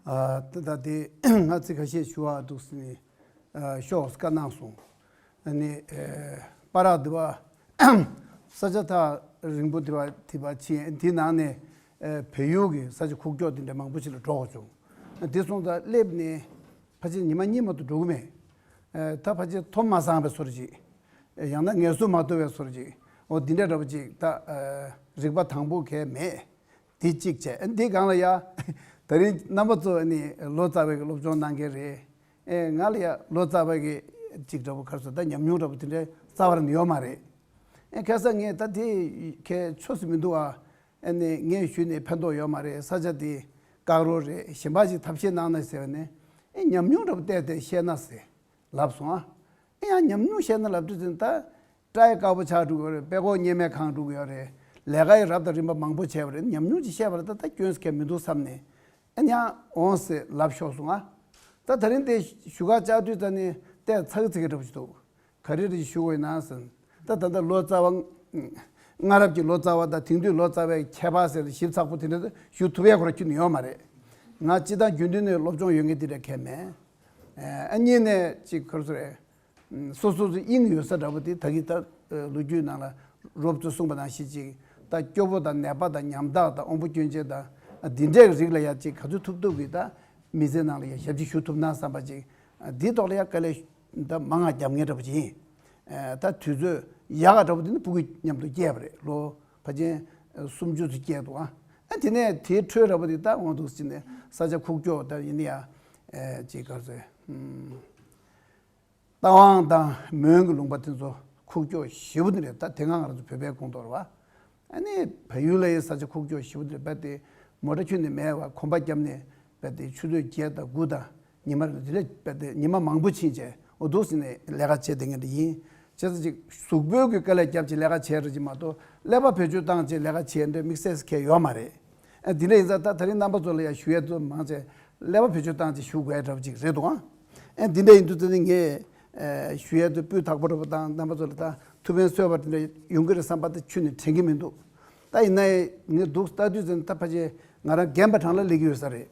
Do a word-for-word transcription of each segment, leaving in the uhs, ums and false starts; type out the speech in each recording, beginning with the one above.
ཨ། ད་ད་དེ་ང་ཚིག་ཁ་ཤས་ཞུ་བ་འདུག་ཟེར་ནས། ཨ། ཤོག་བཀའ་གནང་སོང་། ཨ་ནི། ཨ། པ་རག་འདི་བ་ས་ཆ་ཐག་རིང་པོ་འདི་བ་འདི་བ་ཕྱིན། འདི་ནང་ནས། ཨ། བལ་ཡུལ་གྱི་ས་ཆ་ཁུག་ཀྱོག་འདི་འདྲ་མང་པོ་ཞིག་ལ་འགྲོ་དགོས་བྱུང་། འདི་སོང་ཙང་སླེབས་ནས་ཕལ་ཆེར་ཉི་མ་གཉིས་མ་གཏོགས་འགྲོ་གི་མེད། ཨ། ད་ཕལ་ཆེར་ཐོ་མ་སངས་པའི་བཟོ་འདྲ་ཅིག། ཡང་ན་ངལ་གསོ་མ་ཐོབ་པའི་བཟོ་འདྲ་ཅིག། འོ་འདི་འདྲ་འདྲ་པོ་ཅིག། ད། ཨ། རིག་པ་དང་པོ་གས་མེད། འདི་གཅིག་བྱས། འདི་སྒང་ལ་ཡ། ད་རིང་རྣམ་པ་ཚོ་ནི་ལོ་ཙཱ་བའི་གི་སློབ་སྦྱོང་གནང་མཁན་རེད། ཨེ། ང་ལ་ཡ་ལོ་ཙཱ་བའི་གི་ཅིག་འདྲ་པོ་ག་རེ་ཟེར། ད་ཉམས་མྱོང་འདྲ་པོ་དེ་འདྲའི་རྩ་བ་ནས་ཡོད་མ་རེད། ཨེ། ཁ་སང་ངས་ད་དེ་གས་ཆོ་ཟེར་མི་འདུག་ཨ། ཨེ་ནས་ངས་ཞུས་ནས་ཕན་ཐོགས་ཡོད་མ་རེད། ས་ཆ་དེ་བཀག་རོགས་རེད། གཞན་པ་ཞིག་ཐབས་ཤེས་གནང་ན་ཟེར་བ་ནས། ཨེ། ཉམས་མྱོང་འདྲ་པོ་བལྟས་ཏེ་བཤད་ན་ཟེར་ལབ་སོང་ཨ། ཨེ། ཡང་ཉམས་མྱོང་བཤད་ན་ལབ་དུས་ཙམ་ད། སྐྲ་ཡི་དཀར་པོ་ཆགས་འགྲོ་གི་ཡོད་རེད། དཔྲལ་ཀོ་གཉེར་མས་གང་འགྲོ་གི་ཡོད་རེད། ལས་ཀ་ཡི་རབ་དང་རིམ་པ་མང་པོ་བྱས་པ་རེད། ཉམས་མྱོང་ཅིག་བཤད་པ་རེད། ད་ད་སྐྱོན་ཟེར་མཁན་མི་འདུག་བསམ་ནས། ཨ་ནི་ཡང་འོང་ཟེར་ལབ་ཤོར་སོང་ཨ། ད་ད་རིང་དེ་ཞུ་ག་བཅར་དུས་ད་ནི་ལྟས་ཚ་གི་ཚ་གི་འདྲ་པོ་ཞིག་འདུག། ག་རེ་རེ་ཞུ་དགོས་ན་ཟེར། ད་ད་ལྟ་ལོ་ཙཱ་བ། སྔ་རབས་ཀྱི་ལོ་ཙཱ་བ་དང་དེང་དུས་ལོ་ཙཱ་བའི་ཁྱད་པར་ཟེར་ཞིབ་ཚགས་པོ་དེ་འདྲ་ཞུ་ཐུབ་ཡས་ཁོ་རང་ཁྱོན་ནས་ཡོད་མ་རེད། ང་སྤྱི་བཏང་རྒྱུན་ལྡན་ནས་སློབ་སྦྱོང་ཡོད་མཁན་དེ་འདྲ་གས་མེད། ཨ། གཉིས་ནས་ཅིག་ག་རེ་ཟེར། སོ་སོ་སོའི་དབྱིངས་ཡོད་ས་འདྲ་པོ་དེ། ད་གིན་ད་ལོ་རྒྱུས་ནང་ལ་རོབ་ཙམ་གསུངས་པ་ནང་བཞིན་ཅིག། ད་སྐྱོ་པོ་དང་ནད་པ་དང་ཉམ་ཐག་དང་དབང་པོ་སྐྱོན་ཅན་དང་། ཨ། འདི་འདྲའི་རིགས་ལ་ཡ་ཅིག་ག་ཚོད་ཐུབ་ཐུབ་ཀྱིས་ད་མི་ཚེ་ནང་ལ་ཡ་ཞབས་ཕྱི་ཞུ་ཐུབ་ན་བསམ་པ་ཅིག། ཨ། འདིའི་ཐོག་ལ་ཡ་དཀའ་ལས་ད་མང་ང་རྒྱབ་མཁན་འདྲ་པོ་ཅིག་ཡིན། ཨ། ད་དུས་ཚོད་ཡག་ག་འདྲ་པོ་དེ་ནི་སྤུ་གུ་མཉམ་དུ་སྐྱེས་པ་རེད། ལོ་ཕལ་ཆེར་སུམ་ཅུ་ཙམ་སྐྱེས་འདུག་ཨ། ཨ། དེ་ནས་དེའི་འཕྲོས་འདྲ་པོ་དེ་ད་འོང་འདུག་ཟེར་ནས། ས་ཆ་ཁུག་ཀྱོག་ད་ཡིན་ན་ཡ། ཨ། ཅིག་ག་རེ་ཟེར། ཨུམ། རྟ་དབང་དང་མོན་གྱི་ལུང་པ་དེ་ཚོ་ཁུག་ཀྱོག་ཞེ་པོ་དེ་རེད། ད་དེ་སྔ་ང་རང་ཚོ་བོད་པའི་ཁོངས་གཏོགས་རེད་པ། ཨ་ནི་བལ་ཡུལ་ལ་ཡི་ས་ཆ་ཁུག་ཀྱོག་ཞེ་པོ་དེ་རེད། རྦད་དེ་མོ་ཊ་ཁྱོན་ནས་མེད་པ། གོམ་པ་བརྒྱབ་ནས་རྦད་དེ་ཆུ་ཚོད་བརྒྱད་དང་དགུ་དང་ཉི་མ་དེ་ལས་རྦད་དེ་ཉི་མ་མང་པོ་ཕྱིན་བྱས། འོ་འདུག་ཟེར་ནས་ལས་ཀ་བྱས་བསྡད་མཁན་དེ་ཡིན། བྱས་ཙང་ཅིག་གཟུགས་པོའི་གི་དཀའ་ལས་བརྒྱབ་བྱས་ལས་ཀ་བྱས་རེད་ཅིག་མ་གཏོགས། ཀླད་པ་བེད་སྤྱོད་བཏང་བྱས་ལས་ཀ་བྱས་འདྲ་དམིགས་བསལ་ཟེར་མཁན་ཡོད་མ་རེད། ཨ། འདི་འདྲ་ཡིན་ཙང་ད་ད་རིང་རྣམ་པ་ཚོ་ལ་ཡང་ཞུ་ཡས་དེ་མང་ཆེ་ཀླད་པ་བེད་སྤྱོད་བཏང་བྱས་ཞུ་དགོས་ཡ་འདྲ་པོ་ཅིག་རེད་འདུག་ཨང་། ཨ། འདི་འདྲ་ཡིན་དུས་ད་ནི་ངས། ཨ། ཞུ་ཡས་དེ་སྤུས་དག་པོ་འདྲ་པོ་དང་རྣམ་པ་ཚོ་ལ་ད་ཐུགས་ཕན་གསོས་པ་དེ་འདྲ་ཡོང་གི་རེད་བསམ་པ་དེ་ཁྱོན་ནས་དྲན་གྱི་མི་འདུག། ད་ཡིན་ན་ཡང་ངས་འདུག་ལྟ་དུས་ཙམ་ད་ཕལ་ཆེར་ང་རང་རྒན་པ་གྲངས་ལ་སླེབས་ཀྱི་ཡོད་ས་རེད།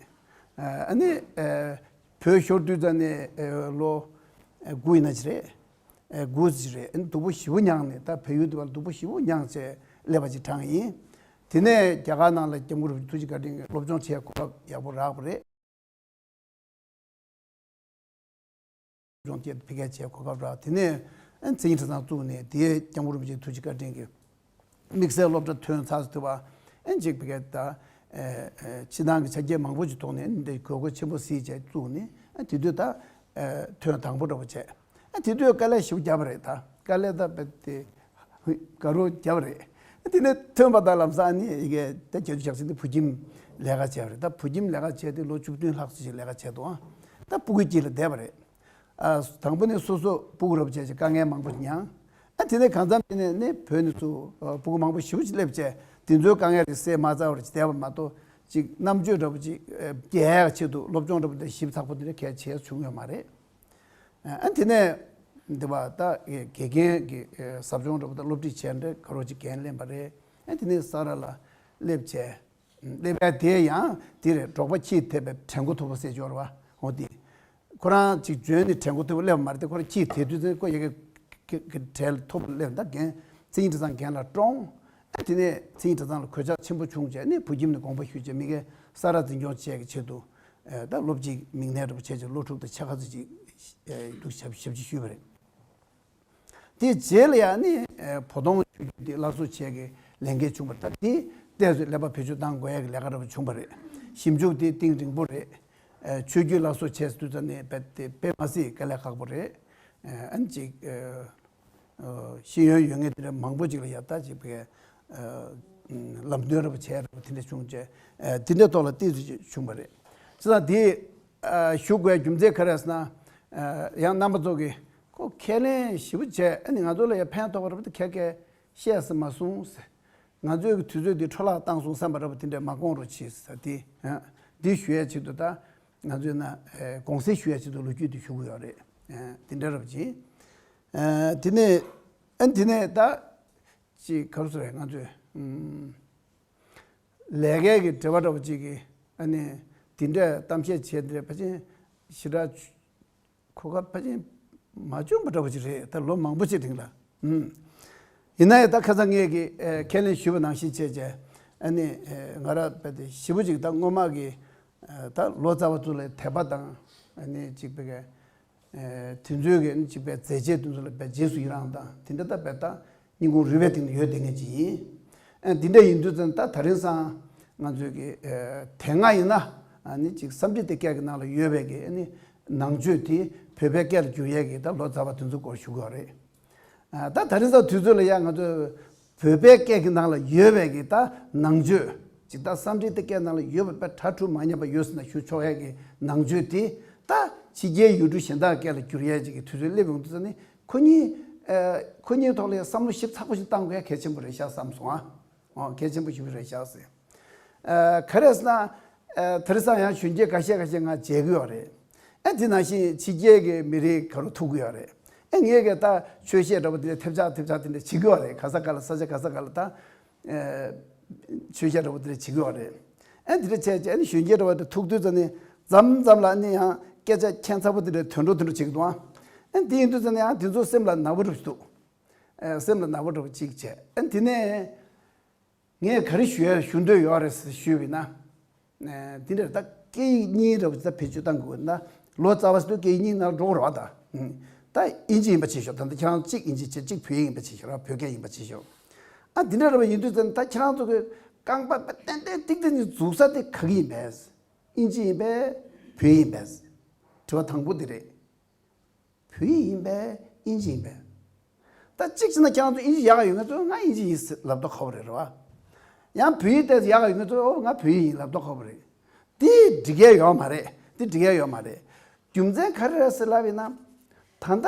ཨ། ཨ་ནི། ཨ། བོད་ཤོར་དུས་ཙམ་ནས། ཨ། ལོ། ཨ། དགུ་ཡིན་ན་ཅི་རེད། ཨ། དགུ་ཅི་རེད། ཨ་ནི་སྡུག་པོ་ཞེ་པོ་མྱངས་ནས། ད་བལ་ཡུལ་དུ་བ་ལ་སྡུག་པོ་ཞེ་པོ་མྱངས་བྱས་སླེབས་པ་ཅིག་གྲངས་ཡིན། དེ་ནས་རྒྱ་གར་ནང་ལ་སྐྱབས་མགོན་རིན་པོ་ཆེ་ཐུགས་རྗེ་བཀའ་དྲིན་གྱིས་སློབ་སྦྱོང་བྱེད་གོ་སྐབས་ཡག་པོ་རག་པ་རེད། སློབ་སྦྱོང་བྱེད་ཕ་གིར་བྱེད་གོ་སྐབས་རག། དེ་ནས་ཨ་ནི་མཚན་ཉིད་གྲྭ་ཚང་བཙུགས་ནས། དེ་སྐྱབས་མགོན་རིན་པོ་ཆེའི་ཐུགས་རྗེ་བཀའ་དྲིན་གྱིས་དམིགས་བསལ་སློབ་གྲྭ་ཐོན་ཚར་ཟེར་དུས་བ། ཨ་ནི་ཅིག་ཕ་གིར་ད། ཨ། ཨ། ཕྱི་ནང་གི་ཆ་རྐྱེན་མང་པོ་ཅིག་ཐོག་ནས་འདི་དགོས་མཁོ་ཆེན་པོ་གཟིགས་བྱས་བཙུགས་ནས། ཨ། དེ་དུས་ད། ཨ། ཐོན་དང་པོ་འདྲ་པོ་བྱས། ཨ། དེ་དུས་དཀའ་ལས་ཞེ་པོ་བརྒྱབ་པ་རེད། ད་དཀའ་ལས་ད་རྦད་དེ་དགའ་རབ་བརྒྱབ་པ་རེད། དེ་ནས་ཐོན་པ་དང་ལམ་སང་ཨ་ནི་ཡ་གི་ད་རྒྱལ་སྤྱིའི་ཞག་ཅིག་འདི་བོད་ཁྱིམ་ལས་ཀ་བྱས་པ་རེད། ད་བོད་ཁྱིམ་ལས་ཀ་བྱས་ཏེ་ལོ་བཅུ་བདུན་ལྷག་ཙམ་ཞིག་ལས་ཀ་བྱས་འདུག། ཨ། ད་སྤུ་གུའི་དཀྱིལ་ལ་བསྡད་པ་རེད། ཨ། དང་པོ་ནས་སོ་སོ་སྤུ་གུ་རབ་བྱས་ཅིག་དཀའ་ངལ་མང་པོ་མྱངས། ཨ། དེ་ནས་གང་འཚམ་དེ་ནས་ནི་བོད་ནས་ཚུར། ཨ། སྤུ་གུ་མང་པོ་ཞེ་པོ་ཅིག་སླེབས་བྱས། དེ་ཚོའི་དཀའ་ངལ་དེ་སེལ་མ་ཚར་བར་ཅིག་བསྡད་པ་མ་གཏོགས། ཅིག་རྣམ་དཔྱོད་འདྲ་པོ་ཅིག། ཨ། རྒྱས་ཡག་ཆེད་དུ་སློབ་སྦྱོང་འདྲ་པོ་དེ་ཞིབ་ཚགས་པོ་དེ་འདྲ་གལ་ཆེ་བྱུང་ཡོད་མ་རེད། ཨ། དེ་ནས་འདི་བ་ད་དགེ་རྒན་གྱི། ཨ། ཟབ་སྦྱོང་འདྲ་པོ་དང་སློབ་ཁྲིད་བྱས་འདྲ་ག་རོ་ཅིག་འགན་ལེན་པ་རེད། ཨ། དེ་ནས་ས་རཱ་ལ་སླེབས་བྱས། སླེབས་པ་དེ་ཡང་དེ་རེད། འབྲོག་པ་ཁྱིས་དེད་པའི་བྲན་ཁོ་ཐུབ་པ་ཟེར་ཅིག་ཡོད་རེད་བ། འོ་དེ། ཁོ་རང་ཅིག་འཇོན་ནས་བྲན་ཁོ་ཐུབ་པ་སླེབས་པ་མ་རེད་དེ། ཁོ་རང་ཁྱིས་དེད་དུས་ཙམ་ཁོ་ཡ་གི་གྲལ་ཐོབ་སླེབས། ད་རྒན་མཚན་ཉིད་གྲྭ་ཚང་རྒན་ལགས་བཀྲོངས། ཨ། དེ་ནས་མཚན་ཉིད་གྲྭ་ཚང་ལ་གོད་ཆག་ཆེན་པོ་བྱུང་བྱས་ནས་བོད་ཁྱིམ་ནས་དགོངས་པ་ཞུས་བྱས། མི་གེ་ས་རཱ་འཛིན་སྐྱོང་བྱེད་ཀྱི་ཆེད་དུ། ཨ། ད་སློབ་སྤྱིའི་མིང་གནས་འདྲ་པོ་བྱས་བྱས་ལོ་དྲུག་དང་ཕྱེད་ཀ་ཙམ་ཅིག། ཨ། འདུག་ཞབས་ཞབས་ཕྱི་ཞུས་པ་རེད། དེའི་རྗེས་ལ་ཡང་ནི། ཨ། བོ་དོང་ཆོས་བརྒྱུད་དེ་སླར་གསོ་བྱེད་ཀྱི་ལས་འགན་བྱུང་བ་རེད། ད་དེ་ཏོག་ཙམ་ཀླད་པ་བེད་སྤྱོད་གཏང་དགོས་ཡ་གི་ལས་ཀ་འདྲ་པོ་བྱུང་བ་རེད། ཞིབ་འཇུག་དེ་གཏིང་རིང་པོ་རེད། ཨ། ཆོས་བརྒྱུད་སླར་གསོ་བྱས་དུས་ཙམ་ནས་རྦད་དེ་དཔེ་མ་སྲིད་དཀའ་ལས་ཁག་པོ་རེད། ཨ། ཨ་ནི་ཅིག། ཨ། ཨ། ཤེས་ཡོན་ཡོད་མཁན་དེ་འདྲ་མང་པོ་ཅིག་ལ་ཡ་ད་ཅིག་ཕ་གིར། ཨ། ལམ་སྟོན་འདྲ་པོ་བྱས་འདྲ་པོ་དེ་འདྲ་བྱུང་བྱས། ཨ། དེ་འདྲའི་ཐོག་ལ་ཏོག་ཙམ་བྱུང་བ་རེད། བྱས་ཙང་དེ། ཨ། ཞུ་དགོས་རྒྱུ་མཚན་ག་རེ་ཟེར་ན། ཨ། ཡང་རྣམ་པ་ཚོ་གིས་ཁོ་ཁས་ལེན་ཞེ་པོ་བྱས། ཨ་ནི་ང་ཚོ་ལ་ཡང་ཕན་ཐོགས་པ་རེད་པ། ད་ཁྱེད་ཀྱིས་བཤད་ས་མ་སོང་ཟེར། ང་ཚོའི་གི་དུས་ཚོད་འདི་འཕྲོ་བརླག་བཏང་སོང་བསམ་པ་རེད་པ། དེ་འདྲ་མ་དགོངས་རོགས་གྱིས་ཟེར། དེ། ཨ། འདི་ཞུ་ཡས་ཆེད་དུ་ད་ང་ཚོས་ན། ཨ། དགོངས་སེལ་ཞུ་ཡས་ཆེད་དུ་ལོ་རྒྱུས་འདི་ཞུ་གི་ཡོད་རེད། ཨ། དེ་འདྲ་རེད་པ། ཨ། དེ་ནས། ཨ། དེ་ནས་ད་ཅིག་ག་རེ་ཟེར་རེད། ང་ཚོས། ཨུམ། ལས་ཀའི་གི་འབྲེལ་བ་འདྲ་པོ་ཅིག་གི། ཨ་ནི། དེ་འདྲ་གཏམ་བཤད་བྱས་དེ་ཕལ་ཆེར་ཞེ་དྲག་གོ་སྐབས་ཕལ་ཆེར་མ་བྱུང་བ་འདྲ་བོ་ཅིག་རེད། ད་ལོ་མང་པོ་ཅིག་རིང་ལ། ཨུམ། ཡིན་ན་ཡང་ད་ཁ་སང་ངས་ཀྱི་ཨེ་ཁས་ལེན་ཞུས་པ་ནང་བཞིན་བྱས་བྱས། ཨ་ནི་ཨེ་ང་རང་རྦད་དེ་ཞེ་པོ་ཅིག་ད་སྔོན་མ་གི་ཨེ་ད་ལོ་ཙཱ་བ་ཚོ་ལ་དད་པ་དང་། ཨ་ནི་ཅིག་པའི་གི་ཨེ་དེ་ཚོའི་གི་ཅིག་པའི་མཛད་རྗེས་དེ་ཚོ་ལ་རྦད་རྗེས་སུ་ཡི་རང་དང་དེ་འདྲ་ད་རྦད་ད་སྙིང་ཁུང་རུས་པའི་གཏིང་ནས་ཡོད་བསྡད་མཁན་ཅིག་ཡིན། ཨ་འདི་འདྲ་ཡིན་དུས་ཙང་ད་དེ་རིང་སང་ང་ཚོའི་གི་ཨེ་དེ་སྔ་ཡིན་ན་ཨ་ནི་ཅིག་སཾ་སྐྲྀ་ཏའི་སྐད་ཀྱི་ནང་ལ་ཡོད་པའི་གི་ཨ་ནི་ནང་ཆོས་དེ་བོད་པའི་སྐད་ལ་བསྒྱུར་ཡས་ཀྱི་ད་ལོ་ཙཱ་བ་དེ་ཚོའི་སྐོར་ཞུ་གི་ཡོད་རེད། ཨ་ད་དེ་རིང་སང་དུས་ཚོད་ལ་ཡ་ང་ཚོས་བོད་པའི་སྐད་ཀྱི་ནང་ལ་ཡོད་པའི་གི་ད་ནང་ཆོས་ཅིག་ད་སཾ་སྐྲྀ་ཏའི་སྐད་ནང་ལ་ཡོད་པ་དཔེ་ཁྲ་ཁྲུ་མ་ཉམས་པ་ཡོད་ཟེར་ན་ཞུ་ཆོག་ཡས་ཀྱི་ནང་ཆོས་དེ་ད་ཕྱི་རྒྱལ་ཡུལ་གྲུ་གཞན་དག་སྐད་ལ་བསྒྱུར་ཡས་ཅིག་གི་དུས་ཚོད་སླེབས་ཡོང་དུས་ཙང་ནི་ཁོ་གཉིས་ཨ་ཁོ་གཉིས་ཐོག་ལ་ཡ་བསམ་བློ་ཞིབ་ཚགས་པོ་ཞིག་བཏང་དགོས་ཡ་གལ་ཆེན་པོ་རེད་ཤག་བསམ་སོང་ཨ། ཨོ་གལ་ཆེན་པོ་ཞིག་རེད་ཤག་ཟེར། ཨ་ག་རེ་ཟེར་ན། ཨ་དེ་རིང་སང་ཡང་གཞོན་སྐྱེས་འགའ་ཤས་འགའ་ཤས་ང་མཇལ་གི་ཡོད་རེད། ཨ་དེ་ནང་བཞིན་ཕྱི་རྒྱལ་གྱི་མི་རིགས་ག་རུ་ཐུག་གི་ཡོད་རེད། ཨ་ངས་གི་ད་ཆོས་བཤད་འདྲ་པོ་དེ་འདྲ་ཐེབས་ཆག་ཐེབས་ཆག་དེ་འདྲ་བྱེད་ཀྱི་ཡོད་རེད། ག་ས་ག་ལ་ས་ཆ་ག་ས་ག་ལ་ད་ཨ་ཆོས་བཤད་འདྲ་པོ་དེ་འདྲ་བྱེད་ཀྱི་ཡོད་རེད། ཨ་དེ་འདྲ་བྱས་བྱས་ཨ་ནི་གཞོན་སྐྱེས་འདྲ་པོ་དེ་ཐུག་དུས་ཙམ་ནས་མཚམས་མཚམས་ལ་ཨ་ནི་ཡང་སྐད་ཆ་ཁྱད་མཚར་པོ་དེ་འདྲ་ཐོན་འགྲོ་ཐོན་འགྲོ་བྱེད་ཀྱི་འདུག་ཨ། ཨ་དེ་ཡིན་དུས་ཙམ་ནས་ཡང་དེ་ཚོ་སེམས་ལ་ནག་པོ་འདྲ་པོ་ཞིག་འདུག་ཨ་སེམས་ལ་ནག་པོ་འདྲ་པོ་ཅིག་བྱས། ཨ་དེ་ནས། ངས་ག་རེ་ཞུ་ཡ་ཞུ་འདོད་ཡོད་རེད་ཟེར་ཞུས་པ་ཡིན་ན། ཨ་འདི་འདྲ་ད་སྐད་ཡིག་གཉིས་འདྲ་པོ་ད་བེད་སྤྱོད་བཏང་དགོས་ན་ལོ་ཙཱ་བ་ཟེར་དུས་སྐད་ཡིག་གཉིས་ནང་འགྲོ་དགོས་རེད་བ་ད། ད་ཨིན་ཇི་ཡིན་པ་བྱས་ཤོག་ད་ལྟ་ཁྱེད་རང་གཅིག་ཨིན་ཇི་བྱས་གཅིག་བོད་ཡིག་ཡིན་པ་བྱས་ཤོག་ར་བོད་སྐད་ཡིན་པ་བྱས་ཤོག་ཨ་འདི་འདྲ་འདྲ་པོ་ཡིན་དུས་ཙམ་ད་ཁྱེད་རང་ཚོ་གི་རྐང་པ་ཏན་ཏན་ཏིག་ཏིག་ནས་འཛུགས་ས་དེ་ག་གི་ཡིན་པས། ཨིན་ཇི་ཡིན་པས། བོད་ཡིག་ཡིན་པས། དྲི་བ་དང་པོ་འདི་རེད། བོད་ཡིག་ཡིན་པས་ཨིན་ཇི་ཡིན་པས། ད་གཅིག་བྱས་ན་ཁྱེད་རང་ཚོ་ཨིན་ཇི་ཡག་ག་ཡོད་མཁན་ཚོས་ང་ཨིན་ཇི་ཡིན་ཟེར་ལབ་མདོག་ཁ་པོ་རེད་རེད་བ། ཡང་བོད་ཡིག་ཏོག་ཙམ་ཡག་ག་ཡོད་མཁན་ཚོས་ཨོ་ང་བོད་ཡིག་ཡིན་ལབ་མདོག་ཁ་པོ་རེད། དེ་འགྲིག་ཡ་ཡོད་མ་རེད། དེ་འགྲིག་ཡ་ཡོད་མ་རེད། རྒྱུ་མཚན་ག་རེ་རེད་ཟེར་ལབ་ཡིན་ན། ད་ལྟ་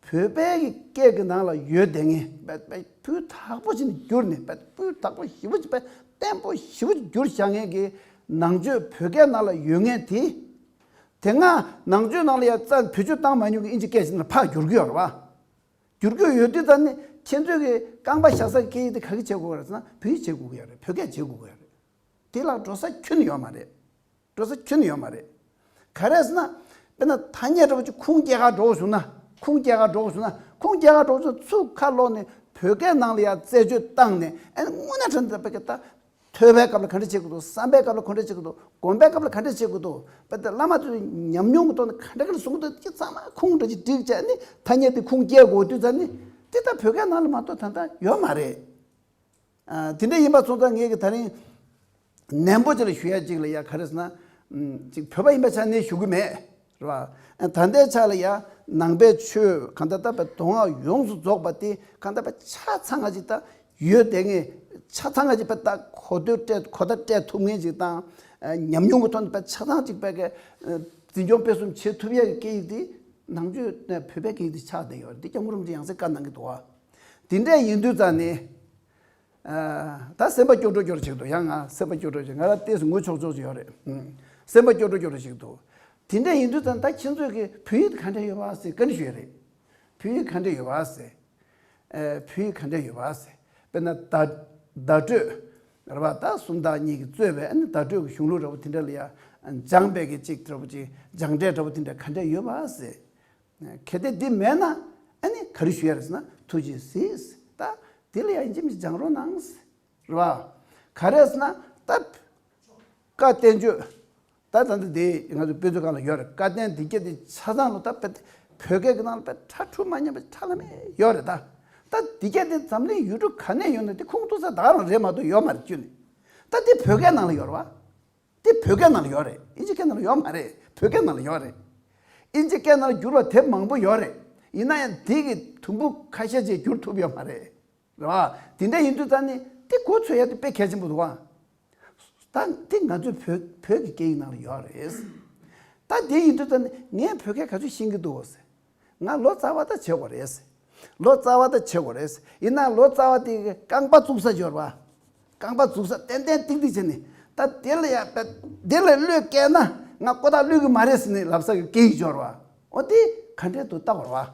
བོད་པའི་གི་སྐད་ཀྱི་ནང་ལ་ཡོད་བསྡད་མཁན་དཔེ་དཔེ་སྤུས་དག་པོ་ཅིག་ནས་བསྒྱུར་ནས་དཔེ་སྤུས་དག་པོ་ཞེ་པོ་ཅིག་དཔེ་བརྟན་པོ་ཞེ་པོ་ཅིག་བསྒྱུར་བཞག་མཁན་གྱི་ནང་ཆོས་བོད་སྐད་ནང་ལ་ཡོད་མཁན་དེ། དེ་སྔ་ནང་ཆོས་ནང་ལ་ཡང་རྩ་བེད་སྤྱོད་བཏང་མ་མྱོང་གི་ཨིན་ཇི་སྐད་ཞིག་ལ་ཕར་བསྒྱུར་གྱི་ཡོད་རེད་བ། བསྒྱུར་གྱི་ཡོད་དུས་ཙམ་ནས་ཁྱེད་ཚོས་ཀྱི་རྐང་པ་བཞག་ས་ཀྱི་སྐད་ཡིག་དེ་ག་གི་བྱེད་དགོས་ཀྱི་རེད་ཟེར་ན་བོད་ཡིག་བྱེད་དགོས་ཀྱི་ཡོད་རེད། བོད་སྐད་བྱེད་དགོས་ཀྱི་ཡོད་རེད། དེ་ལ་འགྲོ་ས་ཁྱོན་ནས་ཡོད་མ་རེད། འགྲོ་ས་ཁྱོན་ནས་ཡོད་མ་རེད། ག་རེ་ཟེར་ན། དཔེར་ན་ཐ་སྙད་འདྲ་པོ་ཅིག་ཁུངས་སྐྱེལ་ག་འགྲོ་བྱུང་ན། ཁུངས་སྐྱེལ་ག་འགྲོ་བྱུང་ན་ཁུངས་སྐྱེལ་ག་འགྲོ་བྱུང་ན་ཚུར་ཁ་ལོག་ནས་བོད་སྐད་ནང་ལ་ཡང་རྩད་གཅོད་བཏང་ནས་ཨ་ནི་དངོས་གནས་དྲང་གནས་དཔེ་ཀ་ད། ཐོས་པའི་སྐབས་ལ་ག་འདྲ་བྱེད་དགོས་འདུག་བསམ་པའི་སྐབས་ལ་ག་འདྲ་བྱེད་དགོས་འདུག་སྒོམ་པའི་སྐབས་ལ་ག་འདྲ་བྱེད་དགོས་འདུག་དཔེ་ད་བླ་མ་ཚོའི་ཉམས་མྱོང་གི་ཐོག་ནས་ག་འདྲ་ག་ལ་གསུང་གི་འདུག་ཅི་ཚང་མ་ཁུངས་འདྲ་ཅིག་བསྒྲིགས་བྱས་ནི་ཐ་སྙད་དེ་ཁུངས་སྐྱེལ་དགོས་དུས་ཙམ་ནི་དེ་ད་བོད་སྐད་ནང་ལ་མ་གཏོགས་ད་ལྟ་ཡོད་མ་རེད། ཨ་དེ་འདྲ་ཡིན་པ་སོང་ཙང་ངས་ཀྱི་ད་རིང་ནན་པོ་ཅིག་ལ་ཞུ་ཡ་ཅིག་ལ་ཡ་ག་རེ་ཟེར་ན། ཨམ་ཅིག་བོད་པ་ཡིན་པའི་ཆ་ནས་ཞུ་གི་མེད། རེད་བ། ཨ་ད་ལྟའི་ཆ་ལ་ཡ་ནང་པའི་ཆོས་གང་ལྟར་ད་བོད་མདོ་སྔགས་ཡོངས་སུ་རྫོགས་པ་དེ་གང་ལྟར་བོད་ཆ་ཚང་ང་ཅིག་ད་ཡོད་བསྡད་མཁན་ཆ་ཚང་ང་ཅིག་བོད་ད་གོ་ཐོས་སྤྲད་གོ་བརྡ་སྤྲད་ཐུབ་མཁན་ཅིག་དང་། ཨ་ཉམས་མྱོང་གི་ཐོག་ནས་བོད་ཆ་ཚང་ཅིག་བོད་ཀྱི་ཨ་འཛིན་སྐྱོང་སྤེལ་གསུམ་བྱེད་ཐུབ་ཡ་གི་སྐད་ཡིག་དེ་ནང་ཆོས་ནས་བོད་པའི་སྐད་ཡིག་དེ་ཆགས་བསྡད་ཡོད་རེད། དེ་སྐྱབས་མགོན་རིན་པོ་ཆེ་ཡང་སེ་བཀའ་གནང་གི་འདུག་བ། དེ་འདྲ་ཡིན་དུས་ཙང་ནས། ཨ་ད་སེམས་པ་སྐྱོ་སྐྱོ་སྐྱོ་རུ་ཞིག་འདུག་ཡང་ང་སེམས་པ་སྐྱོ་སྐྱོ་ཞིག་ང་རང་ཏོག་ཙམ་ངུ་ཆོག་ཆོག་ཅིག་ཡོད་རེད། ཨུམ། སེམས་པ་སྐྱོ་སྐྱོ་སྐྱོ་རུ་ཞིག་འདུག་དེ་འདྲ་ཡིན་དུས་ཙང་ད་ཁྱེད་ཚོས་ཀྱི་བོད་ཡིག་ག་འདྲ་ཡོད་པ་ཟེར་བཀའ་འདྲི་ཞུས་རེད། བོད་ཡིག་ག་འདྲ་ཡོད་པ་ཟེར། ཨེ་བོད་ཡིག་ག་འདྲ་ཡོད་པ་ཟེར། དཔེར་ན་བརྡ་བརྡ་སྤྲོད་རེད་པ། ད་སུམ་རྟགས་གཉིས་ཀྱིས་གཙོས་པའི་ཨ་ནི་བརྡ་སྤྲོད་ཀྱི་གཞུང་ལུགས་འདྲ་པོ་དེ་འདྲ་ལ་ཡ་སྦྱངས་པའི་གི་ཅིག་འདྲ་པོ་ཅིག་སྦྱངས་འབྲས་འདྲ་པོ་དེ་འདྲ་ག་འདྲ་ཡོད་པ་ཟེར། གལ་ཏེ་འདི་མེད་ན་ཨ་ནི་ག་རེ་ཞུ་ཡ་རེད་ཟེར་ན་ཐུགས་རྗེས་གཟིགས། ད་འདི་ལ་ཡང་ཡིན་གཅིག་མིན་གཅིག་སྦྱང་རོགས་གནང་ཟེར། རེད་བ། ག་རེ་ཟེར་ན་ད་བཀའ་བསྟན་བཅོས་ད་ད་ལྟ་འདི་ང་ཚོ་དཔེ་མཛོད་ཁང་ལ་ཡོད་རེད། བཀའ་བསྟན་འདི་སྐད་དེ་ཆ་ཚང་ལ་ད་བོད་སྐད་ཀྱི་ནང་ལ་དཔེ་ཁྲ་ཁྲུ་མ་ཉམས་པ་ཁྲ་ལམ་མེ་ཡོད་རེད་ད། ད་འདི་སྐད་དེ་འཛམ་གླིང་ཡུལ་གྲུ་ག་ནས་ཡོད་ན་དེ་ཁུངས་གཏུགས་ས་ད་ག་རང་རེད་མ་གཏོགས་ཡོད་མ་རེད་ཁྱོན་ནས། ད་དེ་བོད་སྐད་ནང་ལ་ཡོད་རེད་བ། དེ་བོད་སྐད་ནང་ལ་ཡོད་རེད། ཨིན་ཇི་སྐད་ནང་ལ་ཡོད་མ་རེད། བོད་སྐད་ནང་ལ་ཡོད་རེད། ཨིན་ཇི་སྐད་ནང་ལ་བསྒྱུར་བ་དེབ་མང་པོ་ཡོད་རེད། ཡིན་ན་ཡང་དེ་གི་དུམ་བུ་ཁ་ཤས་ཅིག་བསྒྱུར་ཐུབ་ཡོད་མ་རེད། རེད་བ། དེ་འདྲ་ཡིན་དུས་ད་ནི་དེ་གོ་ཚོད་ཡ་དེ་དཔེ་གལ་ཆེན་པོ་འདུག་ཨ། ད་དེ་ང་ཚོའི་བོད་བོད་ཀྱི་སྐད་ཡིག་ནང་ལ་ཡོད་རེད། ད་དེ་ཡིན་དུས་ད་ནི་ངས་བོད་སྐད་ག་ཚོད་ཤེས་ཀྱི་འདུག་ཟེར། ང་ལོ་ཙཱ་བ་ད་བྱེད་དགོས་རེད་ཟེར། ལོ་ཙཱ་བ་ད་བྱེད་དགོས་རེད་ཟེར། ཡིན་ན་ལོ་ཙཱ་བ་དེ་གི་རྐང་པ་བཙུགས་ས་འབྱོར་བ། རྐང་པ་བཙུགས་ས་ཏན་ཏན་ཏིག་ཏིག་བྱས་ནས་ད་དེ་ལ་ཡ་དཔེ་དེ་ལ་བློས་བཀལ་ན་ང་ཀོ་ཐག་བློས་གི་མ་རེད་ཟེར་ནས་ལབ་ས་གི་སྐད་ཡིག་འབྱོར་བ། འོ་དེ་ག་འདྲས་འདུག་ལྟ་དགོས་རེད་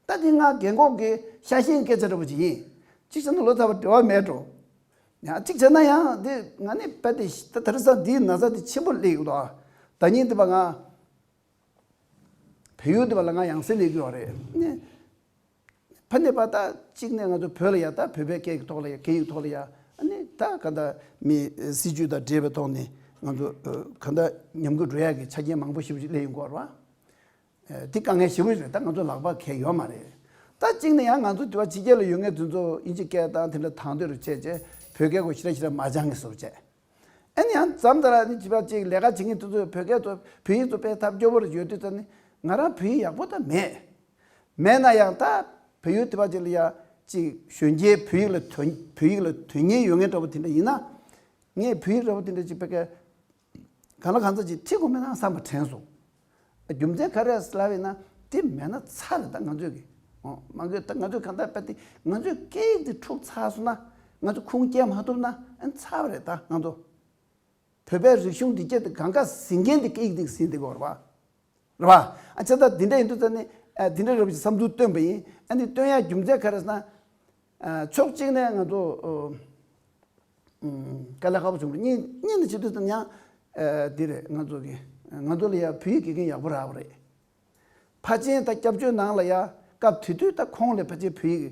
བ། ད་དེ་ང་རྒན་གོག་གི་ཤ་ཞེན་སྐད་ཆ་འདྲ་པོ་ཅིག་ཡིན། གཅིག་བྱས་ན་ལོ་ཙཱ་བ་འབྲེལ་བ་མེད་འགྲོ། ཡང་གཅིག་བྱས་ན་ཡང་དེ་ང་ནི་དཔེ་དེ་ད་དེང་སང་འདིའི་ན་ཚ་དེ་ཆེན་པོ་སླེབས་ཡོད་དོ། ད་ཉིན་དེ་བ་ང་བལ་ཡུལ་དེ་བ་ལ་ང་ཡང་སེ་སླེབས་ཀྱི་ཡོད་རེད། ནི་ཕ་ནས་པ་ད་གཅིག་ནས་ང་ཚོ་བོད་ལ་ཡ་ད་བོད་པའི་སྐད་ཀྱི་ཐོག་ལ་ཡ་སྐད་ཡིག་ཐོག་ལ་ཡ་ཨ་ནི་ད་ག་ད་མི་སྲིད་ཇུས་དང་འབྲེལ་བའི་ཐོག་ནས་ང་ཚོ་ག་ད་ཉམས་རྒུད་འགྲོ་ཡ་གི་ཆ་རྐྱེན་མང་པོ་ཞེ་པོ་ཅིག་སླེབས་ཡོང་གི་ཡོད་རེད་བ། འདི་དཀའ་ངལ་ཞེ་པོ་རེད། ད་ང་ཚོ་ལག་པ་གས་ཡོད་མ་རེད། ད་གཅིག་ནས་ཡང་ང་ཚོ་དུ་བ་ཕྱི་རྒྱལ་ལ་ཡོད་མཁན་དེ་ཚོ་དབྱིན་ཇི་སྐད་དང་དེ་འདྲ་དང་དོད་རུ་བྱས་རྗེས་བོད་སྐད་གོ་ཞེ་དྲག་ཞེ་དྲག་མ་སྦྱང་གི་བཟོ་བྱས། ཨ་ནི་ཡང་མཚམས་དེ་ལ་ནི་བྱིས་པ་གཅིག་ལས་ཀ་བྱེད་མཁན་དེ་ཚོས་བོད་སྐད་ཚོ་བོད་ཡིག་ཚོ་དཔེ་ཐབས་སྐྱོ་པོ་རུ་ཡོད་དུས་ཙམ་ནི་ང་རང་བོད་ཡིག་ཡག་པོ་ད་མེད། མེད་ན་ཡང་ད་བོད་ཡིག་དུ་བ་གཅིག་ལ་ཡ་གཅིག་གཞོན་སྐྱེས་བོད་ཡིག་ལ་དོན་བོད་ཡིག་ལ་དོན་གཉེར་ཡོད་མཁན་འདྲ་པོ་དེ་འདྲ་ཡིན་ན་ངས་བོད་ཡིག་འདྲ་པོ་དེ་འདྲ་གཅིག་བོད་སྐད་གང་ལ་གང་འཚམ་ཅིག་ཁྲིད་དགོས་མེད་ན་བསམ་པ་དྲན་སོང་། རྒྱུ་མཚན་ག་རེ་ལབ་ཡིན་ན་དེ་མེད་ན་ཚར་རེད། ད་ང་ཚོས་ཀྱི་ཨོ་མང་གོས་ད་ང་ཚོས་གང་ལྟར་དཔེ་དེ་ང་ཚོས་སྐད་ཡིག་དེ་འཁྲུག་ཚར་སོང་ན་ང་ཚོ་ཁུངས་སྐྱེལ་མ་ཐུབ་ན་ཨ་ཚར་བ་རེད། ད་ང་ཚོ་བོད་པའི་རིག་གཞུང་འདི་སྐད་དེ་གང་ག་ཟིན་མཁན་དེ་སྐད་ཡིག་དེ་ཟིན་བསྡད་དགོས་རེད་བ། རེད་བ། ཨ་ཅག་ད་འདི་འདྲ་ཡིན་དུས་ད་ནི་ཨ་འདི་འདྲ་རེད་བ་ཅིག་བསམ་ཚུལ་བཏོན་པ་ཡིན། ཨ་ནི་བཏོན་ཡ་རྒྱུ་མཚན་ག་རེ་ཟེར་ན་ཨ་ཕྱོགས་གཅིག་ནས་ང་ཚོ་ཨོ། ཨུམ། དཀའ་ལས་ཁག་པོ་བྱུང་རེད། གཉིས་གཉིས་ནས་བྱེད་དུས་ཙམ་ཡང་། ཨ་འདི་རེད། ང་ཚོ་གི་ང་ཚོ་ལ་ཡ་བོད་ཡིག་དགེ་རྒན་ཡག་པོ་རག་པ་རེད། ཕལ་ཆེར་ད་སྐྱབས་བཅོལ་ནང་ལ་ཡ་སྐབས་དེ་དུས་ད་ཁོང་ལས་ཕལ་ཆེར་བོད་ཡིག་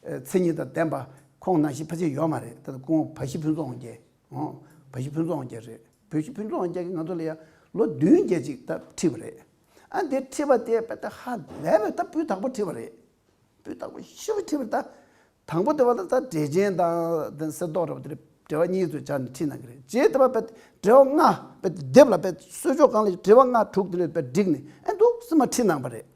ཨ་མཚན་ཉིད་དང་ལྡན་པ་ཁོང་ནང་བཞིན་ཕལ་ཆེར་ཡོད་མ་རེད། ད་ཁོང་བ་ཞི་ཕུན་ཚོགས་དབང་རྒྱལ། ཨོ། བ་ཞི་ཕུན་ཚོགས་དབང་རྒྱལ་རེད། བ་ཞི་ཕུན་ཚོགས་དབང་རྒྱལ་གྱིས་ང་ཚོ་ལ་ཡ་ལོ་བདུན་བརྒྱད་ཅིག་ད་ཁྲིད་པ་རེད། ཨ་འདི་ཁྲིད་པ་དེ་དཔེ་ད་ཧ་ལས་པའི་ད་སྤུས་དག་པོ་ཁྲིད་པ་རེད། སྤུས་དག་པོ་ཞེ་པོ་ཁྲིད་པ་རེད། ད་དང་པོ་དེ་བ་ད་ད་འགྲེལ་ཆེན་དང་དེ་གསེར་མདོག་འདྲ་པོ་དེ་འགྲེལ་པ་གཉིས་ཚོ་སྦྱར་ནས་ཁྲིད་གནང་གི་རེད། རྗེས་དེ་བ་དཔེ་འགྲེལ་པ་ལྔ་དཔེ་དེབ་ལ་དཔེ་གསོལ་ལྕོག་སྒང་ལ་འགྲེལ་པ་ལྔ་དྲུག་དེ་ལས་དཔེ་བསྒྲིགས་ནས་ཨ་འདུག་སེ་མ་ཁྲིད་གནང་པ་རེད།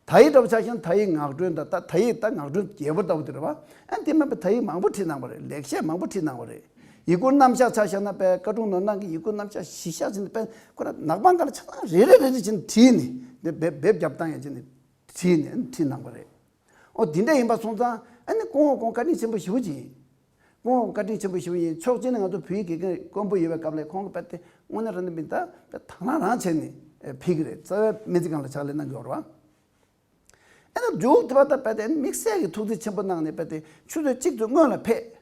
ད་ཡིག་འདྲ་པོ་ཆ་བཞག་ན་ད་ཡིག་ངག་སྒྲོན་དང་ད་ད་ཡིག་ད་ངག་སྒྲོན་རྒྱས་པོ་ལྟ་བུ་དེ་རེད་བ། ཨ་འདི་མིན་པ་ད་ཡིག་མང་པོ་ཁྲིད་གནང་པ་རེད། ལེགས་བཤད་མང་པོ་ཁྲིད་གནང་པ་རེད། ཡི་གུ་རྣམ་གཞག་ཆ་བཞག་ན་དཔེ་བཀའ་དྲུང་ནོར་གནག་གི་ཡི་གུ་རྣམ་གཞག་གཞི་བཞག་ཕྱིན་ནས་དཔེ་ཁོ་ར་ནག་པང་ག་ལ་ཆ་ཚང་རེ་རེ་རེ་རེ་བྱས་ནས་བྲིས་ནས་འདི་འབེབས་འབེབས་རྒྱབ་བཏང་ཡ་བྱས་ནས་བྲིས་ནས་ཁྲིད་གནང་པ་རེད། ཨོ་འདི་འདྲ་ཡིན་པ་སོང་ཙང་ཨ་ནི་ཁོང་ཁོང་བཀའ་དྲིན་ཆེན་པོ་ཞེ་པོ་ཅིག་ཡིན། ཁོང་བཀའ་དྲིན་ཆེན་པོ་ཞེ་པོ་ཡིན། ཕྱོགས་གཅིག་ནས་ང་ཚོ་བོད་ཡིག་དགེ་རྒན་དཀོན་པོ་ཡོད་པའི་སྐབས་ལ་ཁོང་གི་དཔེ་དེ་དངོས་གནས་རང་ནས་མིན་ད་དཔེ་དང་བླངས་རང་བྱས་ནས་ཕེབས་ཀྱི་རེད། རྩ་བའི་སྨན་རྩིས་ཁང་ལ་ཕྱག་ལས་གནང་གི་ཡོད་རེད་བ། ཨེ་ན་མཇུག་དེ་བ་ད་དཔེ་དེ་དམིགས་བསལ་གྱི་ཐུགས་རྗེ་ཆེན་པོ་གནང་ནས་དཔེ་དེ་ཆུ་ཚོད་གཅིག་ཙམ་སྔོན་ལ་ཕེབས།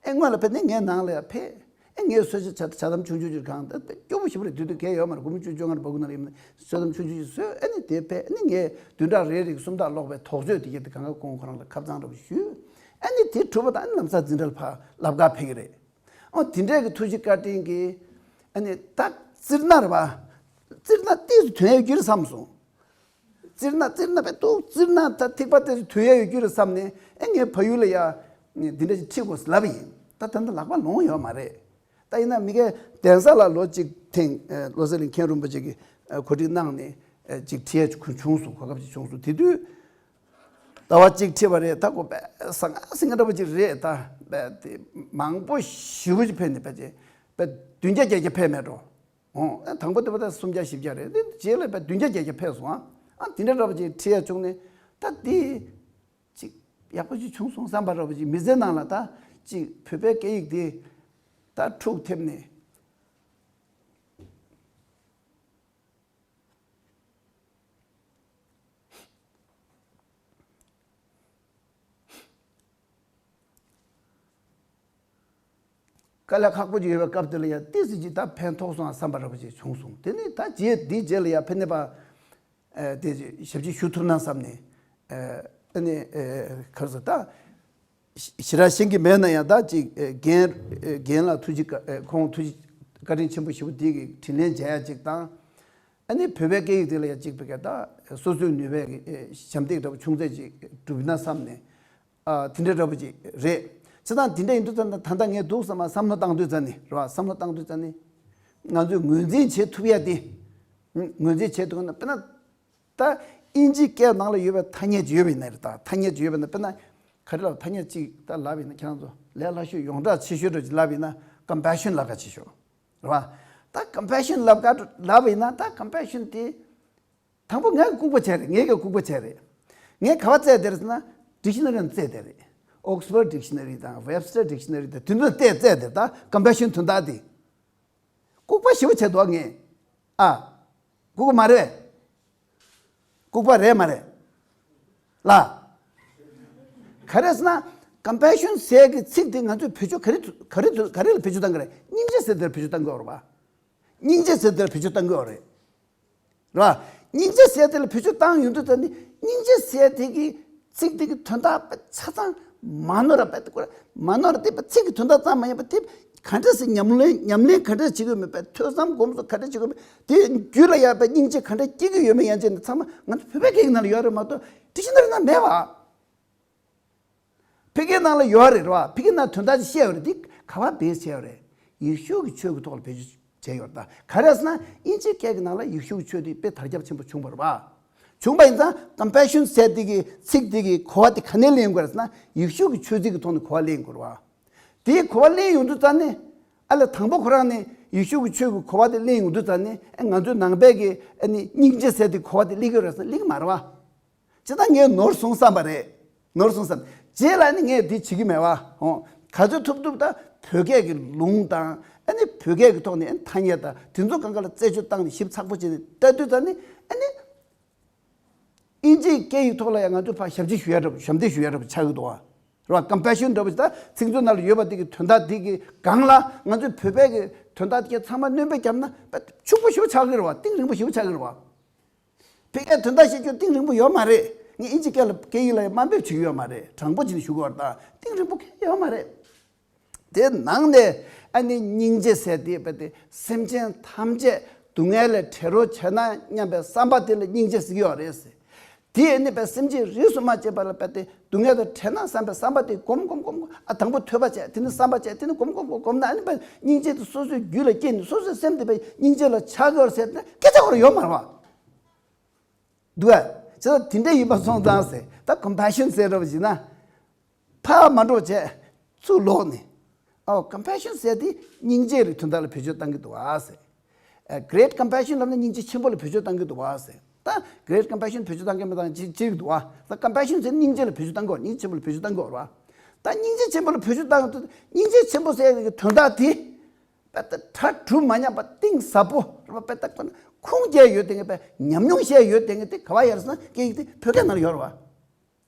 ཨེ་སྔོན་ལ་ཕེབས་ནས་ངའི་ནང་ལ་ཡང་ཕེབས། ཨེ་ངས་གསོལ་ཇ་ཇ་དམ་ཆུང་ཆུང་ཅིག་གང་ད་དཔེ་སྐྱོ་པོ་ཞེ་པོ་རེད། དུས་དུས་གས་ཡོད་མ་རེད། སྒོར་མོ་བཅུ་བཅོ་ལྔ་རེ་འབག་གི་ན་རེད། ཡིན་ན་གསོལ་ཇ་དམ་ཆུང་ཆུང་ཅིག་གསོལ། ཨེ་ནི་དེ་ཕེབས། ཨེ་ནི་ངས་བདུན་ཕྲག་རེ་རེ་གི་སུམ་རྟགས་ཀློག་པའི་དོགས་གཅོད་དེ་གས་དེ་གང་ག་ཁོང་ཁོ་རང་ལ་ཁ་བྱང་འདྲ་པོ་ཞུས། ཨེ་ནི་དེ་གྲུབ་པ་དང་ཨེ་ནི་ལམ་སང་འཛིན་གྲྭ་ལ་ཕར་ལབ་ག་ཕེབས་ཀྱི་རེད། ཨོ་དེ་འདྲས་ཀྱི་ཐུགས་རྗེ་བཀའ་དྲིན་གྱིས་ཨ་ནི་ད་བཙིར་ན་རེད་བ། བཙིར་ན་ཏོག་ཙམ་དོན་ཡག་ཡོད་རྒྱུ་རེད་བསམ་སོང་། བཙིར་ན་བཙིར་ན་བས་ཏོག་བཙིར་ན་ད་ཐིགས་པ་ཏོག་ཙམ་དོན་ཡག་ཡོད་རྒྱུ་རེད་བསམ་ནས་ཨེ་ངས་ཕ་ཡུལ་ལ་ཡ་འདི་འདྲ་ཞིག་ཁྲིད་དགོས་ལབ་ཡིན། ད་ད་ལྟ་ལག་པ་ལོང་ཡོད་མ་རེད། ད་ཡིན་ན་མི་ཁའི་གདན་ས་ལ་ལོ་གཅིག་ཐེངས་ལོ་གསར་གླིང་མཁན་རིན་པོ་ཆེ་གིས་གོ་སྒྲིག་གནང་ནས་ཅིག་ཁྲིད་ཡ་བྱུང་སོང་། གོ་སྐབས་ཅིག་བྱུང་སོང་། དེ་དུས། ཟླ་བ་གཅིག་ཁྲིད་པ་རེད། ད་ཁོ་དཔེ་ཟང་ངེ་ཟིང་ངེ་འདྲ་པོ་ཅིག་རེད། ད་དཔེ་དེ་མང་པོ་ཞེ་པོ་ཅིག་ཕེབས་ནས་དཔེ་ཅིག་དཔེ་བདུན་བརྒྱ་བརྒྱད་བརྒྱ་ཕེབས་མེད་འགྲོ། ཨོ་དང་པོ་དེ་བ་ད་སུམ་བརྒྱ་བཞི་བརྒྱ་རེད། དེ་རྗེས་ལ་དཔེ་བདུན་བརྒྱ་བརྒྱད་བརྒྱ་ཕེབས་སོང་། ཨ་ཨ་དེ་འདྲ་འདྲ་པོ་ཅིག་ཁྲིད་ཡ་བྱུང་ནས་ད་དེ་ཅིག་ཡག་པོ་ཅིག་བྱུང་སོང་བསམ་པ་འདྲ་པོ་ཅིག་མི་ཚེ་ནང་ལ་ད་ཅིག་བོད་པའི་སྐད་ཡིག་དེ་ད་འཁྲུག་ཐེབས་ནས། དཀའ་ལས་ཁག་པོ་ཅིག་ཡོད་པའི་སྐབས་དེ་ལ་ཡང་ཏོག་ཙམ་ཅིག་ད་ཕན་ཐོགས་སོང་བསམ་པ་འདྲ་པོ་ཅིག་བྱུང་སོང་། དེ་ནས་ད་རྗེས་འདིའི་རྗེས་ལ་ཡང་ཕན་ནེ་པ་དེ་ཞབས་ཕྱི་ཞུ་ཐུབ་ན་བསམ་ནས་ཨ་ནི་ག་རེ་ཟེར་ད། ཞེ་དྲག་ཤེས་ཀྱི་མེད་ན་ཡང་ད་ཅིག་རྒན་རྒན་ལགས་ཐུགས་རྗེ་བཀའ་ཁོང་ཐུགས་རྗེ་བཀའ་དྲིན་ཆེན་པོ་ཞེ་པོ་དེ་གི་དྲིན་ལན་འཇལ་ཡ་ཅིག་དང་། ཨ་ནི་བོད་པའི་སྐད་ཡིག་དེ་ལ་ཡང་ཅིག་བོད་སྐད་ད་སོ་སོའི་ནུས་པའི་གི་ཞབས་འདེགས་འདྲ་པོ་ཆུང་ཙག་ཅིག་སྒྲུབ་ན་བསམ་ནས་ཨ་དེ་འདྲ་འདྲ་པོ་ཅིག་རེད། བྱས་ཙང་དེ་འདྲ་ཡིན་དུས་ཙམ་ན་ད་ལྟ་ངས་འདུག་བསམ་ན་བསམ་བློ་བཏང་དུས་ཙམ་ནས་རེད་བ། བསམ་བློ་བཏང་དུས་ཙམ་ནས་ང་ཚོས་ངོས་འཛིན་བྱེད་ཐུབ་ཡ་དེ་ངོས་འཛིན་བྱེད་ཐུབ་ན་དཔེར་ན། ད་དབྱིན་ཇིའི་སྐད་ནང་ལ་ཡོད་པའི་ཐ་སྙད་ཅིག་ཡོད་པ་ཡིན་ན་རེད། ད་ཐ་སྙད་ཅིག་ཡོད་པ་ཡིན་ན་དཔེར་ན་ག་རེ་ལབ། ཐ་སྙད་ཅིག་ད་ལབ་ཡིན་ན་ཁྱེད་རང་ཚོ་ལས་སླ་ཤོས་ཡོངས་གྲགས་ཆེ་ཤོས་འདྲ་ཅིག་ལབ་ཡིན་ན་ཀམ་པེ་ཤོན་ལབ་ག་ཆེ་ཤོས་རེད་བ། ད་ཀམ་པེ་ཤོན་ལབ་ག་ལབ་ཡིན་ན་ད་ཀམ་པེ་ཤོན་དེ་དང་པོ་ངས་ལྐུགས་པ་བྱས་རེད། ངས་ཀྱང་ལྐུགས་པ་བྱས་རེད། ངས་ག་བ་བཙལ་བསྡད་རེད་ཟེར་ན་ཌིག་ཤ་ན་རི་ནང་བཙལ་བསྡད་རེད། ཨོག་སི་ཕོར་ཌིག་ཤ་ན་རི་དང་ཝེབ་སི་ཊར་ཌིག་ཤ་ན་རི་དང་དེ་ཚོ་བལྟས་བཙལ་བསྡད། ད་ཀམ་པེ་ཤོན་དོན་དག་དེ། ལྐུགས་པ་ཞེ་པོ་བྱས་འདུག་ངས། ཨ། ལྐུགས་པ་མ་རེད། ལྐུགས་པ་རེད་མ་རེད། ལ། ག་རེ་ཟེར་ན། ཀམ་པེ་ཤོན་ཟེར་གྱི་ཚིག་དེ་ང་ཚོས་བེད་སྤྱོད་ག་རེ་ག་རེ་ག་རེ་ལ་བེད་སྤྱོད་བཏང་གི་རེད། སྙིང་རྗེ་ཟེར་དེར་བེད་སྤྱོད་བཏང་གི་ཡོད་རེད་པ། སྙིང་རྗེ་ཟེར་དེར་བེད་སྤྱོད་བཏང་གི་ཡོད་རེད། རེད་བ། སྙིང་རྗེ་ཟེར་དེ་ལ་བེད་སྤྱོད་བཏང་ཡོང་དུས་ཙམ་ནས་སྙིང་རྗེ་ཟེར་དེ་གི་ཚིག་དེ་གི་དོན་དག་པ་ཆ་ཚང་མ་ནོར་ར་པ་དེ་ཀོ་ར་མ་ནོར་ར་དེ་པ་ཚིག་གི་དོན་དག་ཙམ་མ་ཡིན་པ་དེ་ག་འདྲ་སེ་ཉམས་ལེན་ཉམས་ལེན་ག་འདྲ་བྱེད་ཀྱི་ཡོད་མེད་པ་ཐོས་བསམ་སྒོམ་གསུམ་ག་འདྲ་བྱེད་ཀྱི་ཡོད་མེད་དེ་རྒྱུད་ལ་ཡོད་པའི་སྙིང་རྗེ་ག་འདྲ་སྐྱེ་གི་ཡོད་མེད་ཡན་ཆད་ནི་ཚང་མ་ང་ཚོ་བོད་པའི་སྐད་ཀྱི་ནང་ལ་ཡོད་རེད་མ་གཏོགས་ཌིག་ཤི་ན་རི་ནང་མེད་བ། ཕ་གིའི་ནང་ལ་ཡོད་རེད་ར། ཕ་གིའི་ནང་དོན་དག་ཅིག་བཤད་ཡོད་རེད། འདི་ག་པར་བེད་བྱས་ཡོད་རེད། ཡེ་ཤུ་གི་ཆོས་ཀྱི་ཐོག་ལ་བེད་སྤྱོད་བྱས་ཡོད་རེད་ད། ག་རེ་ཟེར་ན་དབྱིན་ཇིའི་སྐད་ཀྱི་ནང་ལ་ཡེ་ཤུ་གི་ཆོས་འདི་དཔེ་དར་ཁྱབ་ཆེན་པོ་བྱུང་བ་རེད་པ། བྱུང་བ་ཡིན་ཙང་ཀམ་པེ་ཤོན་ཟེར་དེ་གི་ཚིག་དེ་གི་གོ་བ་དེ་ག་ནས་ལེན་དགོས་རེད་ཟེར་ན་ཡེ་ཤུ་གི་ཆོས་ཚིག་གི་ཐོག་ནས་གོ་བ་ལེན་དགོས་རེད་པ། དེའི་གོ་བ་ལེན་ཡོང་དུས་ཙང་ནས་ཨ་ལས་དང་པོ་ཁོ་རང་ནས་ཡེ་ཤུ་གི་ཆོས་ཀྱི་གོ་བ་དེ་ལེན་ཡོང་དུས་ཙང་ནས་ཨ་ང་ཚོའི་ནང་པའི་གི་ཨ་ནི་སྙིང་རྗེ་ཟེར་དེ་གོ་བ་དེ་ལེན་གི་རེད་ཟེར་ན་ལེན་གི་མ་རེད་པ། ཇི་ལྟར་ངས་ནོར་སོང་བསམ་པ་རེད། ནོར་སོང་བསམ། རྗེས་ལ་ནི་ངས་འདི་བྱེད་ཀྱི་མེད་པ། ཧོ། ག་ཚོད་ཐུབ་ཐུབ་ད་བོད་སྐད་ཀྱི་ལུང་དང་ཨ་ནི་བོད་སྐད་ཀྱི་ཐོག་ནས་ཨ་ནི་ཐ་སྙད་དང་དེ་ཚོ་གང་ག་ལ་རྩད་གཅོད་བཏང་ནས་ཞིབ་ཚགས་པོ་བྱས་ནས་ལྟ་དུས་ད་ནི་ཨ་ནི་དབྱིན་ཇིའི་སྐད་ཡིག་ཐོག་ལ་ཡང་ང་ཚོས་ཕར་ཞབས་ཕྱི་ཞུ་ཡ་འདྲ་པོ་ཞབས་འདེགས་ཞུ་ཡ་འདྲ་པོ་ཆགས་ཀྱི་འདུག་བ། རེད་བ། ཀམ་པེ་ཤོན་འདྲ་པོ་ཞིག་ད་ཚིག་མཛོད་ནང་ལ་ཡོད་པ་དེ་གི་དོན་དག་དེ་གི་སྒང་ལ་ང་ཚོས་བོད་པའི་གི་དོན་དག་དེ་གི་ཚང་མ་སྣོན་པ་བརྒྱབ་ན་ཕྱུག་པོ་ཞེ་པོ་ཆགས་ཀྱི་རེད་བ། གཏིང་རིང་པོ་ཞེ་པོ་ཆགས་ཀྱི་རེད་བ། ཕ་གིའི་དོན་དག་བཤད་རྒྱུ་གཏིང་རིང་པོ་ཡོད་མ་རེད། ངས་དབྱིན་ཇི་སྐད་ལ་སྐད་ཡིག་ལ་ཡང་དམའ་འབེབས་བྱེད་ཀྱི་ཡོད་མ་རེད། དྲང་པོ་བྱས་ནས་ཞུ་དགོས་པ་དང་གཏིང་རིང་པོ་གང་ཡང་ཡོད་མ་རེད། དེ་ནང་ནས་ཨ་ནི་སྙིང་རྗེ་ཟེར་དེ་བས་ཏེ་སེམས་ཅན་ཐམས་ཅད་སྡུག་བསྔལ་ལས་བྲལ་རོགས་བྱས་ན་སྙམ་པའི་བསམ་པ་དེ་ལ་སྙིང་རྗེ་ཟེར་གྱི་ཡོད་རེད་ཟེར། དེ་ཨ་ནི་བས་སེམས་ཅན་རིས་སུ་མ་ཆད་པ་ལ་བས་ཏེ་སྡུག་བསྔལ་དང་བྲལ་ན་བསམ་པའི་བསམ་པ་དེ་སྒོམ་སྒོམ་སྒོམ་སྒོམ་ཨ་དང་པོ་ཐོས་པ་བྱས། དེ་ནི་བསམ་པ་བྱས། དེ་ནི་སྒོམ་སྒོམ་སྒོམ་སྒོམ་ན་ཨ་ནི་བས་སྙིང་རྗེ་དེ་སོ་སོའི་རྒྱུད་ལ་སྐྱེས་ནས་སོ་སོའི་སེམས་དེ་བས་སྙིང་རྗེ་ལ་ཆགས་ཀྱི་ཡོད་རེད་ཟེར་ན་སྐད་ཆ་ཁོ་རང་ཡོད་མ་རེད་བ། འདུག་ཨ། བྱས་ཙང་དེ་འདྲ་ཡིན་པ་སོང་ཙང་ཟེར་ད་ཀམ་པེ་ཤོན་ཟེར་འདྲ་པོ་ཞིག་ན། ཕར་མ་འགྲོ་བྱས་ཚུར་ལོག་ནས། ཨོ་ཀམ་པེ་ཤོན་ཟེར་དེ་སྙིང་རྗེ་རེད་དོན་དག་ལ་བེད་སྤྱོད་བཏང་གི་འདུག་ཨ་ཟེར། ཨ་གྷི་རེ་ཊི་ཀམ་པེ་ཤོན་ལབ་ན་སྙིང་རྗེ་ཆེན་པོ་ལ་བེད་སྤྱོད་བཏང་གི་འདུག་ཨ་ཟེར། ད་གྷི་རེ་ཊི་ཀམ་པེ་ཤོན་བེད་སྤྱོད་བཏང་གི་མི་བཏང་གི་ཅི་ཅི་རིགས་འདུག་ཨ། ད་ཀམ་པེ་ཤོན་ཟེར་སྙིང་རྗེ་ལ་བེད་སྤྱོད་བཏང་གི་ཡོད། སྙིང་རྗེ་ཆེན་པོ་ལ་བེད་སྤྱོད་བཏང་གི་ཡོད་རེད་བ། ད་སྙིང་རྗེ་ཆེན་པོ་ལ་བེད་སྤྱོད་བཏང་གི་འདུག་སྙིང་རྗེ་ཆེན་པོ་ཟེར་ཡག་གི་དོན་དག་དེ། པ་ད་གྲ་གྲུབ་མ་ཉམས་པ་གཏིང་ཟབ་པོ་རེད་པ། པ་ད་ཁོ་ན་ཁུངས་སྐྱེལ་ཡོད་དེ་ངེས་པའི་ཉམས་མྱོང་བཤད་ཡོད་དེ་ངེས་དེ་ག་བ་ཡར་སོང་ན་སྐད་ཡིག་དེ་བོད་སྐད་ནང་ལ་ཡོད་རེད་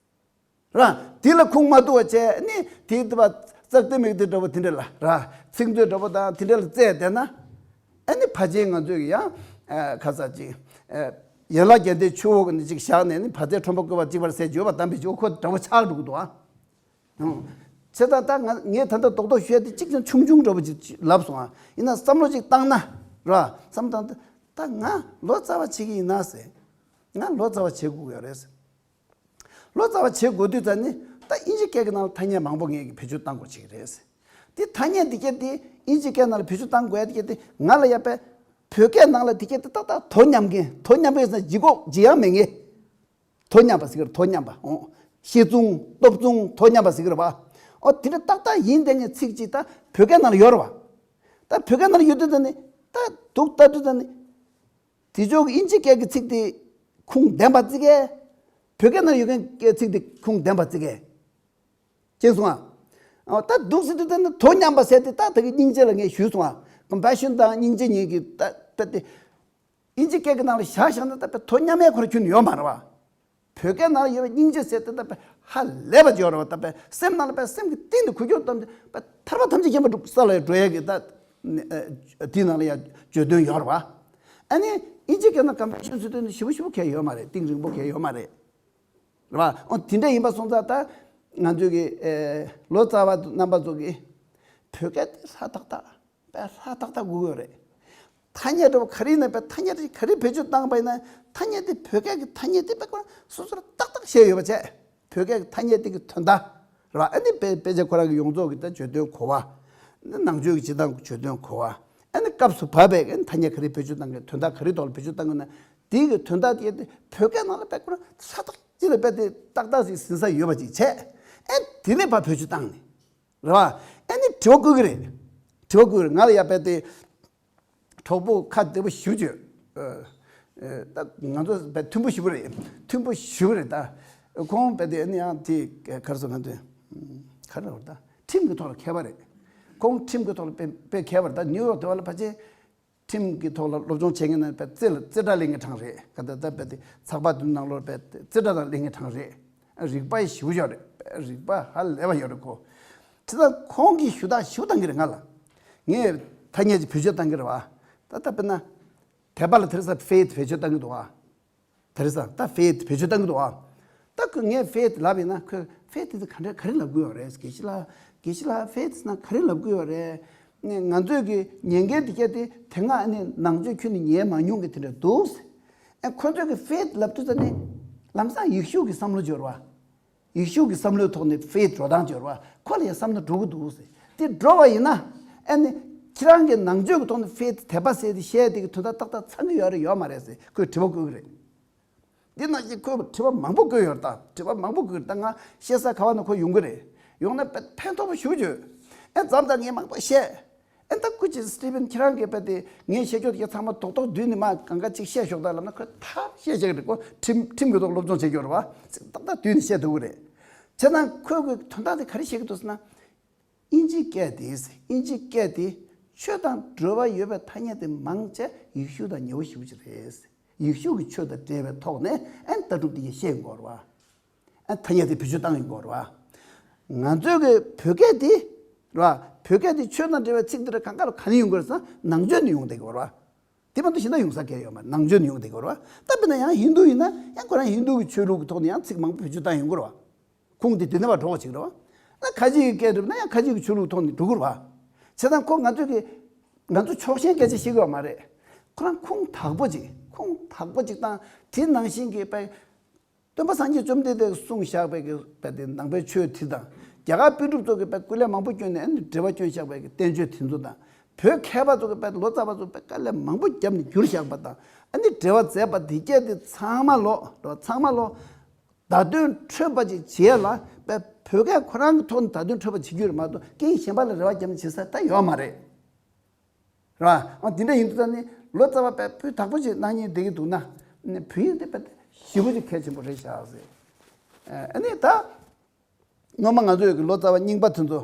བ། ར། དེ་ལ་ཁུངས་མ་གཏུགས་པ་བྱས་ནི་དེའི་དུ་བ་ཙག་ཏི་མིག་ཏི་འདྲ་པོ་དེ་འདྲ་ལ་ར། ཚིག་མཛོད་འདྲ་པོ་དང་དེ་འདྲ་ལ་བཙལ་བསྡད་ན། ཨ་ནི་ཕལ་ཆེར་ང་ཚོས་ཀྱི་ཡང་ཁ་ས་ཅིག་ཡན་ལག་བརྒྱད་ལྡན་ཆུ་བོ་གི་ནི་ཅིག་བཞག་ནས་ནི་བ་ཚྭའི་ཁྲོན་པ་བསྐོལ་བ་གཅིག་པར་ཟད་བརྗོད་པ་དམ་པའི་ཆོས་ཁོ་འདྲ་པོ་ཆགས་འགྲོ་གི་འདུག་ཨ། བྱས་ཙང་ད་ང་ངས་ད་ལྟ་རྡོག་རྡོག་ཤོད་དེ་གཅིག་ཀྱང་ཆུང་ཆུང་འདྲ་པོ་ཅིག་ལབ་སོང་ཨ། ཡིན་ན་བསམ་བློ་ཅིག་བཏང་ན་ར། བསམ་བཏང་ད་ད་ང་ལོ་ཙཱ་བ་བྱེད་ཀྱི་ཡིན་ན་ཟེར། ང་ལོ་ཙཱ་བ་བྱེད་དགོས་ཀྱི་ཡོད་རེད་ཟེར། ལོ་ཙཱ་བ་བྱེད་དགོས་དུས་ཙང་ནི་ད་དབྱིན་ཇི་སྐད་ཀྱི་ནང་ལ་ཐ་སྙད་མང་པོ་ངས་ཀྱི་བེད་སྤྱོད་བཏང་དགོས་ཀྱི་རེད་ཟེར། དེ་ཐ་སྙད་འདི་སྐད་དེ་དབྱིན་ཇི་སྐད་ནང་ལ་བེད་སྤྱོད་བཏང་དགོས་ཡ་འདི་སྐད་དེ་ང་ལ་ཡ་པའི་བོད་སྐད་ནང་ལ་འདི་སྐད་དེ་ཏག་ཏག་དོ་མཉམ་མཁན། དོ་མཉམ་པའི་ཟེར་ན་ལྗིད་ཁོག་ལྗིད་ཡང་མེད་མཁན། དོ་མཉམ་པ་ཟེར་གི་རེད། དོ་མཉམ་པ། ཨོ། ཤེས་ལྗོན་སྟོབས་ལྗོན་དོ་མཉམ་པ་ཟེར་གི་རེད་བ། ཨོ་དེ་འདྲ་ཏག་ཏག་ཡིན་དེ་ངས་ཚིག་ཅིག་ད་བོད་སྐད་ནང་ལ་ཡོད་རེད་བ། ད་བོད་སྐད་ནང་ལ་ཡོད་དུས་ད་ནི་ད་འདུག་ལྟ་དུས་ད་ནི། དེ་ཕྱོགས་ཀྱི་དབྱིན་ཇི་སྐད་ཀྱི་ཚིག་དེ་ཁུངས་ལྡན་པ་བརྩི་གས། བོད་སྐད་ནང་ཡོད་མཁན་སྐད་ཚིག་དེ་ཁུངས་ལྡན་པ་བརྩི་གས། མཁྱེན་སོང་ཨ། ཨ་ད་འདུག་ཟེར་དུས་ད་ནི་དོ་མཉམ་པ་ཟེར་དེ་ད་ད་གི་སྙིང་རྗེ་ལ་ངས་ཞུས་སོང་ཨ། ཀམ་པེ་ཤོན་དང་སྙིང་རྗེ་གཉིས་ཀྱི་ད་ད་དེ། དབྱིན་ཇི་སྐད་ཀྱི་ནང་ལ་བཞག་བཞག་ན་ད་དཔེ་དོ་མཉམ་ཡས་ཁོ་རང་ཁྱོན་ནས་ཡོད་མ་རེད་བ། བོད་སྐད་ནང་ལ་ཡོད་པའི་སྙིང་རྗེ་ཟེར་དེ་ད་དཔེ་ཧ་ལས་པ་ཅིག་ཡོད་རེད་བ། ད་དཔེ་སེམས་ནང་ལ་དཔེ་སེམས་ཀྱི་གཏིང་དུ་འཁུར་རྒྱུ་ཙམ་དེ་དཔེ་ཐར་པ་ཐམས་ཅད་མཁྱེན་པ་འགྲུབ་ས་ལ་འགྲོ་ཡས་ཀྱི་ད། དེའི་ནང་ལ་ཡང་བརྗོད་དོན་ཡོད་རེད་བ། ཨ་ནི་དབྱིན་ཇི་སྐད་ནང་ཀམ་པེ་ཤོན་ཟེར་དུས་ནི་ཞེ་པོ་ཞེ་པོ་གལ་ཡོད་མ་རེད། གཏིང་རིང་པོ་གལ་ཡོད་མ་རེད། རེད་བ། ཨོ་དེ་འདྲ་ཡིན་པ་སོང་ཙང་ད་ང་ཚོས་ཀྱི་ཨེ་ལོ་ཙཱ་བ་རྣམ་པ་ཚོ་གིས་བོད་སྐད་དེ་ཧྲ་ཏག་ཏག་དཔེ་ཧྲ་ཏག་ཏག་དགོས་ཀྱི་ཡོད་རེད། ཐ་སྙད་འདྲ་པོ་ག་རེ་ཡིན་ན་དཔེ་ཐ་སྙད་དེ་ག་རེ་བེད་སྤྱོད་བཏང་པ་ཡིན་ན་ཐ་སྙད་དེ་བོད་སྐད་ཀྱི་ཐ་སྙད་དེ་དཔེ་ཁོ་རང་སོ་སོར་ཏག་ཏག་བཤད་ཡོད་པ་བྱས། བོད་སྐད་ཀྱི་ཐ་སྙད་དེ་གི་དོན་དག་རེད་བ། ཨ་ནི་དཔེ་དཔེ་ཆ་ཁོ་རང་གི་ཡོངས་རྫོགས་ཀྱི་ད་བརྗོད་དོན་གོ་བ། ནི་ནང་ཆོས་ཀྱི་སྤྱིར་བཏང་གི་བརྗོད་དོན་གོ་བ། ཨ་ནི་སྐབས་སུ་བབས་པའི་ཐ་སྙད་ག་རེ་བེད་སྤྱོད་བཏང་གི་དོན་དག་ག་རེ་ཐོག་ལ་བེད་སྤྱོད་བཏང་གི་ན་དེ་གི་དོན་དག་དེ་བོད་སྐད་ནང་ལ་དཔེ་ཁོ་རང་ཧྲ་ཏག་ཅིག་ལ་དཔེ་དེ་ཏག་ཏག་ཅིག་ཟིན་ས་ཡོད་པ་ཅིག་བྱས། ཨ་དེ་ནས་ཕར་བེད་སྤྱོད་བཏང་ནས། རེད་བ། ཨ་ནི་དྲི་བ་བཀོད་ཀྱི་རེད། དྲི་བ་བཀོད་ཀྱི་རེད། ང་ལ་ཡ་དཔེ་དེ། གྲོགས་པོ་ཁ་བདེ་པོ་ཞེ་པོ་ཅིག་ཨ། ཨ། ད་ང་ཚོ་དཔེ་མཐུན་པོ་ཞེ་པོ་རེད། མཐུན་པོ་ཞེ་པོ་རེད་ད། ཁོང་དཔེ་དེ་ཨ་ནི་ཡང་དེ་ག་རེ་ཟེར། ང་ཚོ་ག་རེ་ལབ་དགོས་རེད་ད། ཁྲིམས་ཀྱི་ཐོག་ལ་མཁས་པ་རེད། ཁོང་ཁྲིམས་ཀྱི་ཐོག་ལ་དཔེ་དཔེ་མཁས་པ་རེད་ད། ནིའུ་ཡོག་དེ་བ་ལ་ཕལ་ཆེར་ཁྲིམས་ཀྱི་ཐོག་ལ་སློབ་སྦྱོང་བྱེད་མཁན་ནི་དཔེ་རྩེ་ལ་རྩེ་གྲ་ལེན་མཁན་གྲངས་རེད། ག་ད་ད་དཔེ་དེ་ཚགས་པར་དེ་ནང་ལོགས་དཔེ་རྩེ་གྲ་དང་ལེན་མཁན་གྲངས་རེད། རིག་པ་ཞེ་པོ་ཡོད་རེད། རིག་པ་ཧ་ལས་པ་ཡོད་རེད་ཁོ། དེ་ད་ཁོང་གིས་ཞུ་དག་ཞེ་པོ་བཏང་གི་རེད་ང་ལ། ངས་ཐ་སྙད་ཅིག་བེད་སྤྱོད་བཏང་གི་རེད་བ། ད་ལྟ་དཔེར་ན། དད་པ་ལ་དེ་རིང་སང་faith་བེད་སྤྱོད་བཏང་གི་འདུག་བ། དེ་རིང་སང་ད་faith་བེད་སྤྱོད་བཏང་གི་འདུག་བ། ད་ཁོས་ངས་faith་ལབ་ཡིན་ན་ཁོས་faith་དེ་ག་འདྲ་ག་རེ་ལབ་ཀྱི་ཡོད་རེད། དགེ་བཤེས་ལགས། དགེ་བཤེས་ལགས། faith་ཟེར་ན་ག་རེ་ལབ་ཀྱི་ཡོད་རེད། ནས་ང་ཚོས་ཀྱི་ཉན་མཁན་དེ་གྱད་དེ་དེ་སྔ་ནས་ནང་ཆོས་ཁྱོན་ནས་ཉན་མ་མྱོང་མཁན་དེ་འདྲ་འདུག་ཟེར། ཨ་ཁོ་ཚོས་ཀྱི་faith་ལབ་དུས་ཙ་ནས་ལམ་སང་ཡེ་ཤུ་གི་བསམ་བློ་འབྱོར་བ། ཡེ་ཤུ་གི་བསམ་བློའི་ཐོག་ནས་faith་འགྲོ་སྟངས་འབྱོར་བ། ཁོ་ལ་ཡང་བསམ་བློ་འགྲོ་གི་འདུག་ཟེར། དེ་འགྲོ་བ་ཡིན་ན། ཨ་ནི་ཁྱེད་རང་གི་ནང་ཆོས་ཀྱི་ཐོག་ནས་faith་དད་པ་ཟེར་དེ་བཤད་དེ་གི་དོན་དག་ཏག་ཏག་ཚང་གི་ཡོད་རེད་ཡོད་མ་རེད་ཟེར་ཁོས་དྲི་བ་བཀོད་ཀྱི་རེད། འདི་ནང་བཞིན་ཁོས་དྲི་བ་མང་པོ་བཀོད་ཡོད་རེད། ད་དྲི་བ་མང་པོ་བཀོད་རེད། ད་ང་བཤད་ས་ག་བ་ན་ཁོ་ཡོང་གི་རེད། ཡོང་ན་ཕན་ཕན་ཐོགས་པོ་ཞེ་པོ་ཅིག་ཡོད། ཨེ་མཚམས་མཚམས་ངས་མང་པོ་བཤད། ཨེ་ད་སྐུ་མཁྱེན་Stephen་ཁྱེད་རང་གིས་དཔེ་དེ་ངས་བཤད་རྒྱུ་དེ་ཚང་མ་རྡོག་རྡོག་བསྡུས་ནས་མ་གང་ག་ཅིག་བཤད་ཞོག་ད་ལབ་ན་ཁོས་ཐབས་ཤེས་བྱེད་ཀྱི་རེད། ཁོ་ཁྲིམས་ཁྲིམས་ཀྱི་ཐོག་སློབ་སྦྱོང་བྱེད་རྒྱུ་རེད་བ། ཏག་ཏག་བསྡུས་ནས་བཤད་ཐུབ་ཀྱི་རེད། བྱས་ཙང་ཁོས་ཁོའི་དོན་དག་དེ་ག་རེ་བཤད་ཀྱི་འདུག་ཟེར་ན། དབྱིན་ཇིའི་སྐད་དེ། དབྱིན་ཇིའི་སྐད་དེ་ཆོས་དང་འབྲེལ་བ་ཡོད་པའི་ཐ་སྙད་དེ་མང་ཆེ་ཡེ་ཤུ་དང་ཉེ་བོ་ཞེ་པོ་ཅིག་རེད། ཡེ་ཤུ་གི་ཆོས་དང་འབྲེལ་བའི་ཐོག་ནས་ཨན་ལྟ་གྲུབ་དེ་ཡང་བཤད་ཡོང་གི་ཡོད་རེད་བ། ཨན་ཐ་སྙད་དེ་བེད་སྤྱོད་བཏང་ཡོང་གི་ཡོད་རེད་བ། ང་ཚོའི་གི་བོད་སྐད་དེ་རེད་བ། བོད་སྐད་དེ་ཆོས་དང་འབྲེལ་བའི་ཚིག་དེ་འདྲ་གང་ག་ལ་ག་ནས་ཡོང་གི་རེད་ཟེར་ན་ནང་ཆོས་ནས་ཡོང་བསྡད་ཀྱི་ཡོད་རེད་བ། དེ་མ་གཏོགས་གཞན་དག་ཡོང་ས་གང་ཡང་ཡོད་མ་རེད། ནང་ཆོས་ནས་ཡོང་བསྡད་ཀྱི་ཡོད་རེད་བ། ད་དཔེར་ན་ཡང་ཧིན་རྡུ་ཡིན་ན་ཡང་ཁོ་རང་ཧིན་རྡུ་གི་ཆོས་ལུགས་ཀྱི་ཐོག་ནས་ཡང་ཚིག་མང་པོ་བེད་སྤྱོད་བཏང་ཡོང་གི་རེད་བ། ཁུངས་དེ་དེ་ནས་བ་འགྲོ་བ་ཅིག་རེད་བ། ན་ཁ་ཅིག་གི་སྐད་སྒྲུབ་ན་ཡང་ཁ་ཅིག་གི་ཆོས་ལུགས་ཐོག་ནས་འགྲོ་གི་རེད་བ། བྱས་ཙང་ཁོ་ང་ཚོས་ཀྱི་ང་ཚོ་ཕྱོགས་ཞེན་སྐད་ཆ་བཤད་གི་ཡོད་མ་རེད། ཁོ་རང་ཁུངས་དག་པོ་ཅིག་ཁུངས་དག་པོ་ཅིག་དང་དེ་ནང་བཞིན་གྱི་དཔེ། སྟོན་པ་སངས་རྒྱས་བཅོམ་ལྡན་འདས་ཀྱིས་གསུངས་བཞག་པའི་གི་དཔེ་དེ་ནང་པའི་ཆོས་དེ་དང་། རྒྱ་གར་པཎ་གྲུབ་ཚོ་གིས་དཔེ་སྐུ་ལས་མང་པོ་བསྐྱོན་ནས་ཨ་ནི་འགྲེལ་པ་བསྐྱོན་བཞག་པའི་གི་བསྟན་བཅོས་དེ་ཚོ་དང་། བོད་མཁས་པ་ཚོ་གིས་དཔེ་ལོ་ཙཱ་བ་ཚོ་དཔེ་དཀའ་ལས་མང་པོ་བརྒྱབ་ནས་བསྒྱུར་བཞག་པ་དང་། ཨ་ནི་འགྲེལ་པ་མཛད་པ་དེ་གྱད་དེ་ཚང་མ་ལོ་ཚང་མ་ལོ། བརྡ་དོན་འཕྲོད་པ་ཅིག་བྱེད་ལ་དཔེ་བོད་སྐད་ཁོ་རང་གི་ཐོག་ནས་བརྡ་དོན་འཕྲོད་པ་བྱེད་རྒྱུ་རེད་མ་གཏོགས་སྐད་ཡིག་གཞན་པ་ལ་རེ་བ་བརྒྱབ་ནས་བྱེད་ས་ད་ཡོད་མ་རེད། རེད་བ། ཨ་འདི་འདྲ་ཡིན་དུས་ད་ནི་ལོ་ཙཱ་བ་དཔེ་སྤུས་དག་པོ་ཅིག་གནང་མཁན་བསྡད་ཀྱི་འདུག་ན། ནི་བོད་ཡིག་དེ་དཔེ་ཞེ་པོ་ཅིག་གལ་ཆེན་པོ་རེད་ཤག་ཟེར། ཨ་ནི་ད། སྔོན་མ་ང་ཚོ་ཡོད་ཀྱི་ལོ་ཙཱ་བ་རྙིང་པ་དེ་ཚོ།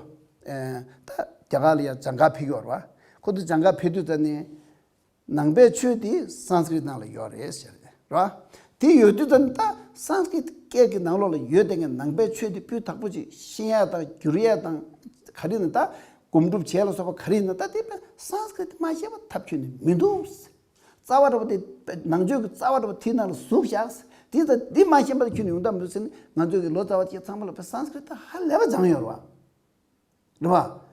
ཨེ་ད་རྒྱ་གར་ལ་ཡང་སྦྱང་གར་ཕེབས་ཀྱི་ཡོད་རེད་བ། ཁོ་ཚོ་སྦྱང་གར་ཕེབས་དུས་ད་ནི། ནང་པའི་ཆོས་དེ་སཾ་སྐྲྀཏ་ནང་ལ་ཡོད་རེད་ཟེར་རེད་བ། དེ་ཡོད་དུས་ད་ནི་ད་སཾ་སྐྲྀཏ་སྐད་ཀྱི་ནང་ལོགས་ལ་ཡོད་དེ་ངས་ནང་པའི་ཆོས་དེ་སྤུས་དག་པོ་ཅིག་ཤེས་ཡ་དང་བསྒྱུར་ཡ་དང་། ག་རེ་ཡིན་ན་ད་སྒོམ་སྒྲུབ་བྱས་ལ་སོགས་པ་ག་རེ་ཡིན་ན་ད་དེ་སཾ་སྐྲྀཏ་མ་ཤེས་པ་ཐབས་ཁྱོན་ནས་མི་འདུག། རྩ་བ་འདྲ་པོ་དེ། ནང་ཆོས་ཀྱི་རྩ་བ་འདྲ་པོ་དེའི་ནང་ལ་ཟུག་བཞག། དེ་ད་འདི་མ་ཤེས་པ་ཁྱོན་ནས་ཡོང་ཐབས་མི་འདུག་ཟེར་ནས་ང་ཚོའི་གི་ལོ་ཙཱ་བ་དེ་ཚང་མ་ལ་དཔེ་སཾ་སྐྲྀཏ་ཧ་ལས་པ་སྦྱངས་ཡོད་རེད་བ། རེད་བ།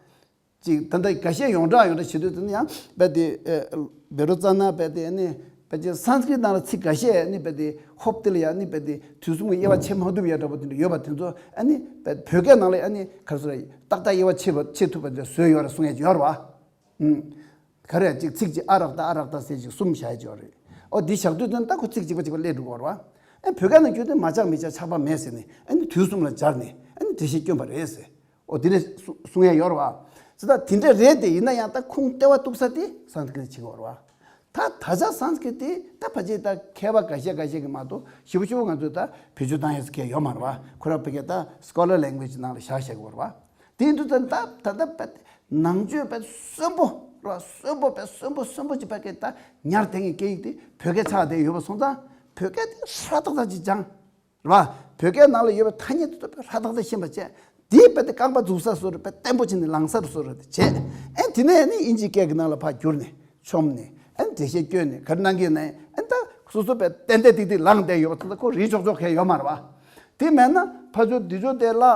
ཅིག་ད་ལྟ་འགའ་ཤས་ཡོངས་གྲགས་ཡོངས་གྲགས་བྱེད་དུས་དེ་ནི་ཡང་དཔེ་དེ་ཨེ་བེ་རོ་ཙ་ན་དཔེ་དེ་ནི་དཔེ་ཅིག་སཾ་སྐྲྀཏ་ནང་ལ་ཚིག་འགའ་ཤས་ནི་དཔེ་དེ་ཧོབ་དེ་ལ་ཡང་ནི་དཔེ་དེ་དུས་གསུམ་གྱི་དབྱེ་བ་ཕྱེ་མ་ཐུབ་ཡ་འདྲ་པོ་དེ་འདྲ་ཡོད་པ་དེ་ཚོ་ཨ་ནི་དཔེ་བོད་སྐད་ནང་ལ་ཨ་ནི་ག་རེ་ཟེར་ཏག་ཏག་དབྱེ་བ་ཕྱེ་བ་ཕྱེ་ཐུབ་པ་འདྲ་བཟོས་ཡོད་རེད་གསུང་ཡ་ཅིག་ཡོད་རེད་བ། ཨུམ། ག་རེ་ཅིག་ཚིག་ཅིག་ཨ་རག་ཏ་ཨ་རག་ཏ་ཟེར་ཅིག་གསུམ་བཞག་ཡ་ཅིག་ཡོད་རེད། ཨོ་འདི་བཞག་དུས་དེ་ད་ཁོ་ཚིག་གཅིག་པ་གཅིག་པ་སླེབས་འགྲོ་གི་ཡོད་རེད་བ། ཨ་བོད་སྐད་ནང་བསྒྱུར་དུས་མ་ཆགས་མི་ཆགས་ཆགས་པ་མེད་ཟེར་ནས་ཨ་ནི་དུས་གསུམ་ལ་སྦྱར་ནས་ཨ་ནི་འགྲེལ་བཤད་བསྐྱོན་པ་རེད་ཟེར། ཨོ་དེ་འདྲ་གསུ་གསུང་ཡ་ཡོད་རེད་བ། ཟེར་ད་དེ་འདྲ་རེད་དེ་ཡིན་ན་ཡང་ད་ཁུངས་ལྟེ་བ་གཏུགས་ས་དེ་སཾ་སྐྲྀཏ་བྱེད་ཀྱི་ཡོད་རེད་བ། ད་ད་ཆ་སཾ་སྐྲྀཏ་དེ་ད་ཕལ་ཆེར་ད་མཁས་པ་འགའ་ཤས་འགའ་ཤས་ཀྱིས་མ་གཏོགས་ཞེ་པོ་ཞེ་པོ་ང་ཚོས་ད་བེད་སྤྱོད་བཏང་ཡས་མཁན་ཡོད་མ་རེད་བ། ཁོ་རང་བོད་སྐད་ད་scholar language་ནང་ལ་བཞག་བཞག་གི་ཡོད་རེད་བ། དེ་ཡིན་དུས་ད་ད་ད་ད་ནང་ཆོས་དཔེ་གསོན་པོ་རེད་བ། གསོན་པོ་དཔེ་གསོན་པོ་གསོན་པོ་ཅིག་བོད་སྐད་ད་ཉར་བསྡད་མཁན་སྐད་ཡིག་དེ་བོད་སྐད་ཆགས་བསྡད་ཡོད་པ་སོང་ཙང་བོད་སྐད་དེ་སྲ་ཏག་ཏག་ཅིག་སྦྱངས། རེད་བ། བོད་སྐད་ནང་ལ་ཡོད་པའི་ཐ་སྙད་དེ་ཚོ་དཔེ་སྲ་ཏག་ཏག་ཤེས་པ་བྱས། དེའི་དཔེ་དེ་རྐང་པ་འཛུགས་ས་བཟོ་འདྲ་དཔེ་བརྟན་པོ་བྱས་ནས་ལངས་ས་བཟོ་འདྲ་དེ་བྱས། ཨེ་དེ་ནས་ནི་དབྱིན་ཇིའི་སྐད་ཀྱི་ནང་ལ་ཕར་བསྒྱུར་ནས་ཆོམས་ནས་ཨེ་འགྲེལ་བཤད་བསྐྱོན་ནས་ག་རེ་གནང་གི་ཡིན་ན་ཨེ་ད་སོ་སོ་དཔེ་ཏན་ཏན་ཏིག་ཏིག་ལངས་བསྡད་ཡོད་པ་ད་ལྟ་ཁོ་རིག་ཆོག་ཆོག་མཁན་ཡོད་མ་རེད་བ། དེ་མེད་ན་ཕར་ཕྱོགས་འདི་ཕྱོགས་དེ་ལ། ཨ་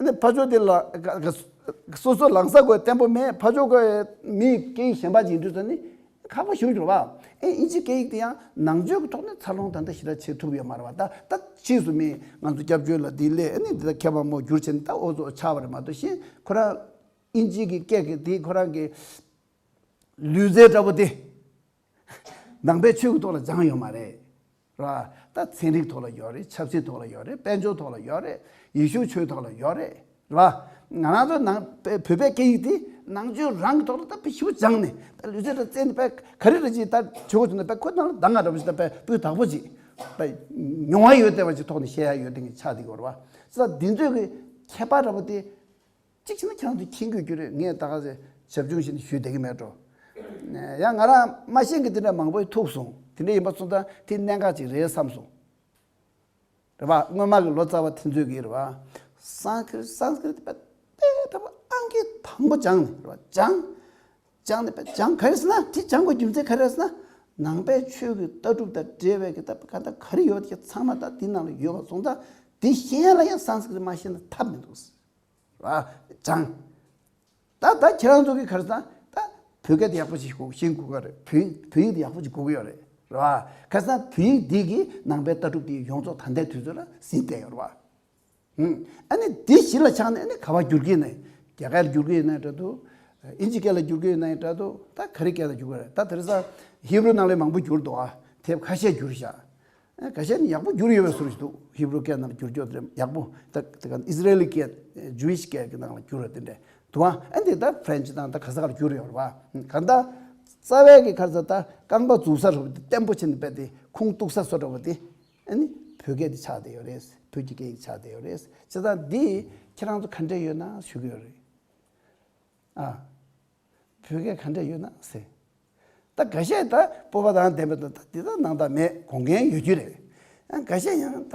ནི་ཕར་ཕྱོགས་དེ་ལ་ག་ག་སོ་སོ་ལངས་ས་དགོས་བརྟན་པོ་མེད། ཕར་ཕྱོགས་དགོས་མི་སྐད་ཡིག་གཞན་པ་ཅིག་ཡིན་དུས་ཙ་ནི་ཁག་པོ་ཞེ་པོ་ཅིག་རེད་བ། ཨེ་དབྱིན་ཇིའི་སྐད་ཡིག་དེ་ཡང་ནང་ཆོས་ཀྱི་ཐོག་ནས་འཚར་ལོངས་ད་ལྟ་ཞེ་དྲག་བྱེད་ཐུབ་ཡོད་མ་རེད་བ། ད་ད་ཕྱིས་སུ་མི་ང་ཚོ་སྐྱབས་བཅོལ་ལ་འདི་སླེབས་ཨ་ནི་འདི་ལ་མཁས་པ་མང་པོ་གྱུར་བྱས་ནས་ད་འོ་ཚོ་ཆགས་པ་རེད་མ་གཏོགས་གཞན་ཁོ་རང་དབྱིན་ཇི་གི་སྐད་ཀྱི་དེ་ཁོ་རང་གི་ལུས་རྩལ་འདྲ་པོ་དེ། ནང་པའི་ཆོས་ཀྱི་ཐོག་ལ་སྦྱངས་ཡོད་མ་རེད། ར། ད་ཚན་རིག་ཐོག་ལ་ཡོད་རེད། ཆབ་སྲིད་ཐོག་ལ་ཡོད་རེད། དཔལ་འབྱོར་ཐོག་ལ་ཡོད་རེད། ཡེ་ཤུ་ཆོས་ཐོག་ལ་ཡོད་རེད། ར། ང་རང་ཚོ་ནང་བོད་པའི་སྐད་ཡིག་དེ་ནང་ཆོས་རང་གི་ཐོག་ལ་ད་དཔེ་ཞེ་པོ་སྦྱངས་ནས་ད་ལུས་རྩལ་ད་རྩེད་ནས་དཔེ་ག་རེ་རེ་ཅིག་ད་བྱེད་དགོས་བྱུང་ན་དཔེ་ཁོ་ནང་ལ་ད་ང་འདྲ་པོ་ཞིག་ད་དཔེ་སྤུས་དག་པོ་ཅིག་དཔེ་མྱོང་བ་ཡོད་བསྡད་པ་ཅིག་ཐོག་ནས་བཤད་ཡ་ཡོད་དེ་ངས་ཆགས་བསྡད་ཀྱི་ཡོད་རེད་བ། ས་འདི་ཚོའི་གི་ཁྱད་པར་འདྲ་པོ་དེ། གཅིག་བྱས་ན་ཁྱེད་རང་ཚོས་མཁྱེན་དགོས་རྒྱུ་རེད། ངས་ད་ག་ཚོད་བྱབ་ཆུང་བྱས་ནས་ཞུས་བསྡད་ཀྱི་མེད་འགྲོ། ཡང་ང་རང་མ་ཤེས་མཁན་དེ་འདྲ་མང་པོ་ཐུག་སོང་། དེ་འདྲ་ཡིན་པ་སོང་ཙང་དེ་གནད་འགག་ཅིག་རེད་བསམ་སོང་། རེད་པ། སྔོན་མ་གི་ལོ་ཙཱ་བ་དེ་ཚོས་ཀྱིས་རེད་པ། སཾ་སྐྲྀ་སཾ་སྐྲྀ་དཔེ་དཔེ་དྲག་པོ་ཨང་ཀི་དང་པོ་སྦྱངས་ནས་རེད་པ། སྦྱངས། སྦྱངས་ནས་དཔེ་སྦྱངས་ག་རེ་ཟེར་ན། དེ་སྦྱངས་དགོས་རྒྱུ་མཚན་ག་རེ་ཟེར་ན། ནང་པའི་ཆོས་ཀྱི་ལྟ་གྲུབ་དང་འབྲེལ་བའི་གི་ད་ག་ད་ག་རེ་ཡོད་པ་དེ་ཚང་མ་ད་དེ་ནང་ལ་ཡོད་པ་སོང་ཙང་། དེ་ཤེས་ཡ་ལ་ཡང་སཾ་སྐྲྀ་མ་ཤེས་ན་ཐབས་མི་འདུག་ཟེར། ར། སྦྱངས། ད་ད་ཁྱེད་རང་ཚོ་གིས་ག་རེ་ཟེར་ན། ད་བོད་སྐད་དེ་ཡག་པོ་ཞིག་གོ་ཤེས་དགོས་ཀྱི་རེད། བོད་བོད་ཡིག་དེ་ཡག་པོ་ཞིག་གོ་གི་ཡོད་རེད། ར། ག་རེ་ཟེར་ན་བོད་ཡིག་འདི་གིས་ནང་པའི་ལྟ་གྲུབ་དེ་ཡོངས་རྫོགས་ད་ལྟའི་དུས་ཚོད་ལ་ཟིན་བསྡད་ཡོད་རེད་པ། ཨ་ནི་འདི་གཞི་ལ་ཆགས་ནས། ཨ་ནི་ག་པར་བསྒྱུར་གྱི་ཡིན་ན། རྒྱ་སྐད་ལ་བསྒྱུར་གྱི་ཡིན་ན་འདྲ་འདུག་ཨིན་ཇི་སྐད་ལ་བསྒྱུར་གྱི་ཡིན་ན་འདྲ་འདུག་ད་ག་རེ་སྐད་ལ་བསྒྱུར་གྱི་རེད། ད་དེང་སང་ཧི་བྷུ་རུ་ནང་ལ་མང་པོ་བསྒྱུར་འདུག་ཨ། དེབ་ཁ་ཤས་བསྒྱུར་བཞག་ཨ། ཁ་ཤས་ནི་ཡག་པོ་བསྒྱུར་ཡོད་པའི་བཟོ་འདྲ་ཞིག་འདུག་ཧི་བྷུ་རུ་སྐད་ནང་ལ་བསྒྱུར་རྒྱུ་དེ་ཡག་པོ། ད་དེ་ག་ཨི་སི་རེ་ལི་སྐད། ཇུ་ཝིཤ་སྐད་ཀྱི་ནང་ལ་བསྒྱུར་བ་དེ་འདྲ་འདུག་ཨ། ཨ་འདི་ད་ཕ་རན་ཅི་དང་ད་ག་ས་ག་ལ་བསྒྱུར་ཡོད་རེད་པ། གང་ལྟར་རྩ་བའི་གི་ག་རེ་ཟེར། ད་རྐང་པ་འཛུགས་ས་རེད་པ། དེ་བརྟན་པོ་བྱས་ནས་དཔེ་དེ་ཁུངས་གཏུགས་ས་བཟོ་འདྲ་པོ་དེ། ཨ་ནི་བོད་སྐད་དེ་ཆགས་བསྡད་ཡོད་རེད། བོད་ཀྱི་སྐད་ཡིག་ཆགས་བསྡད་ཡོད་རེད། བྱས་ཙང་འདི་ཁྱེད་རང་ཚོ་ག་འདྲས་ཡོད་ན་ཞུ་གི་ཡོད་རེད། ཨ། བོད་སྐད་ག་འདྲས་ཡོད་ན་ཟེར། ད་འགའ་ཤས་ད་སྤོབས་པ་དང་ལྡན་པ་དང་། ད་འདི་ད་ནང་ད་མེད་དགོངས་མཁན་ཡོད་རྒྱུ་རེད། ཡང་འགའ་ཤས་ཡང་ད་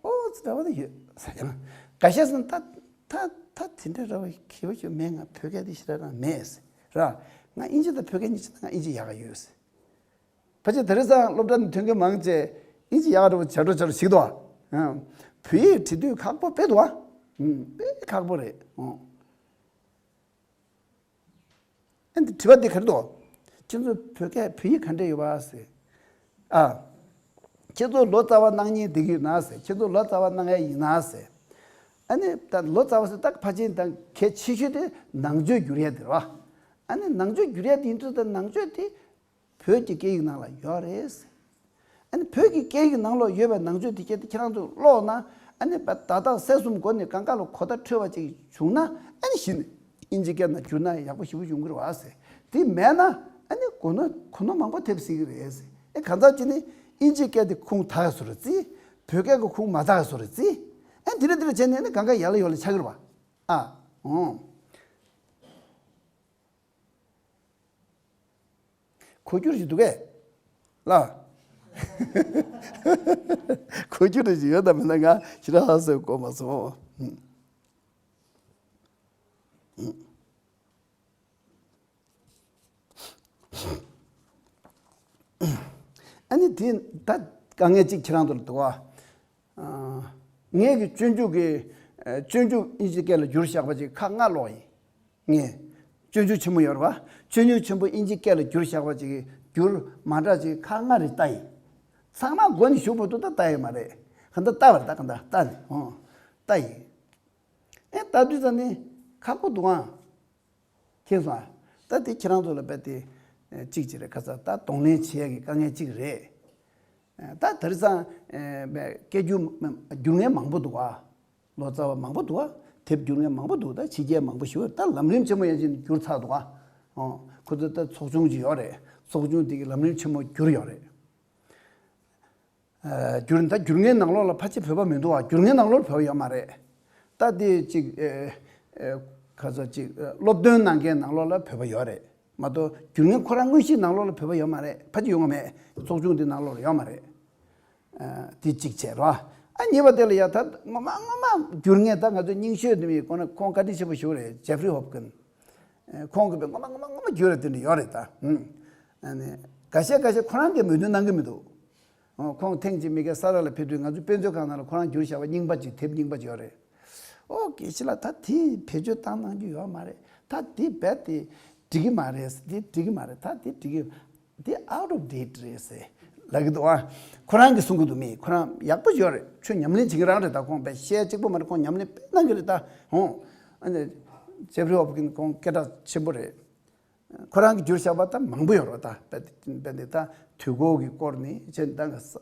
ཨོ་ཙི་འདྲ་བ་ད་ཡོད་ཟེར། ཡང་འགའ་ཤས་ཟེར་ན་ད་ད་ད་དེ་འདྲ་འདྲ་བ་གི་བ་ཞིག་མེད། ང་བོད་སྐད་དེ་ཞེ་དྲག་རང་མེད་ཟེར། ར། ང་ཨིན་ཇི་དང་བོད་སྐད་གཉིས་ཆ་ད་ང་ཨིན་ཇི་ཡག་ག་ཡོད་ཟེར། ཕལ་ཆེར་དེང་སང་སློབ་གྲྭ་ནས་ཐོན་མཁན་མང་ཆེ་ཨིན་ཇི་ཡག་ག་འདྲ་བོ་བྱ་འགྲོ་བྱ་འགྲོ་ཞིག་འདུག་ཨ། བོད་ཡིག་བྲིས་དུས་ཁག་པོ་དཔེ་འདུག་ཨ། ཨུམ། དཔེ་ཁག་པོ་རེད། ཨོ། ཨ་འདི་དྲི་བ་འདི་ག་རེ་འདུག་ཁྱེད་ཚོ་བོད་སྐད་བོད་ཡིག་ག་འདྲས་ཡོད་པ་ཟེར། ཨ། ཁྱེད་ཚོ་ལོ་ཙཱ་བ་གནང་མཁན་བསྡད་ཀྱི་ཡོད་ན་ཟེར། ཁྱེད་ཚོ་ལོ་ཙཱ་བ་གནང་ཡ་ཡིན་ན་ཟེར། ཨ་ནི་ད་ལོ་ཙཱ་བ་ཟེར་ད་ཕལ་ཆེར་ད་གལ་ཆེ་ཤོས་དེ་ནང་ཆོས་བསྒྱུར་ཡ་དེ་རེད་པ། ཨ་ནི་ནང་ཆོས་བསྒྱུར་ཡ་དེ་ཡིན་དུས་ད་ནང་ཆོས་དེ་བོད་ཀྱི་སྐད་ཡིག་ནང་ལ་ཡོད་རེད། ཨ་ནི་བོད་ཀྱི་སྐད་ཡིག་ནང་ལོགས་ཡོད་པའི་ནང་ཆོས་དེ་གྱད་དེ་ཁྱེད་རང་ཚོ་ཀློག་ན། ཨ་ནི་བརྡ་དག་གསལ་གསུམ་སྒོ་ནས་གང་ག་ལ་གོ་བརྡ་འཕྲོད་པ་ཅིག་བྱུང་ན། ཨ་ནི་གཞི་ནས་ཨིན་ཇི་སྐད་ནང་བསྒྱུར་ན་ཡག་པོ་ཞེ་པོ་ཡོང་གི་རེད་པ་ཟེར། དེ་མེད་ན་ཨ་ནི་གོ་ནོར་གོ་ནོར་མང་པོ་ཐེབས་སྲིད་ཀྱི་རེད་ཟེར། ཨེ་གང་ཟག་ཅིག་ནི་ཨིན་ཇི་སྐད་དེ་ཁུངས་དག་ཡ་བཟོ་རེད་ཙི། བོད་སྐད་ཀྱི་ཁུངས་མ་དག་ཡ་བཟོ་རེད་ཙི། ཨ་ནི་དེ་འདྲ་དེ་འདྲ་བྱས་ནས་ཨ་ནི་གང་ག་ཡར་ལ་ཡར་ལ་ཆགས་ཀྱི་རེད་པ། ཨ། ཨོ། གོ་རྒྱུ་ཞིག་འདུག་གས། ལ། གོ་རྒྱུ་ཞིག་ཡོད་དམ་མེད་ན་ང་ཞེ་དྲག་ཧ་གོ་མ་སོང་། ཨ་ནི་དེ་ད་དཀའ་ངལ་གཅིག་ཁྱེད་རང་ཚོ་ལ་འདུག་ག། ཨ། ངས་ཀྱི་སྤྱོད་འཇུག་གི། ཨ། སྤྱོད་འཇུག་ཨིན་ཇི་སྐད་ལ་བསྒྱུར་བཞག་པ་ཅིག་ཁག་ལྔ་ཀློག་ཡིན། ངས་སྤྱོད་འཇུག་ཆེན་མོ་ཡོད་རེད་པ། སྤྱོད་འཇུག་ཆེན་པོ་ཨིན་ཇི་སྐད་ལ་བསྒྱུར་བཞག་པ་ཅིག་གི་བསྒྱུར་མ་འདྲ་ཅིག་ཁག་ལྔ་རེ་ལྟ་ཡིན། ཚང་མ་མགོ་ནས་གཞུག་བར་དུ་ད་ལྟ་ཡོད་མ་རེད། གང་ལྟར་ལྟ་བར་ད་གང་ལྟར་ལྟ་ནས། ཨོ། ལྟ་ཡིན། ཨེ་ལྟ་དུས་ཙམ་ནས་ཁག་པོ་འདུག་ཨང་། མཁྱེན་སོང་ཨ། ད་དེ་ཁྱེད་རང་ཚོ་ལ་རྦད་དེ་ཨེ་གཅིག་ཅིག་རེད། ཁ་ཚ་ད་གདོང་ལེན་བྱེད་ཡ་གི་དཀའ་ངལ་གཅིག་རེད། ཨེ་ད་དེང་སང་ཨེ་སྐད་སྒྱུར་སྒྱུར་མཁན་མང་པོ་འདུག་ཨ། ལོ་ཙཱ་བ་མང་པོ་འདུག་ཨ། དེབ་སྒྱུར་མཁན་མང་པོ་འདུག་ད་ཕྱི་རྒྱལ་མང་པོ་ཞིག་ད་ལམ་རིམ་ཆེན་མོ་ཡན་ཆད་བསྒྱུར་ཚར་འདུག་ཨ། ཨོ། ཁོ་ཚོ་ད་ཚོགས་ཆུང་ཅིག་ཡོད་རེད། ཚོགས་ཆུང་དེ་གི་ལམ་རིམ་ཆེན་མོ་བསྒྱུར་ཡོད་རེད། ཨ། བསྒྱུར་ད་བསྒྱུར་མཁན་ནང་ལོགས་ལ་ཕལ་ཆེར་བོད་པ་མི་འདུག་ཨ། བསྒྱུར་མཁན་ནང་ལོགས་ལ་བོད་པ་ཡོད་མ་རེད། ད་དེ་ཅིག་ཨེ་ཨེ་ག་ཚོད་ཅིག་ཨེ་སློབ་སྟོན་གནང་མཁན་ནང་ལོགས་ལ་བོད་པ་ཡོད་རེད། མ་གཏོགས་བསྒྱུར་མཁན་ཁོ་རང་དངོས་གཞིའི་ནང་ལོགས་ལ་བོད་པ་ཡོད་མ་རེད། ཕལ་ཆེར་ཡོང་གི་མེད། ཚོགས་ཆུང་དེ་ནང་ལོགས་ལ་ཡོད་མ་རེད། ཨ། དེ་གཅིག་བྱས་རོ། ཨ། གཉིས་པ་དེ་ལ་ཡ་ད་ངོ་མ་ངོ་མ་བསྒྱུར་མཁན་ད་ང་ཚོ་རྙིང་ཤོས་དེ་མིན་ཁོ་ན་ཁོང་བཀའ་དྲིན་ཆེན་པོ་ཞེ་པོ་རེད། ཇེ་ཧྥ་རི་ཧོབ་ཀིན། ཨ། ཁོང་གིས་ངོ་མ་ངོ་མ་ངོ་མ་བསྒྱུར་རེ་དེ་འདྲ་ཡོད་རེད་ད། ཨུམ། ཨ་ནི་འགའ་ཤས་འགའ་ཤས་ཁོ་རང་གིས་མོས་མཐུན་གནང་གི་མི་འདུག་ཨོ། ཁོང་ཐེངས་གཅིག་མི་གེ་ས་ར་ལ་ཕེབས་དུས་ང་ཚོའི་དཔེ་མཛོད་ཁང་ནང་ལ་ཁོ་རང་བསྒྱུར་བཞག་པ་རྙིང་པ་ཅིག་དེབ་རྙིང་པ་ཅིག་ཡོད་རེད། ཨོ། དགེ་བཤེས་ལགས་ད་དེ་བེད་སྤྱོད་བཏང་གནང་རྒྱུ་ཡོད་མ་རེད། ད་དེ་རྦད་དེ་འགྲིག་གི་མ་རེད། དེ་འགྲིག་གི་མ་རེད། ད་དེ་འགྲིག་གི། དེ་out of date རེད་ཟེར་ལབ་ཀྱི་འདུག་ཨ། ཁོ་རང་གིས་གསུང་གི་འདུག་མི་ཁོ་རང་ཡག་པོ་ཡོད་རེད། ཆོས་ཉམས་ལེན་བྱེད་ཀྱི་རང་རེད། ད་ཁོང་དཔེ་བཤད་གཅིག་པོ་མ་རེད། ཁོང་ཉམས་ལེན་དཔེ་གནང་གི་རེད་ད། ཧོ། ཨ་ནི་ཇེ་ཧྥ་རི་ཧོབ་ཀིན་ཁོང་སྐད་གྲགས་ཆེན་པོ་རེད། ཁོ་རང་གིས་བསྒྱུར་བཞག་པ་ད་མང་པོ་ཡོད་རེད་ད། དཔེ་དཔེ་འདི་ད་དུས་འཁོར་གྱི་སྐོར་ནས་བྱས་ད་སྔགས་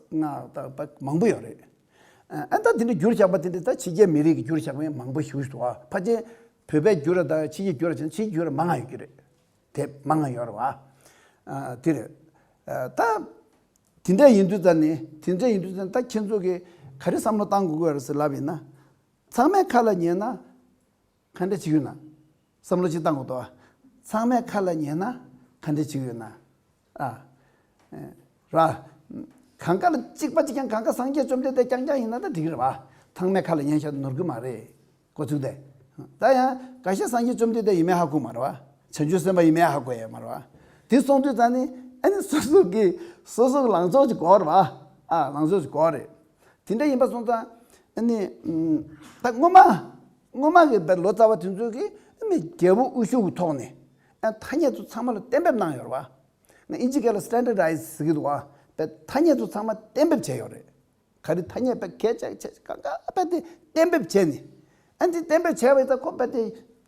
ད་མང་པོ་ཡོད་རེད། ཨ། ད་དེ་འདྲ་བསྒྱུར་བཞག་པ་དེ་འདྲ་ད་ཕྱི་རྒྱལ་མི་རིགས་ཀྱིས་བསྒྱུར་བཞག་པ་ཡང་མང་པོ་ཞེ་པོ་ཞིག་འདུག་ཨ། ཕལ་ཆེར་བོད་པས་བསྒྱུར་ར་ད་ཕྱི་རྒྱལ་བསྒྱུར་ར་བྱས་ན་ཕྱི་རྒྱལ་བསྒྱུར་ར་མང་ང་ཡོད་ཀྱི་རེད། དེབ་མང་ང་ཡོད་རེད་བ། ཨ། དེ་རེད། ཨ། ད་དེ་འདྲ་ཡིན་དུས་ད་ནི་དེ་འདྲ་ཡིན་དུས་ད་ནི་ད་ཁྱེད་ཚོ་གིས་ག་རེ་བསམ་བློ་བཏང་དགོས་ཀྱི་ཡོད་རེད་ཟེར་ལབ་ཡིན་ན། ཚང་མས་ཁ་ལ་ཉན་ན་ག་འདྲ་བྱེད་ཀྱི་ཡོད་ན། བསམ་བློ་ཅིག་བཏང་དགོས་འདུག་ཨ། ཚང་མས་ཁ་ལ་ཉན་ན་ག་འདྲ་བྱེད་ཀྱི་ཡོད་ན། ཨ། ཨེ། ར། གང་ག་ལ་གཅིག་པ་གཅིག་རྐྱང་། གང་ག་སངས་རྒྱས་བཅོམ་ལྡན་འདས་རྐྱང་རྐྱང་ཡིན་ན་ད་འགྲིག་གི་རེད་བ། ཚང་མའི་ཁ་ལ་ཉན་བཞག་ནོར་གི་མ་རེད། འགོ་ཚུགས་ཏེ། ད་ཡང་འགའ་ཤས་སངས་རྒྱས་བཅོམ་ལྡན་འདས་ཡིན་མིན་ཧ་གོ་མ་རེད་བ། བྱང་ཆུབ་སེམས་དཔའ་ཡིན་མིན་ཧ་གོ་ཡ་མ་རེད་བ། དེ་སོང་དུས་ཙང་ནི་ཨ་ནི་སོ་སོ་གི་སོ་སོ་གི་ལངས་ཕྱོགས་ཅིག་དགོས་རེད་བ། ཨ་ལངས་ཕྱོགས་ཅིག་དགོས་རེད། དེ་འདྲ་ཡིན་པ་སོང་ཙང་ཨ་ནི་ད་སྔོན་མ་སྔོན་མ་གི་བའི་ལོ་ཙཱ་བ་དེ་ཚོས་གི་ཨ་ནི་རྒྱལ་པོ་དབུ་བཞུགས་ཀྱི་ཐོག་ནས་ཨ་ཐ་སྙད་ཚོ་ཚང་མ་ལ་གཏན་འབེབས་གནང་ཡོད་རེད་བ། ཨིན་ཇི་སྐད་ལ་standardize་ཟེར་གི་འདུག་བ། བའི་ཐ་སྙད་ཚོ་ཚང་མ་གཏན་འབེབས་བྱས་ཡོད་རེད། ག་རེ་ཐ་སྙད་པའི་གལ་ཆེ་ཆེ་གང་ག་པ་དེ་གཏན་འབེབས་བྱས་ནས། ཨ་འདི་གཏན་འབེབས་བྱས་པ་ཡིན་ཙང་ཁོ་པ་དེ་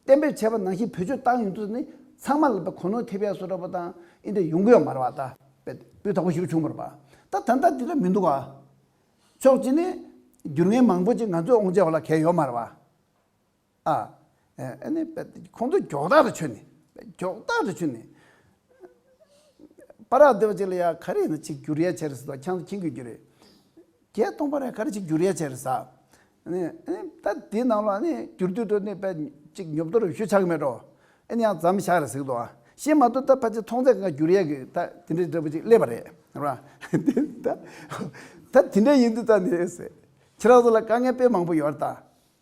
གཏན་འབེབས་བྱས་པ་ནང་བཞིན་བེད་སྤྱོད་བཏང་ཡོང་དུས་ནི་ཚང་མ་ལ་པ་གོ་ནོར་ཐེབས་ཡ་བཟོ་འདྲ་པོ་དང་ཨི་འདྲ་ཡོང་གི་ཡོད་མ་རེད་བ། ད་པ་སྤུས་དག་པོ་ཞིག་བྱུང་མ་རེད་བ། ད་ད་ལྟ་འདི་ལ་མི་འདུག་ག་ཕྱོགས་གཅིག་ནས་སྒྱུར་ངན་མང་པོ་ཅིག་ང་ཚོའི་དབང་ཆ་འོག་ལ་གལ་ཡོད་མ་རེད་བ། ཨ། ཨ་ནི་ཁོང་ཚོ་མགྱོགས་ཐག་ཏུ་ཆོད་ནས། མགྱོགས་ཐག་ཏུ་ཆོད་ནས། པར་ར་སྡེ་བ་ཅིག་ལ་ཡ་ག་རེ་ཡིན་ན་ཅིག་བསྒྱུར་ཡ་བྱས་རེད་ཟེར་དོ། ཁྱང་ཚོ་ཁྱིང་གིས་བསྒྱུར་རེད། བརྒྱད་སྟོང་པར་ཡ་ག་རེ་ཅིག་བསྒྱུར་ཡ་བྱས་རེད་ཟེར། ཨ་ནི་ཨ་ནི་ད་དེའི་ནང་ལ་ཨ་ནི་བསྒྱུར་དུས་དུ་ནི་པས་ཅིག་ཉོབ་ཏོ་རུ་ཞུ་ཆག་མེད་འགྲོ། ཨ་ནི་ཡང་མཚམས་བཞག་རེད་ཟེར་གི་འདུག་ཨ། ཤེས་མ་ཐུབ་ད་ཕལ་ཆེར་མཐོང་ཚད་གང་བསྒྱུར་ཡ་གི་ད་དེ་འདྲའི་འདྲ་པོ་ཅིག་སླེབས་པ་རེད་ར། ད་ད་དེ་འདྲ་ཡིན་དུས་ད་ནི་ཟེར། ཁྱེད་རང་ཚོ་ལ་དཀའ་ངལ་དཔེ་མང་པོ་ཡོད་རེད་ད།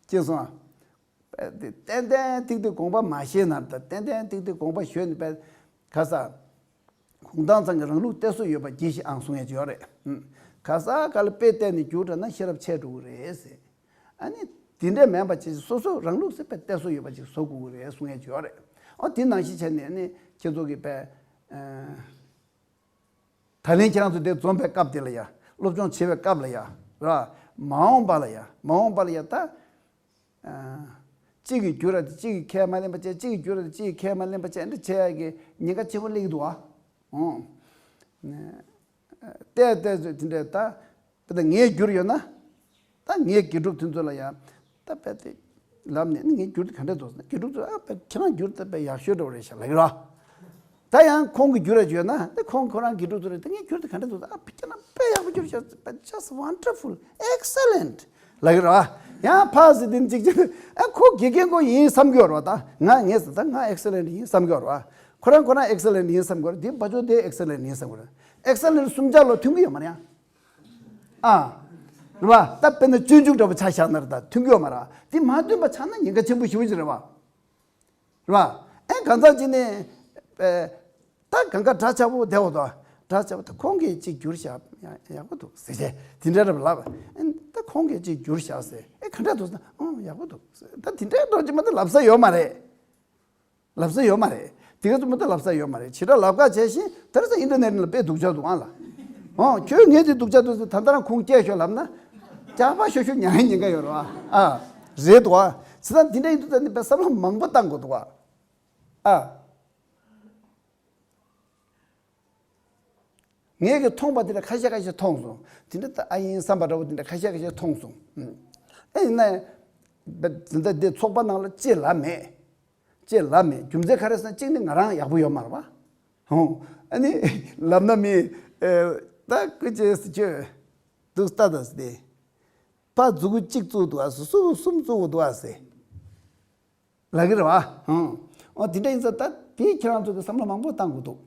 ཅེས་གསུངས་ཨ། ཏན་ཏན་ཏིག་ཏིག་དགོངས་པ་མ་བཞེས་ན་ད་ཏན་ཏན་ཏིག་ཏིག་དགོངས་པ་བཞེས་ནས་པས་ག་ས། གུང་ཐང་ཚང་གི་རང་ལུགས་གཏད་སོ་ཡོད་པ་གྱིས་ཤིག་ཨང་གསུང་ཡས་ཅིག་ཡོད་རེད། ག་ས་ག་ལ་དཔེ་བལྟས་ནས་རྒྱུགས་དྲགས་ན་ཤེས་རབ་ཆད་འགྲོ་གི་རེད་ཟེར། ཨ་ནི་དེ་འདྲས་མེད་པ་ཅིག་སོ་སོ་རང་ལུགས་སེ་པས་གཏད་སོ་ཡོད་པ་ཅིག་བཟོ་དགོས་ཀྱི་རེད་གསུང་ཡས་ཅིག་ཡོད་རེད། ཨོ་དེ་ནང་བཞིན་བྱས་ནས་ཨ་ནི་ཁྱེད་ཚོ་གི་པས། ད་ལན་ཁྱེད་རང་ཚོ་དེ་འཛོམས་པའི་སྐབས་དེ་ལ་ཡ། སློབ་སྦྱོང་བྱེད་པའི་སྐབས་ལ་ཡ། ར། མ་འོངས་པ་ལ་ཡ། མ་འོངས་པ་ལ་ཡ་ད། གཅིག་གིས་བསྒྱུར་ར་དེ་གཅིག་གིས་ཁས་མ་ལེན་པ་བྱས། གཅིག་གིས་བསྒྱུར་ར་དེ་གཅིག་གིས་ཁས་མ་ལེན་པ་བྱས། འདི་བྱས་ཡ་གི་ཉེན་ཁ་ཆེན་པོ་སླེབས་ཀྱི་འདུག་ཨ། ཨོ། བལྟས་བལྟས་ཚོད་དེ་འདྲས་ད། དཔེ་ད་ངས་བསྒྱུར་ཡོད་ན། ད་ངས་དགེ་ཕྲུག་དེ་ཚོ་ལ་ཡང་། ད་དཔེ་དེ། ལབ་ནས་ནི་ངས་བསྒྱུར་དེ་ག་འདྲས་འདུག་ཟེར་ན། དགེ་ཕྲུག་ཚོས་ཨ་དཔེ་ཁྱེད་རང་བསྒྱུར་ད་དཔེ་ཡག་ཤོས་འདྲ་བོ་རེད་ཤག་ལབ་ཀྱི་རེད། ད་ཡང་ཁོང་གིས་བསྒྱུར་ར་བརྗོད་ན་དེ་ཁོང་ཁོ་རང་དགེ་ཕྲུག་ཚོ་རེད། ད་ངས་བསྒྱུར་དེ་ག་འདྲས་འདུག་ཟེར། ཨ་ཁྱེད་རང་དཔེ་ཡག་པོ་བསྒྱུར་ཤག་དཔེ་just wonderful, excellent ལབ་ཀྱི་རེད། ཡང་ཕར་ཟེར་དེ་ནི་གཅིག་གཅིག་ཨ་ཁོ་དགེ་རྒན་ཁོ་ཡིན་བསམ་གྱི་ཡོད་རེད་བ། ད་ང་ངས་ཟེར་ད་ང་excellent ཡིན་བསམ་གྱི་ཡོད་རེད་བ། ཁོ་རང་ཁོ་རང་excellent ཡིན་བསམ་གྱི་ཡོད་རེད། དེ་བ་ཅོ་དེ་excellent ཡིན་བསམ་གྱི་ཡོད་རེད། excellent་སུམ་ཆ་ལོ་མཐུན་གྱི་ཡོད་མ་རེད་ཡ། ཨ། རེད་བ། ད་དཔེར་ན་སྤྱོད་འཇུག་འདྲ་པོ་ཆ་བཞག་ན་རེད། ད་མཐུན་གྱི་ཡོད་མ་རེད། དེ་མ་མཐུན་པ་ཆགས་ན་ཉེན་ཁ་ཆེན་པོ་ཞེ་པོ་ཅིག་རེད་བ། རེད་བ། ཨེ་གང་ཟག་ཅིག་ནས། ཨེ། ད་གང་ག་འདྲ་ཆགས་པོ་བསྡད་འོ་དོ། འདྲ་ཆགས་པོ་ད་ཁོང་གིས་ཅིག་བསྒྱུར་བཞག་ཡག་ཡག་པོ་འདུག་ཟེར་བྱས་དེ་འདྲ་རེད་བ་ལབ། ཨེ་ད་ཁོང་གིས་ཅིག་བསྒྱུར་བཞག་ཟེར། ཨེ་ག་འདྲ་འདུག་ཟེར་ན། ཨང་ཡག་པོ་འདུག་ཟེར། ད་དེ་འདྲའི་འགྲོ་ཅིག་མ་གཏོགས་ལབ་ས་ཡོད་མ་རེད། ལབ་ས་ཡོད་མ་རེད། དེ་ག་ཚོད་མ་གཏོགས་ལབ་ས་ཡོད་མ་རེད། ཇི་ལྟར་ལབ་ཁ་བྱས་ཤིང་དེར་ས་ཨིན་ཊར་ནེཊ་ལ་དཔེ་སྡུག་ཅག་འདུག་ཨང་ལ། ཨོ་ཁྱོད་ངས་དེ་སྡུག་ཅག་འདུག་ཟེར། ད་ལྟ་རང་ཁུངས་སྐྱེལ་ཤོག་ལབ་ན། ཇག་པ་ཤོ་ཤོ་ཉག་ཉེན་ཁ་ཡོད་རེད་བ། ཨ། རེད་འདུག་ཨ། ཟེར་ན་འདི་འདྲ་ཡིན་དུས་ད་ནི་དཔེ་བསམ་བློ་མང་པོ་བཏང་དགོས་འདུག་ཨ། ཨ། ངས་ཀྱི་མཐོང་པ་དེ་འདྲ་ཁ་ཤས་ཁ་ཤས་མཐོང་སོང་། དེ་འདྲ་ད་ཨ་ཡིན་བསམ་པ་འདྲ་བོ་དེ་འདྲ་ཁ་ཤས་ཁ་ཤས་མཐོང་སོང་། ཨ་ཡིན་ན། དེ་འདྲ་དེ་ཚོགས་པ་ནང་ལ་ཅི་ལབ་མེད། ཅེས་ལབ་མེད། རྒྱུ་མཚན་ག་རེ་ཟེར་ན་གཅིག་ནི་ང་རང་ཡག་པོ་ཡོད་མ་རེད་བ། ཧོ། ཨ་ནི། ལབ་ན་མི། ཨེ། ད་སྐུ་མཁྱེན་ཟེར་ཁྱོད། འདུག་ལྟ་ད་ཟེར་ཏེ། ཕ་མཛུ་གུ་གཅིག་བཙུགས་འདུག་ཨ་ཟེར། གསུམ་གསུམ་བཙུགས་འདུག་ཨ་ཟེར། ལབ་ཀྱི་རེད་བ། ཧོ། འོ་དེ་འདྲ་ཡིན་ཙང་ད་དེ་ཁྱེད་རང་ཚོ་གི་བསམ་བློ་མང་པོ་བཏང་དགོས་འདུག་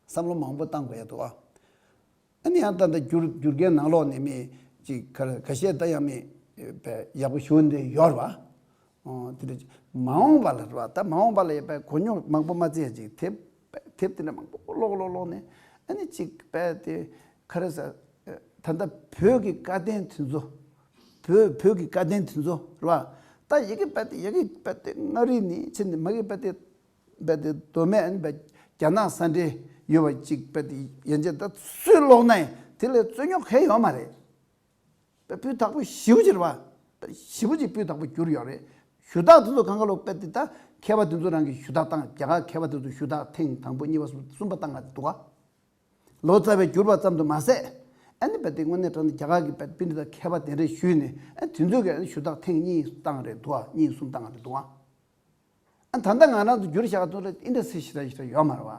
བསམ་བློ་མང་པོ་བཏང་དགོས་ཡ་འདུག་ཨ། ཨ་ནི་ཡང་ད་ལྟ་བསྒྱུར་བསྒྱུར་མཁན་ནང་ལོགས་ནས་མི་ཅིག་ག་ག་ཤེད་ད་ཡང་མི་པའི་ཡག་པོ་ཞུ་འདི་ཡོད་རེད་བ། ཨོ་དེ་འདྲ་ཅིག་མ་འོངས་པ་ལ་རེད་བ། ད་མ་འོངས་པ་ལ་ཡ་པའི་གོ་རྙོག་མང་པོ་མ་བརྩི་ཡ་ཅིག་དེབ་དེབ་དེ་འདྲ་མང་པོ་ཀློག་ཀློག་ཀློག་ནས་ཨ་ནི་ཅིག་པའི་དེ་ག་རེ་ཟེར། ད་ལྟ་བོད་ཀྱི་བཀའ་བསྟན་དེ་ཚོ་བོད་བོད་ཀྱི་བཀའ་བསྟན་དེ་ཚོ་རེད་བ། ད་ཡ་གི་པའི་དེ་ཡ་གི་པའི་དེ་མངའ་རིས་ནས་ཕྱིན་ནས་མ་གི་པའི་དེ། བས་ཏེ་མདོ་སྨད་ཨ་ནི་བས་རྒྱ་ནག་ས་འབྲེལ་ཡོད་པ་ཅིག་བས་ཏེ་ཡན་ཆད་ད་སུས་ཀློག་ན་ཡང་དེ་ལས་རྩོད་རྙོག་གང་ཡོད་མ་རེད། བས་སྤུས་དག་པོ་ཞེ་པོ་ཅིག་རེད་བ། ཞེ་པོ་ཅིག་སྤུས་དག་པོ་གྱུར་ཡོད་རེད། ཞུ་དག་དེ་ཚོ་གང་ག་ལོག་བས་ཏེ་ད་མཁས་པ་དེ་ཚོ་རང་གིས་ཞུ་དག་བཏང་། རྒྱ་གར་མཁས་པ་དེ་ཚོ་ཞུ་དག་ཐེངས་དང་པོ་གཉིས་པ་གསུམ་གསུམ་པ་བཏང་ང་འདུག་བ། ལོ་ཙཱ་བས་བསྒྱུར་བ་ཙམ་དུ་མ་ཟད། ཨ་ནི་བས་ཏེ་དངོས་གནས་དྲང་གནས་རྒྱ་གར་གྱི་བས་པཎྜི་ཏ་མཁས་པ་དེ་འདྲས་ཞུས་ནས་ཨ་དེ་ཚོས་ཀྱི་ཨ་ནི་ཞུ་དག་ཐེངས་གཉིས་བཏང་རེད་འདུག་བ། གཉིས་གསུམ་བཏང་རེད་འདུག་བ། ཨ་ད་ལྟ་ང་རང་ཚོ་བསྒྱུར་བཞག་ཚོ་ལ་ཨིན་འདྲ་སེ་ཞེ་དྲག་ཞེ་དྲག་ཡོད་མ་རེད་བ།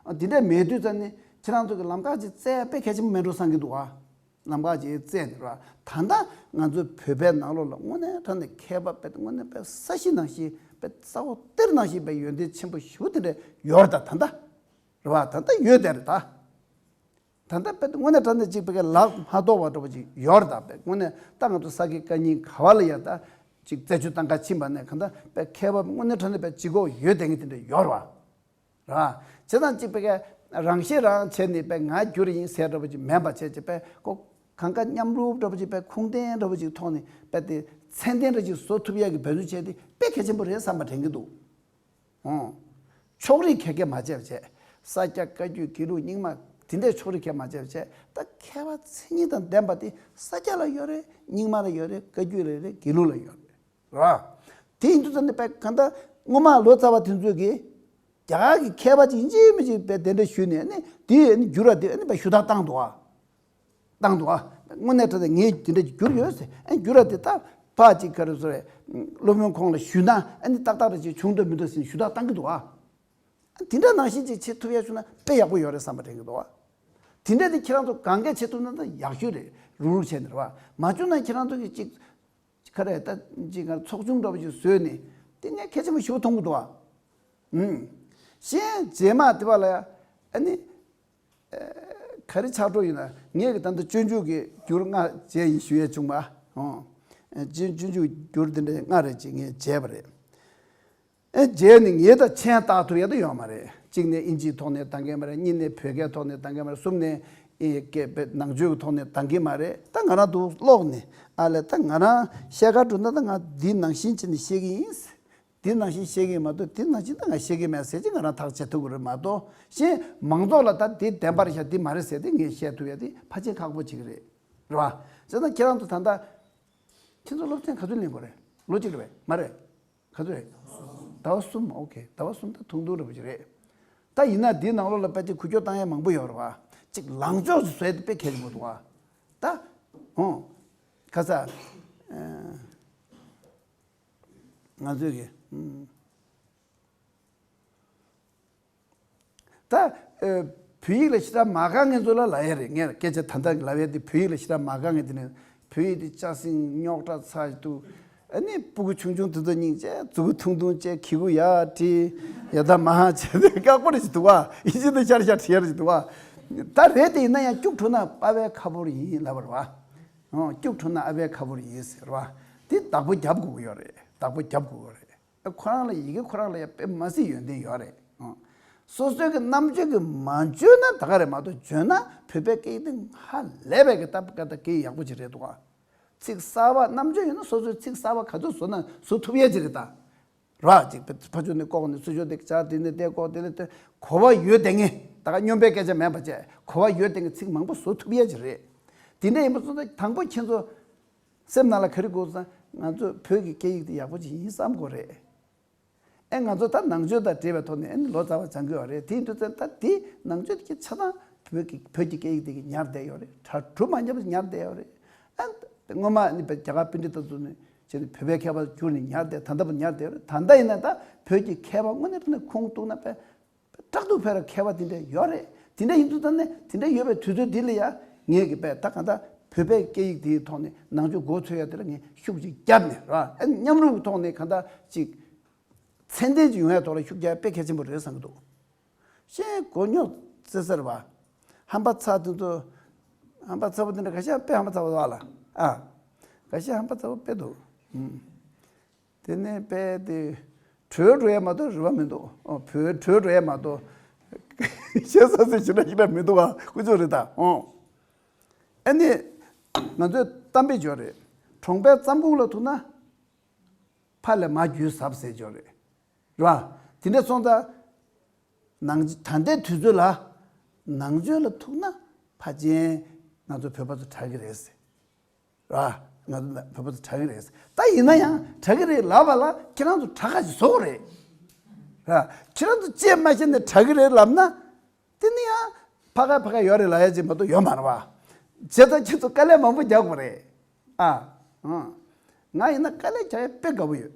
ཨ་དེ་འདྲ་མེད་དུས་ཙང་ནི་ཁྱེད་རང་ཚོ་གི་ལམ་ཁ་ཅིག་བཙལ་ཡ་དཔེ་གལ་ཆེན་པོ་མེད་འགྲོ་བསམ་གྱི་འདུག་བ། ལམ་ཁ་ཅིག་བཙལ་ནས་ར། ད་ལྟ་ང་ཚོའི་བོད་པའི་ནང་ལོགས་ལ་དངོས་གནས་དྲང་གནས་མཁས་པ་དཔེ་དངོས་གནས་དཔེ་ས་གཞི་ནང་བཞིན་དཔེ་ས་འོག་གཏེར་ནང་བཞིན་དཔེ་ཡོན་ཏན་ཆེན་པོ་ཞེ་པོ་དེ་འདྲ་ཡོད་རེད། ད་ད་ལྟ་རེད་བ། ད་ལྟ་ཡོད་དེ་རེད་ད། ད་ལྟ་དཔེ་དངོས་གནས་དྲང་གནས་ཅིག་དཔེ་ལག་མ་ཐོགས་པ་འདྲ་པོ་ཅིག་ཡོད་རེད། ད་དཔེ་དངོས་གནས་ད་ང་ཚོ་ས་དགེ་བཀའ་རྙིང་ག་བ་ལ་ཡ་ད་ཅིག་རྩད་གཅོད་བཏང་ག་ཕྱིན་པ་ནས་གང་ལྟར་དཔེ་མཁས་པ་དངོས་གནས་དྲང་གནས་དཔེ་ལྗིད་ཁོག་ཡོད་བསྡད་མཁན་དེ་འདྲ་ཡོད་རེད་བ། ར། བྱས་ཙང་གཅིག་པའི་ག་རང་ཤེས་རང་བྱས་ནས་པའི་ང་རྒྱུ་རེ་ཡིན་ཟེར་འདྲ་པོ་ཅིག་མེད་པ་བྱས་ཅིག་པའི་ཁོ་གང་ག་མཉམ་རུབ་འདྲ་པོ་ཅིག་པའི་ཁུངས་ལྡན་འདྲ་པོ་ཅིག་ཐོག་ནས་པའི་དེ་མཚན་ལྡན་འདྲ་ཅིག་བཟོ་ཐུབ་ཡག་གི་འབད་བརྩོན་བྱས་ཏེ་དཔེ་གལ་ཆེན་པོ་རེད་བསམ་པ་དྲན་གྱི་འདུག་ཨོ། ཕྱོགས་རིས་ག་གེ་མ་བྱས་པ་བྱས། ས་སྐྱ་བཀའ་བརྒྱུད་དགེ་ལུགས་རྙིང་མ་དེ་འདྲའི་ཕྱོགས་རིས་ག་གེ་མ་བྱས་པ་བྱས། ད་མཁས་པ་མཚན་ཉིད་དང་ལྡན་པ་དེ་ས་སྐྱ་ལ་ཡོད་རེད། རྙིང་མ་ལ་ཡོད་རེད། བཀའ་བརྒྱུད་ལ་ཡོད་རེད། དགེ་ལུགས་ལ་ཡོད་རེད། ར། དེ་ཡིན་དུས་ཙམ་ནས་པའི་གང་ལྟར་སྔོན་མ་ལོ་ཙཱ་བ་དེ་ཚོས་ཀྱིས་རྒྱ་གར་གྱི་མཁས་པ་ཅིག་ཡིན་གཅིག་མིན་གཅིག་པའི་དེ་འདྲ་ཞུས་ནས་ནི་དེ་ནི་འགྱུར་བ་དེ་ནི་པའི་ཞུ་དག་བཏང་འདུག་ཨ། བཏང་འདུག་ཨ། དངོས་གནས་དྲང་གནས་ངས་དེ་འདྲ་ཅིག་འགྱུར་ཡོད་ཟེར། ཨ། འགྱུར་བ་དེ་ད་ཕར་ཅིག་ག་རེ་ཟེར་རེད། སློབ་དཔོན་ཁོང་ལ་ཞུས་ན་ཨ་ནི་ཏག་ཏག་རེ་ཅིག་བྱུང་འདུག་མི་འདུག་ཟེར་ནས་ཞུ་དག་བཏང་གི་འདུག་ཨ། ཨ། དེ་འདྲ་ནང་བཞིན་ཅིག་བྱེད་ཐུབ་ཡ་བྱུང་ན་དཔེ་ཡག་པོ་ཡོད་རེད་བསམ་པ་དྲན་གྱི་འདུག་ཨ། དེ་འདྲ་དེ་ཁྱེད་རང་ཚོ་གང་གས་བྱེད་ཐུབ་ན་ད་ཡག་ཤོས་རེད། རུག་རུག་བྱས་ནས་རེད་བ། མ་བྱུང་ན་ཁྱེད་རང་ཚོ་གིས་ཅིག་ག་རེ་ད་ཅིག་ཚོགས་ཆུང་འདྲ་པོ་ཞིག་བཟོས་ནས་དེ་ངས་གལ་ཆེན་པོ་ཞེ་པོ་མཐོང་གི་འདུག་ཨ། ཨུམ། གཞན་རྗེས་མ་དེ་བ་ལ་ཡ་ཨ་ནི། ཨ། ག་རེ་ཆགས་འགྲོ་ཡིན་ན་ངས་ཀྱི་ད་ལྟ་སྤྱོད་འཇུག་གི་འགྱུར་ལྔ་བྱས་ཡིན་ཞུ་ཡས་བྱུང་བ། ཨོ། སྤྱོད་སྤྱོད་འཇུག་འགྱུར་དེ་འདྲ་ལྔ་རེ་ཅིག་ངས་བྱས་པ་རེད། ཨེ། རྗེས་ནས་ངས་ད་མཆན་བཏགས་ཐུབ་ཡ་ད་ཡོད་མ་རེད། གཅིག་ནས་ཨིན་ཇིའི་ཐོག་ནས་བཏང་གི་མ་རེད། གཉིས་ནས་བོད་སྐད་ཐོག་ནས་བཏང་གི་མ་རེད། གསུམ་ནས་ཨེ་སྐད་བོད་ནང་ཆོས་ཀྱི་ཐོག་ནས་བཏང་གི་མ་རེད། ད་ང་རང་འདུག་ཀློག་ནས་ཨ་ལས་ད་ང་རང་བཤད་ག་འགྲོ་ན་ད་ང་འདི་ནང་བཞིན་བྱས་ནས་བཤད་གི་ཡིན། འདི་ནང་བཞིན་བཤད་གི་ཡིན་མ་གཏོགས་འདི་ནང་བཞིན་ད་ང་བཤད་གི་མེད་ཟེར་གྱི་ང་རང་ཐག་བཅད་ཐུབ་ཀྱི་རེད་མ་གཏོགས། གཞན་མང་ཚོགས་ལ་ད་འདི་བདེན་པ་རེད་ཤག་འདི་མ་རེད་ཟེར་ཏེ་ངས་བཤད་ཐུབ་ཡ་དེ་ཕལ་ཆེར་ཁག་པོ་ཅིག་རེད། རེད་བ། བྱས་ཙང་ཁྱེད་རང་ཚོ་ད་ལྟ་ཁྱེད་ཚོ་སློབ་ཚན་ག་ཚོད་ལེན་དགོས་རེད། ལོ་གཅིག་རེད་པས། མ་རེད། ག་ཚོད་རེད། ཟླ་བ་གསུམ། ཨོ་ཁེ། ཟླ་བ་གསུམ་ད་ཐུང་ཐུང་འདྲ་པོ་ཅིག་རེད། ད་ཡིན་ན་འདིའི་ནང་ལོགས་ལ་དཔེ་ཅིག་འགུལ་སྐྱོད་བཏང་ཡས་མང་པོ་ཡོད་རེད་བ། ཅིག་ལངས་ཕྱོགས་སུ་བཟོས་ཏེ་དཔེ་གལ་ཆེན་པོ་འདུག་བ། ད། ཨོ། ཁ་ས། ཨ། ང་ཚོས་ཀྱི། ཨུམ། ད། ཨ། བོད་ཡིག་ལ་ཞེ་དྲག་མ་དགའ་མཁན་ཚོ་ལ་ལབ་ཡ་རེད། ངས་སྐད་ཆ་ད་ལྟ་ལབ་ཡ་དེ་བོད་ཡིག་ལ་ཞེ་དྲག་མ་དགའ་མཁན་དེ་ནི་བོད་ཡིག་དེ་སྐྱ་སེང་རྙོག་དྲ་ཚ་ཞིག་འདུག་ཨ་ནི་སྤུ་གུ་ཆུང་ཆུང་དེ་ཚོ་སྙིང་རྗེ་མཛུ་གུ་ཐུང་ཐུང་བྱས་གི་གུ་ཡར་བྲིས་ཡ་ད་མ་ཧ་བྱས་ཏེ་ཁག་པོ་རེ་ཞིག་འདུག་བ། ཡིན་གཅིག་ཏུ་ཤར་ཤར་བྲིས་ཡ་རེ་ཞིག་འདུག་བ། ད་རེད་དེ་ཡིན་ན་ཡང་སྐྱུག་བྲོ་ན་ཨ་ཕའི་ཁ་ཕོར་ཡིན་ལབ་པ་རེད་བ། ཨོ། སྐྱུག་བྲོ་ན་ཨ་ཕའི་ཁ་ཕོར་ཡིན་ཟེར་བ། དེ་བདག་པོ་རྒྱབ་དགོས་ཀྱི་ཡོད་རེད། བདག་པོ་རྒྱབ་དགོས་ཀྱི་ཡོད་རེད། ཁོ་རང་ལ་ཡི་གེ་ཁོ་རང་ལ་ཡང་དཔེ་མ་སྲིད་ཡོན་ཏན་ཡོད་རེད། ཨང་། སོ་སོའི་གི་རྣམ་དཔྱོད་ཀྱིས་མ་འཇོན་ན་ད་ག་རེད་མ་གཏོགས་འཇོན་ན་བོད་པའི་སྐད་ཡིག་དེ་ཧ་ལས་པའི་གི་སྟབས་ཀ་ད་སྐད་ཡིག་ཡག་པོ་ཅིག་རེད་འདུག་ཨ། ཚིག་གསར་པ་རྣམ་དཔྱོད་ཡོད་ན་སོ་སོའི་ཚིག་གསར་པ་ག་ཚོད་བཟོ་ན་བཟོ་ཐུབ་ཡས་ཅིག་རེད་ད། ར་ཅིག་ཕ་ཕ་ཆུ་ནས་ལྐོག་ནས་སུ་ཞོ་དེ་ཅར་དེ་ནས་དེ་ལྐོག་དེ་ནས་དེ་གོ་བ་ཡོད་དེ་ངས་ད་ག་སྨྱོན་པའི་སྐད་ཆ་མེད་པ་བྱས་གོ་བ་ཡོད་དེ་ངས་ཚིག་མང་པོ་བཟོ་ཐུབ་ཡས་ཅིག་རེད། དེ་འདྲ་ཡིན་པ་སོང་ཙང་དང་པོ་ཁྱེད་ཚོ། སེམས་ནང་ལ་ག་རེ་དགོས་སམ། ང་ཚོས་བོད་ཀྱི་སྐད་ཡིག་དེ་ཡག་པོ་ཅིག་ཡིན་བསམ་དགོས་རེད། ཨེ། ང་ཚོ་ད་ནང་ཆོས་དང་འབྲེལ་བའི་ཐོག་ནས་ཨེ་ནི་ལོ་ཙཱ་བ་སྦྱང་གི་ཡོད་རེད། དེ་ཡིན་དུས་ཙང་ད་དེ་ནང་ཆོས་དེ་ཆ་ཚང་བོད་ཀྱི་བོད་ཀྱི་སྐད་ཡིག་དེ་གི་ཉར་བསྡད་ཡོད་རེད། གྲ་གྲུ་མ་ཉར་བ་ཉར་བསྡད་ཡོད་རེད། ཨ། སྔོན་མ་ནི་བོད་རྒྱ་གར་པཎྜི་ཏ་ཚོ་ནས་བྱས་ནས་བོད་པའི་མཁས་པ་བསྒྱུར་ནས་ཉར་བསྡད། ད་ལྟ་བར་ཉར་བསྡད་ཡོད་རེད། ད་ལྟ་ཡིན་ན་ད་བོད་ཀྱི་མཁས་པ་དངོས་གནས་དྲང་གནས་ཁུངས་གཏུགས་ན་དཔེ། ཕྲག་ཏུ་ཕེབས་པའི་མཁས་པ་དེ་འདྲ་ཡོད་རེད། དེ་འདྲ་ཡིན་དུས་ད་ནི་དེ་འདྲ་ཡོད་པའི་དུས་ཚོད་འདི་ལ་ཡང་ངས་ཀྱི་དཔེ་ད་གང་ལྟར་བོད་པའི་སྐད་ཡིག་དེའི་ཐོག་ནས་ནང་ཆོས་འགོ་ཚུགས་ཡ་དེ་ལ་ངས་ཤུགས་ཅིག་བརྒྱབ་ནས་ར། ཨ། མཉམ་རུབ་ཀྱི་ཐོག་ནས་གང་ལྟར་ཅིག་ཚད་ལྡན་ཅིག་ཡོང་ཡ་ཐོག་ལ་ཤུགས་རྒྱག་ཡ་དཔེ་གལ་ཆེན་པོ་རེད་བསམ་གྱི་འདུག་གཞན་མགོ་རྙོག་བཙལ་ས་རེད་བ། ཧམ་པ་ཚ་དེ་ཚོ། ཧམ་པ་ཚ་པོ་དེ་འདྲ་ཁ་ཤས་དཔེ་ཧམ་པ་ཚ་པོ་འདུག་ཨ་ལ། ཨ། ཁ་ཤས་ཧམ་པ་ཚ་པོ་དཔེ་འདུག་ཨུམ། དེ་ནས་དཔེ་དེ་བྲོས་འགྲོ་ཡས་མ་གཏོགས་རེ་བ་མི་འདུག་ཨོ། བྲོས་བྲོས་འགྲོ་ཡས་མ་གཏོགས་བཤད་ས་ཚོད་ཞེ་དྲག་ཞེ་དྲག་མི་འདུག་ཨ། ཀུ་ཅོ་རེད་ད། ཨོ། ཨ་ནི་ང་ཚོས་གཏམ་དཔེ་ཅིག་ཡོད་རེད། གྲོང་པའི་རྩམ་ཁུང་ལ་ཐུག་ན་ཕ་ལས་མ་རྒྱུས་ཟབ་ཟེར་ཅིག་ཡོད་རེད། རེད་བ། དེ་འདྲ་སོང་ཙང་ནང་ད་ལྟའི་དུས་ཚོད་ལ་ནང་ཆོས་ལ་ཐུག་ན་ཕལ་ཆེར་ང་ཚོ་བོད་པ་ཚོ་དྲག་གི་རེད་ཟེར། ར། ང་ཚོ་བོད་པ་ཚོ་དྲག་གི་རེད། ད་ཡིན་ན་ཡང་དྲག་གི་རེད་ལབ་པ་ལ་ཁྱེད་རང་ཚོ་དྲག་ག་ཞིག་བཟོ་དགོས་རེད། ར། ཁྱེད་རང་ཚོ་ཅིས་མ་ཤེས་ནས་དྲག་གི་རེད་ལབ་ན། དེ་ནི་ཡང་ཕ་ག་ཕ་ག་ཡོད་རེད་ལབ་ཡ་ཅིག་མ་གཏོགས་ཡོད་མ་རེད་བ། བྱས་ཙང་ཁྱེད་ཚོ་དཀའ་ལས་མང་པོ་རྒྱག་དགོས་རེད། ཨ། ཨང་། ང་ཡིན་ན་དཀའ་ལས་རྒྱག་ཡ་དཔེ་དགའ་པོ་ཡོད།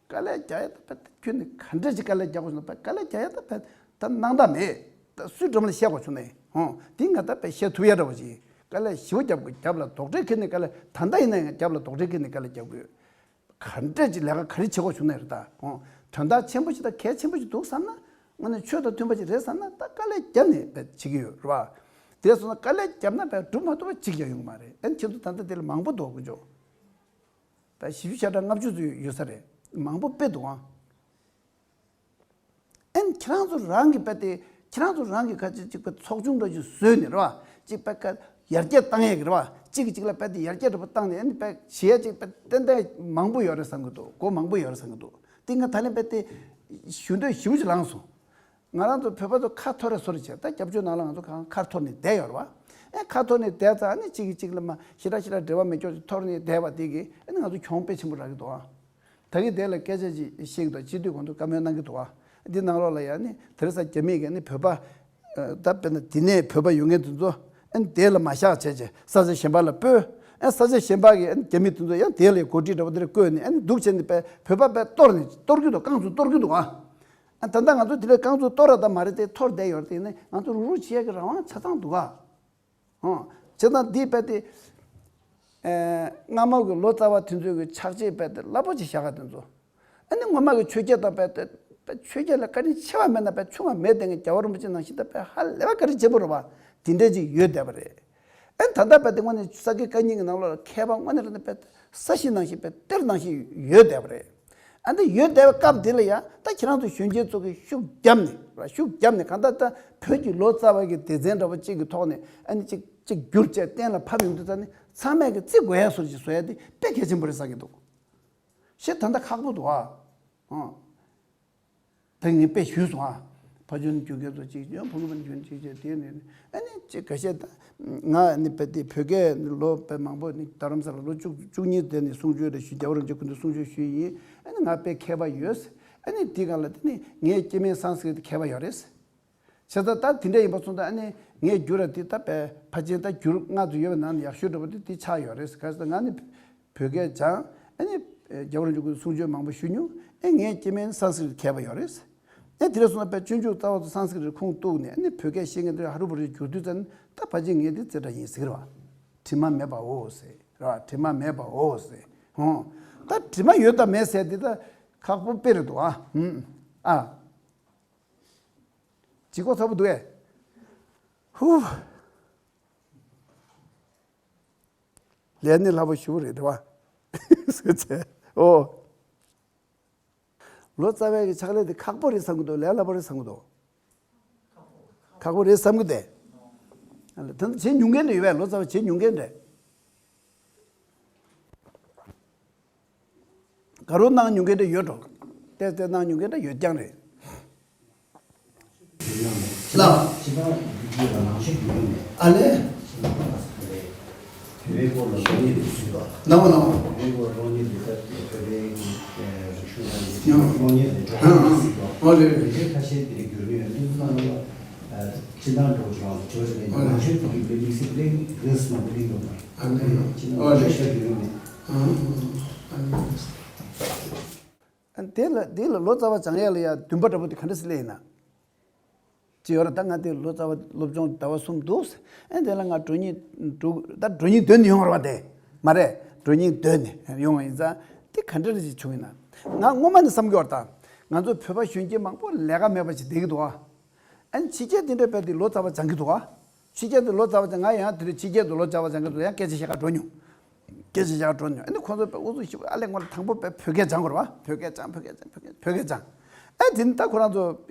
དཀའ་ལས་རྒྱག་ཡ་ད་དཔེ་ཁྱོད་ནི་ག་འདྲ་ཅིག་དཀའ་ལས་རྒྱག་དགོས་ཟེར་ན་དཔེ་དཀའ་ལས་རྒྱག་ཡ་ད་དཔེ་ད་སྣང་དག་མེད། ད་སུའི་འགྲམ་ལ་བཤད་དགོས་བྱུང་ནས་ཧོ། འདི་ང་ད་དཔེ་བཤད་ཐུབ་ཡ་འདྲ་བོ་ཅིག་དཀའ་ལས་ཞེ་པོ་རྒྱབ་དགོས། རྒྱབ་ལ་རྡོག་ཁྲེས་ཁྱེར་ནས་དཀའ་ལས་ད་ལྟ་ཡིན་ན་ཡང་རྒྱབ་ལ་རྡོག་ཁྲེས་ཁྱེར་ནས་དཀའ་ལས་རྒྱག་དགོས་ཡོད། ག་འདྲ་ཅིག་ལས་ཀ་ག་རེ་བྱེད་དགོས་བྱུང་ནས་རེད་ད་ཧོ། དོན་དག་ཆེན་པོ་ཞིག་དང་གལ་ཆེན་པོ་ཞིག་འདུག་བསམ་ན་དངོས་གནས་ཆོས་དང་མཐུན་པ་ཞིག་རེད་བསམ་ན་ད་དཀའ་ལས་རྒྱབ་ནས་དཔེ་བྱེད་ཀྱི་ཡོད་རེད་བ། དེ་སོང་ན་དཀའ་ལས་བརྒྱབ་ན་བས་སྒྲུབ་མ་ཐུབ་པ་གཅིག་ཀྱང་ཡོང་གི་མ་རེད། ཨ་ནི་ཁྱེད་ཚོ་ད་ལྟ་དེ་ལ་མང་པོ་འདུག་དཀོན་མཆོག་བས་བཞི་བཅུ་ཞེ་གྲངས་ལྔ་བཅུ་ཙམ་ཡོད་ས་རེད། མང་པོ་དཔེ་འདུག་ཨང་། ཨ་ནི་ཁྱེད་རང་ཚོ་རང་གི་བས་དེ་ཁྱེད་རང་ཚོ་རང་གི་ཁ་ཅིག་ཅིག་བས་ཚོགས་ཆུང་འདྲ་ཅིག་བཟོས་ནས་རེད་བ། ཅིག་བས་ཀ་ཡར་རྒྱས་བཏང་ཡས་ཀྱི་རེད་བ། གཅིག་གིས་གཅིག་ལ་བས་དེ་ཡར་རྒྱས་འདྲ་པོ་བཏང་ནས་ཨ་ནི་བས་གཞི་ཡ་ཅིག་བས་ཏན་ཏན་མང་པོ་ཡོད་རེད་བསམ་གི་འདུག་སྒོ་མང་པོ་ཡོད་རེད་བསམ་གི་འདུག་དེ་ང་ད་ལན་བས་དེ་ཞུ་འདོད་ཞེ་པོ་ཅིག་ལངས་སོང་། ང་རང་ཚོ་བོད་པ་ཚོ་ཁ་འཐོར་རེ་སོ་རེ་བྱས། ད་སྐྱབས་བཅོལ་ནང་ལ་ང་ཚོ་གང་ཁ་འཐོར་ནས་བསྡད་ཡོད་རེད་བ། ཨེ་ཁ་འཐོར་ནས་བསྡད་ཙང་ཨ་ནི་གཅིག་གིས་གཅིག་ལ་མ་ཞེ་དྲག་ཞེ་དྲག་འབྲེལ་བ་མེད་ཀྱོག་ཅིག་འཐོར་ནས་བསྡད་པ་དེ་གིས་ཨ་ནི་ང་ཚོ་གྱོང་དཔེ་ཆེན་པོ་རག་གི་འདུག་ཨ། ད་གིན་དེ་ལ་སྐད་ཆ་ཅིག་བཤད་ཀྱི་འདུག་སྤྱི་འཐུས་ཁོང་ཚོ་བཀའ་མོལ་གནང་གི་འདུག་ཨ། འདི་ནང་ལོགས་ལ་ཡང་ནི་དེ་རིང་སང་རྒྱ་མིས་ཀྱིས་ནི་བོད་པ་ད་དཔེར་ན་དེ་ནས་བོད་པ་ཡོད་མཁན་དེ་ཚོ་ཨ་ནི་དེ་ལ་མ་བཞག་བྱས་བྱས་ས་ཆ་གཞན་པ་ལ་སྤོས། ཨ་ས་ཆ་གཞན་པ་གི་ཨ་ནི་རྒྱ་མི་དེ་ཚོ་ཡང་དེ་ལ་འགོ་ཁྲིད་འདྲ་པོ་དེ་རེ་བསྐོས་ནས་ཨ་ནི་འདུག་བྱས་ནས་བོད་པ་དཔེ་གཏོར་ནས་གཏོར་གྱི་འདུག་རྐང་བཙུགས་གཏོར་གྱི་འདུག་ཨ། ཨ་ད་ལྟ་ང་ཚོ་དེ་འདྲའི་རྐང་བཙུགས་གཏོར་ར་ད་མ་རེད་དེ་འཐོར་བསྡད་ཡོད་རེད་དེ་ནི་ང་ཚོ་རུག་རུག་བྱེད་ཡ་གི་རང་དབང་ཆ་ཚང་འདུག་ག་ཨོ། བྱས་ཙང་འདི་རྦད་དེ། ཨེ། སྔ་མོ་གི་ལོ་ཙཱ་བ་དེ་ཚོའི་གི་ཕྱག་རྗེས་རྦད་དེ་རླབས་པོ་ཆེ་བཞག་ག་དེ་ཚོ། ཨ་ནི་སྔོན་མ་གི་ཆོས་བརྒྱུད་དང་རྦད་དེ། རྦད་ཆོས་བརྒྱུད་ལ་བཀའ་དྲིན་ཆེ་བ་མེད་ན་རྦད་ཆུང་བ་མེད་དེ་ངས་རྒྱལ་བ་རིན་པོ་ཆེ་ནང་བཞིན་ད་རྦད་ཧ་ལས་པ་བཀའ་དྲིན་ཆེན་པོ་རེད་བ། དེ་འདྲ་ཅིག་ཡོད་བསྡད་པ་རེད། ཨ་ནི་ད་ལྟ་རྦད་དེ་དངོས་གནས་ས་དགེ་བཀའ་རྙིང་གི་ནང་ལོགས་ལ་མཁས་པ་དངོས་གནས་རེད་ན་རྦད་དེ་ས་གཞི་ནང་བཞིན་རྦད་གཏེར་ནང་བཞིན་ཡོད་བསྡད་པ་རེད། ཨ་འདི་ཡོད་བསྡད་པའི་སྐབས་འདི་ལ་ཡང་ད་ཁྱེད་རང་ཚོ་གཞོན་སྐྱེས་ཚོ་གིས་ཤུགས་བརྒྱབ་ནས་ར་ཤུགས་བརྒྱབ་ནས་གང་ལྟར་ད་བོད་ཀྱི་ལོ་ཙཱ་བ་གི་སྡེ་ཚན་འདྲ་པོ་གཅིག་གི་ཐོག་ནས་ཨ་ནི་གཅིག་གཅིག་བསྒྱུར་བྱས་གཏན་ལ་ཕབ་ཡོང་དུས་ད་ནི་ཚང་མས་གི་བརྩི་དགོས་ཡ་སོར་ཅིག་བཟོ་ཡ་དེ་དཔེ་གལ་ཆེན་པོ་རེད་བསམ་གྱི་འདུག་ཤེས་ད་ལྟ་ཁག་པོ་འདུག་ཨ། ཨང་། ད་ངས་དཔེ་ཞུས་སོང་ཨ། ཕ་ཆོས་ནས་རྒྱུན་སྐད་ཚོ་གཅིག་ཡང་ཕ་གི་པ་ནས་རྒྱུན་གཅིག་བྱས་དེ་ནས་ཨ་ནི་ཅིག་ཁ་ཤས་ད་ང་ནི་དཔེ་དེ་བོད་སྐད་ནི་ལོ་དཔེ་མང་པོ་ནི་རྡ་རམ་ས་ལ་ལོ་བཅུ་བཅུ་གཉིས་དེ་ནས་གསུང་ཆོས་རེ་ཞུས། རྒྱལ་བ་རིན་པོ་ཆེ་སྐུ་མདུན་གསུང་ཆོས་ཞུས་ཡིན། ཨ་ནི་ང་དཔེ་མཁས་པ་ཡོད། ཨ་ནི་དེ་ག་ལ་དེ་ནི་ངའི་སྐྱེ་དམན་སཾ་སྐྲྀ་ཏ་མཁས་པ་ཡོད་རེད། བྱས་ཙང་ད་དེ་འདྲ་ཡིན་པ་སོང་ཙང་ཨ་ནི་ངས་བསྒྱུར་ར་དེ་ད་དཔེ་ཕལ་ཆེར་ད་བསྒྱུར་ལྔ་ཙམ་ཡོད་པའི་ནང་ནས་ཡག་ཤོས་འདྲ་པོ་དེ་དེ་ཆགས་ཡོད་རེད། ག་ཟེར་ན་ང་ནི་བོད་སྐད་སྦྱངས། ཨ་ནི་རྒྱལ་བ་རིན་པོ་ཆེ་གསུང་ཆོས་མང་པོ་ཞུ་མྱོང་། ཨེ་ངའི་སྐྱེ་དམན་སཾ་སྐྲྀ་ཏ་མཁས་པ་ཡོད་རེད། ཨེ་དེ་འདྲ་སོང་ཙང་དཔེ་སྤྱོད་འཇུག་རྩ་བ་ཚོ་སཾ་སྐྲྀ་ཏ་ཁུངས་གཏུགས་ནས་ཨ་ནི་བོད་སྐད་ཤེས་མཁན་དེ་ཧ་རུ་བུ་རུ་བསྒྱུར་དུས་ཙམ་ད་ཕལ་ཆེར་ངས་དེ་རྩེ་གྲ་ཡིན་ཟེར་གི་རེད་བ། དྲི་མ་མེད་པའོ་ཟེར་རེད་བ། དྲི་མ་མེད་པའོ་ཟེར། ཧོ། ད་དྲི་མ་ཡོད་དང་མེད་ཟེར་དེ་ད་ཁག་པོ་དཔེ་རེད་འདུག་ཨ། ཧུམ། ཨ། ལྗིད་ཁོག་ཚ་པོ་འདུག་ཨེ། ཧུ། ལས་ནི་སླ་པོ་ཞེ་པོ་རེད་རེད་བ། ཟེར་ཚེ། ཨོ། ལོ་ཙཱ་བའི་གི་ཕྱག་ལས་དེ་ཁག་པོ་རེད་བསམ་གི་འདུག་ལས་སླ་པོ་རེད་བསམ་གི་འདུག་ཁག་པོ་རེད་བསམ་གི་འདུག་སྟེ། ད་བྱེད་མྱོང་མཁན་དེ་ཡོད་པས། ལོ་ཙཱ་བ་བྱེད་མྱོང་མཁན་རེད། དགའ་རོགས་གནང་མྱོང་མཁན་འདྲ་ཡོད་འགྲོ། ཏེ་ཏེ་གནང་མྱོང་མཁན་འདྲ་ཡོད་རྐྱང་རེད། ལགས། ཨ་ལས། གནང་བ་གནང་བ། ཨོ་རེད་རེད། ཨ་ལས། ཨོ་རེད། ཨ་ལས། ཨ་ལས། ཨ་ལས། ཨ་ལས། ཨ་ལས། ཨ་ལས། དེ་ལ་དེ་ལ་ལོ་ཙཱ་བ་སྦྱང་ཡས་ལ་ཡ་འདུན་པ་འདྲ་པོ་དེ་ག་འདྲ་སེ་སླེབས་ཡིན་ན། ཅི་ཡོད་རེད། ད་ང་དེ་ལོ་ཙཱ་བ་སློབ་སྦྱོང་ཟླ་བ་གསུམ་འདུག་ཨེ་དེ་ལ་ང་འགྲོ་སྙིང་འདུག་ད་འགྲོ་སྙིང་འདོད་ནས་ཡོང་བ་རེད་པ། དེ་མ་རེད། འགྲོ་སྙིང་འདོད་ནས་ཡོང་བ་ཡིན་ཙང་དེ་ག་འདྲ་རེ་ཞིག་བྱུང་ཡིན་ན། ང་སྔོན་མ་ནས་བསམ་གྱི་ཡོད་རེད། ད་ང་ཚོ་བོད་པ་གཞོན་སྐྱེས་མང་པོ་ལས་ཀ་མེད་པ་ཞིག་བསྡད་ཀྱི་འདུག་ཨ། ཨ་ནི་ཕྱི་རྒྱལ་དེ་འདྲ་བས་དེ་ལོ་ཙཱ་བ་སྦྱང་གི་འདུག་ཨ། ཕྱི་རྒྱལ་དུ་ལོ་ཙཱ་བ་སྦྱང་། ང་ཡང་དེ་རིང་ཕྱི་རྒྱལ་དུ་ལོ་ཙཱ་བ་སྦྱང་གི་འདུག་ཡང་སྐད་ཆ་བཤད་ག་འགྲོ་མྱོང་། སྐད་ཆ་བཤད་ག་འགྲོ་མྱོང་། ཨ་ནི་ཁོང་ཚོ་དཔེ་ཨུ་ཚུགས་ཞེ་པོ། ཨ་ལས་སྔོན་ལ་དང་པོ་དཔེ་བོད་སྐད་སྦྱང་དགོས་རེད་པ། བོད་སྐད་སྦྱང་། བོད་སྐད་སྦྱང་། བོད་སྐད་སྦྱང་། ཨ་དེ་ནི་ད་ཁོ་རང་ཚོ་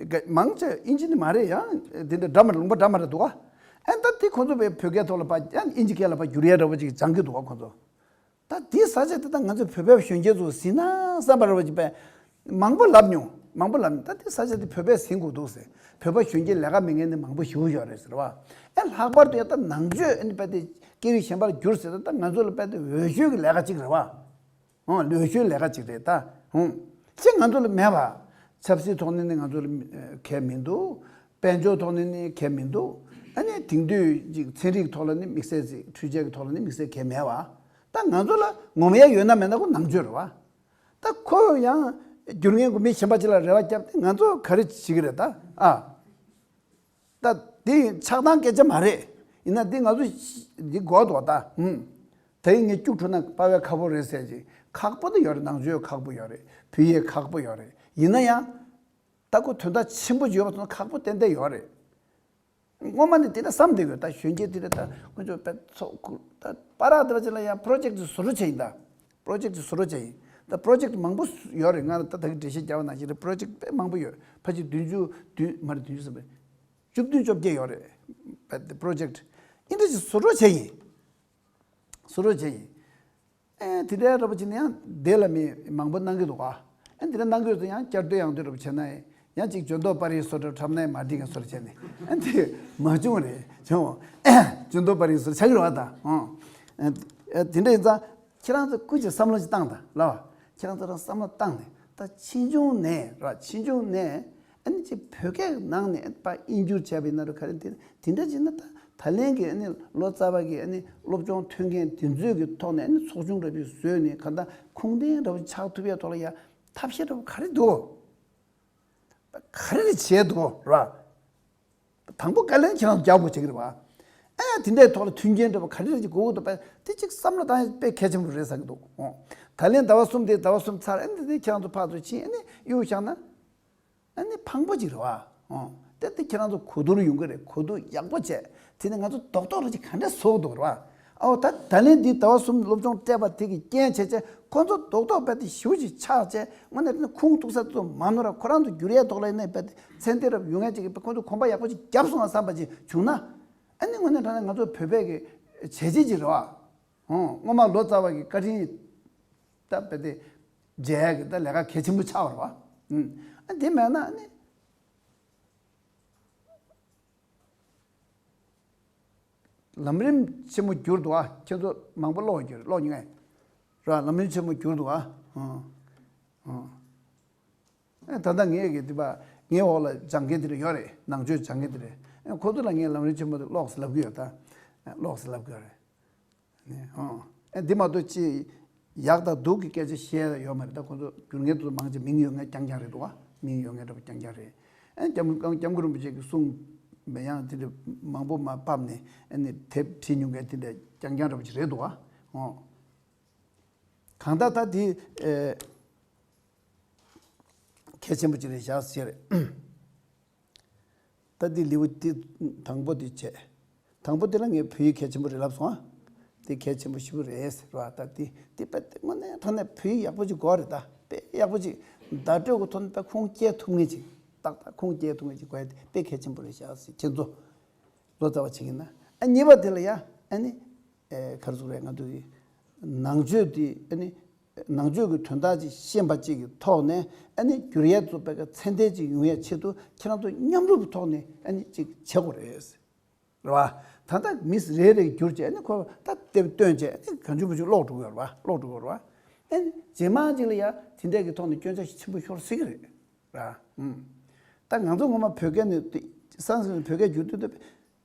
མང་ཆེ་ཨིན་ཇི་ནི་མ་རེད། ཡང་དེ་འདྲ་འདྲ་མ་རེད། ལུང་པ་འདྲ་མ་རེད་འདུག་ག་ཨ་ད་དེ་ཁོང་ཚོ་དཔེ་བོད་སྐད་ཐོག་ལ་ཕར་ཡང་ཨིན་ཇི་སྐད་ལ་ཕར་བསྒྱུར་ཡ་འདྲ་པོ་ཅིག་སྦྱང་གི་འདུག་ག་ཁོང་ཚོ། ད་འདི་ས་ཆ་དེ་ད་ང་ཚོ་བོད་པའི་གཞོན་སྐྱེས་ཚོ་ཟིན་ན་བསམ་པ་རེ་བ་ཅིག་པས། མང་པོ་ལབ་མྱོང་། མང་པོ་ལབ་མྱོང་། ད་འདི་ས་ཆ་དེ་བོད་པས་ཟིན་དགོས་འདུག་ཟེར། བོད་པ་གཞོན་སྐྱེས་ལས་ཀ་མེད་མཁན་ནི་མང་པོ་ཞེ་པོ་ཡོད་རེད་ཟེར་བ། ཨེ་ལྷག་པར་དུ་ཡང་ད་ནང་ཆོས་ཨེ་ནི་དཔེ་དེ་སྐད་རིགས་གཞན་པར་བསྒྱུར་ཟེར་ད་ད་ང་ཚོ་ལ་དཔེ་དེ་འོས་ཤོས་ཀྱི་ལས་ཀ་ཅིག་རེད་བ། ཨོ་འོས་ཤོས་ལས་ཀ་ཅིག་རེད་ད། ཧུང་། ཅི་ང་ཚོ་ལ་མེད་པ། ཆབ་སྲིད་ཐོག་ནས་ནི་ང་ཚོ་ལ་གལ་མི་འདུག་དཔལ་འབྱོར་ཐོག་ནས་ནི་གལ་མི་འདུག་ཨ་ནི་དེང་དུས་ཅིག་ཚན་རིག་ཐོག་ལ་ནི་དམིགས་བསལ་ཅིག་འཕྲུལ་ཆས་ཀྱི་ཐོག་ལ་ནི་དམིགས་བསལ་གལ་མེད་པ། ད་ང་ཚོ་ལ་ངོམ་ཡ་ཡོད་ན་མེད་ན་ཁོ་ནང་ཆོས་རེད་བ། ད་ཁོ་ཡང་བསྒྱུར་མཁན་གྱི་མི་གཞན་པ་ཅིག་ལ་རེ་བ་བརྒྱབ་སྟེ་ང་ཚོ་ག་རེ་བྱེད་ཀྱི་རེད་ད། ཨ། ད་འདི་ཆགས་སྡང་སྐད་ཆ་མ་རེད། ཡིན་ན་འདི་ང་ཚོ་འདི་དགོས་འདུག་ད། ཧུམ། ད་ཡིན་ངས་སྐྱུག་བྲོ་ན་དཔའ་བའི་ཁ་ཕོ་རེད་ཟེར་གྱི་ཁག་པོ་ད་ཡོད་རེད། ནང་ཆོས་ཁག་པོ་ཡོད་རེད། བོད་ཡིག་ཁག་པོ་ཡོད་རེད། ཡིན་ན་ཡང་། ད་ཁོ་དོན་དག་ཆེན་པོ་ཡོད་པ་སོང་ན་ཁག་པོ་ཏན་ཏན་ཡོད་རེད། སྔོན་མ་ནས་དེ་འདྲ་བསམ་བསྡད་དགོས། ད་གཞོན་སྐྱེས་དེ་འདྲ་ད་དཀོན་མཆོག་དཔེ་ཚོགས་ཁུར་ད་པ་རག་དེ་བ་ཅིག་ལ་ཡང་པྲོ་ཇེཀ་བཟོ་རོགས་བྱས་ཡིན། ད་པྲོ་ཇེཀ་བཟོ་རོགས་བྱས་ཡིན། ད་པྲོ་ཇེཀ་མང་པོ་ཡོད་རེད། ང་ལ་ད་ད་གི་འགྲེལ་བཤད་རྒྱག་པ་ནང་བཞིན་རེད། པྲོ་ཇེཀ་དཔེ་མང་པོ་ཡོད། ཕལ་ཆེར་བདུན་ཅུ་བདུན་མ་རེད། བདུན་ཅུ་ཙམ་རེད། བཅུ་བདུན་བཅོ་བརྒྱད་ཡོད་རེད། པྲོ་ཇེཀ་ཨིན་འདྲ་ཞིག་བཟོ་རོགས་བྱས་ཡིན། བཟོ་རོགས་བྱས་ཡིན། ཨེ་དེ་འདྲའི་འདྲ་པོ་བྱས་ན་ཡང་དེ་ལ་མི་མང་པོ་གནང་གི་འདུག་ག་ཨེ་དེ་འདྲ་གནང་གི་ཡོད་ཚེ་ཡང་བསྐྱར་ཟློས་ཡང་ཟློས་འདྲ་པོ་བྱས་ན་ཡང་ཅིག་འཇོན་ཐོག་པར་རིས་བཟོ་འདྲ་འཁྲབ་ན་ཡང་མ་འགྲིག་ག་བཟོ་འདྲ་བྱས་ནས་ཨེ་དེ་མ་བྱུང་རེད། བྱུང་། འཇོན་ཐོག་པར་རིས་བཟོ་འདྲ་ཆགས་ཀྱི་རེད་བ། ད་ཨང་། ཨེ་དེ་འདྲ་ཡིན་ཙང་ཁྱེད་རང་ཚོ་སྐུ་མཁྱེན་བསམ་བློ་ཅིག་བཏང་དང་ལབ་པ། ཁྱེད་རང་ཚོ་རང་བསམ་བློ་བཏང་ནས་ད་ཕྱིས་འབྱུང་ནས་ར་ཕྱིས་འབྱུང་ནས་ཨ་ནི་ཅིག་བོད་སྐད་ནང་ནས་ཨ་ནི་ཕར་དབྱིན་བསྒྱུར་བྱས་པ་ཡིན་ན་ར་ག་རེ་དེ་དེ་འདྲ་བྱས་ན་ད་ད་ལན་གྱི་ཨ་ནི་ལོ་ཙཱ་བ་གི་ཨ་ནི་སློབ་སྦྱོང་ཐོན་མཁན་དེ་ཚོའི་གི་ཐོག་ནས་ཨ་ནི་ཚོགས་ཆུང་འདྲ་པོ་བཟོས་ནས་གང་ལྟར་ཁུངས་ལྡན་འདྲ་པོ་ཆགས་ཐུབ་ཡའི་ཐོག་ལ་ཡ་ཐབས་ཤེས་འདྲ་པོ་ག་རེ་འདུག་ག་རེ་རེ་བྱས་འདུག་ར། དང་པོ་བཀའ་ལན་ཁྱེད་རང་ཚོ་རྒྱག་དགོས་བྱེད་ཀྱི་རེད་བ། ཨ་དེ་འདྲའི་ཐོག་ལ་མཐུན་རྐྱེན་འདྲ་པོ་ག་རེ་རེ་ཅིག་དགོས་ཀྱི་འདུག་པས་དེ་ཅིག་བསམ་བློ་བཏང་ཡ་དཔེ་གལ་ཆེན་པོ་རེད་བསམ་གྱི་འདུག་ཨོ། ད་ལན་ཟླ་བ་གསུམ་དེ་ཟླ་བ་གསུམ་ཚར་ཨ་ནི་དེ་ཁྱེད་རང་ཚོ་ཕར་ཚུར་ཕྱིན་ཨ་ནི་གཡུག་བཞག་ན། ཨ་ནི་ཕངས་པོ་ཅིག་རེད་བ། ཨོ། དེ་དེ་ཁྱེད་རང་ཚོ་གོ་བསྡུར་ཡོང་གི་རེད། གོ་བསྡུར་ཡག་པོ་བྱས། དེ་ནི་ང་ཚོ་རྡོག་རྡོག་རེ་ཅིག་ག་འདྲ་བཟོ་གི་འདུག་རེད་བ། ཨོ་ད་ད་ལན་འདི་ཟླ་བ་གསུམ་སློབ་སྦྱོང་སྤྲད་པ་དེ་གི་རྐྱེན་བྱས་བྱས་ཁོ་ཚོ་རྡོག་རྡོག་རྦད་དེ་ཞེ་པོ་ཅིག་ཆགས་བྱས་དངོས་གནས་དེ་ནི་ཁུངས་གཏུགས་ས་ཚོ་མ་ནོར་ར། ཁོ་རང་ཚོ་བསྒྱུར་ཡས་ཐོག་ལ་ཡིན་ནའི་རྦད་དེ་ཚད་ལྡན་རབ་ཡོང་ཡས་ཅིག་གི་ཁོ་ཚོ་གོམ་པ་ཡག་པོ་ཅིག་བརྒྱབ་སོང་ང་བསམ་པ་ཅིག་བྱུང་ན། ཨ་ནི་དངོས་གནས་དྲང་གནས་ང་ཚོ་བོད་པའི་གི་བྱས་རྗེས་ཅིག་རེད་བ། ཨོ། སྔོན་མ་ལོ་ཙཱ་བ་གི་བཀའ་དྲིན་ད་རྦད་དེ་འཇལ་ཡ་གི་ད་ལས་ཀ་གལ་ཆེན་པོ་ཆགས་པ་རེད་བ། ཨུམ། ཨ་དེ་མེད་ན་ཨ་ནི། ལམ་རིམ་ཆེན་མོ་བསྒྱུར་འདུག་ཨ། ཁྱེད་ཚོ་མང་པོ་ཀློག་ཡོད་ཀྱི་རེད། ཀློག་མྱོང་ངས། ར་ལམ་རིམ་ཆེན་མོ་བསྒྱུར་འདུག་ཨ། ཨང་། ཨང་། ཨེ་ད་ལྟ་ངས་ཀྱི་འདི་པ་ངའི་འོག་ལ་སྦྱང་མཁན་དེ་འདྲ་ཡོད་རེད། ནང་ཆོས་སྦྱང་མཁན་དེ་རེད། ཨེ་ཁོ་ཚོ་ལ་ངས་ལམ་རིམ་ཆེན་མོ་དེ་ཀློག་ཟེར་ལབ་ཀྱི་ཡོད་ད། ཨེ་ཀློག་ཟེར་ལབ་ཀྱི་ཡོད་རེད། ནས་ཨང་། ཨེ་འདི་མ་གཏོགས་ཅི་ཡག་དང་སྡུག་གི་སྐད་ཆ་བཤད་ཡ་ཡོད་མ་རེད། ད་ཁོ་ཚོ་སྒྱུར་མཁན་དེ་ཚོ་མང་ཆེ་མིང་ཡོད་མཁན་རྐྱང་རྐྱང་རེད་འདུག་བ། མིང་ཡོད་མཁན་འདྲ་པོ་རྐྱང་རྐྱང་རེད། ཨེ་སྐྱབས་སྐྱབས་མགོན་རིན་པོ་ཆེ་གི་གསུང་མེད་ཡང་དེ་འདྲ་མང་པོ་མར་ཕབ་ནས་ཨེ་ནི་དེབ་བྲིས་མྱོང་མཁན་དེ་འདྲ་རྐྱང་རྐྱང་འདྲ་པོ་ཅིག་རེད་འདུག་བ། ཨོ། གང་ལྟར་ད་དེ་ཨེ་གལ་ཆེན་པོ་ཅིག་རེད་བཞག་ཟེར། ད་འདི་ལེའུ་འདི་དང་པོ་འདི་བྱས། དང་པོ་འདི་ལ་ངས་བོད་ཡིག་གལ་ཆེན་པོ་རེད་ལབ་སོང་ཨ། འདི་གལ་ཆེན་པོ་ཞེ་པོ་རེད་ཟེར་བ། ད་འདི་འདི་དཔེ་དངོས་གནས་དྲང་གནས་བོད་ཡིག་ཡག་པོ་ཅིག་དགོས་རེད། ད་དཔེ་ཡག་པོ་ཅིག་བརྡ་སྤྲོད་ཀྱི་ཐོག་ནས་ད་ཁུངས་སྐྱེལ་ཐུབ་མཁན་ཅིག་ཏག་ཏག་ཁུངས་སྐྱེལ་ཐུབ་མཁན་ཅིག་དགོས་ཡ་དེ་དཔེ་གལ་ཆེན་པོ་རེད་བཞག་ཟེར། ཁྱེད་ཚོ་ལོ་ཙཱ་བ་བྱེད་ཀྱི་ན་ཨ་གཉིས་པ་དེ་ལ་ཡ་ཨ་ནི་ཨེ་ག་རེ་ཟེར་རེད། ང་ཚོ་གི་ནང་ཆོས་དེ་ཨ་ནི། ནང་ཆོས་ཀྱི་དོན་དག་ཅིག་ཤེས་པ་ཅིག་གི་ཐོག་ནས་ཨ་ནི་བསྒྱུར་ཡས་ཚོ་དཔེ་ཁ་ཚད་ལྡན་ཅིག་ཡོང་ཡས་ཆེད་དུ་ཁྱེད་རང་ཚོ་མཉམ་རུབ་ཀྱི་ཐོག་ནས་ཨ་ནི་ཅིག་བྱེད་དགོས་རེད། རེད་བ། ད་ལྟ་མི་རེ་རེ་བསྒྱུར་བྱས་ཨ་ནི་ཁོ་ད་དེབ་བཏོན་བྱས་ཨ་ནི་གང་བྱུང་མང་བྱུང་ཀློག་འགྲོ་གི་ཡོད་རེད་བ། ཀློག་འགྲོ་གི་ཡོད་རེད་བ། ཨ་ནི་རྗེས་མ་ཅིག་ལ་ཡ་དེ་འདྲས་ཀྱི་ཐོག་ནས་སྐྱོན་ཆ་ཆེན་པོ་ཤོར་སྲིད་ཀྱི་རེད། རེད་བ། ཨུམ། ད་ང་ཚོ་ངོ་མ་བོད་སྐད་ནས་སང་སང་བོད་སྐད་བསྒྱུར་དུས་ད་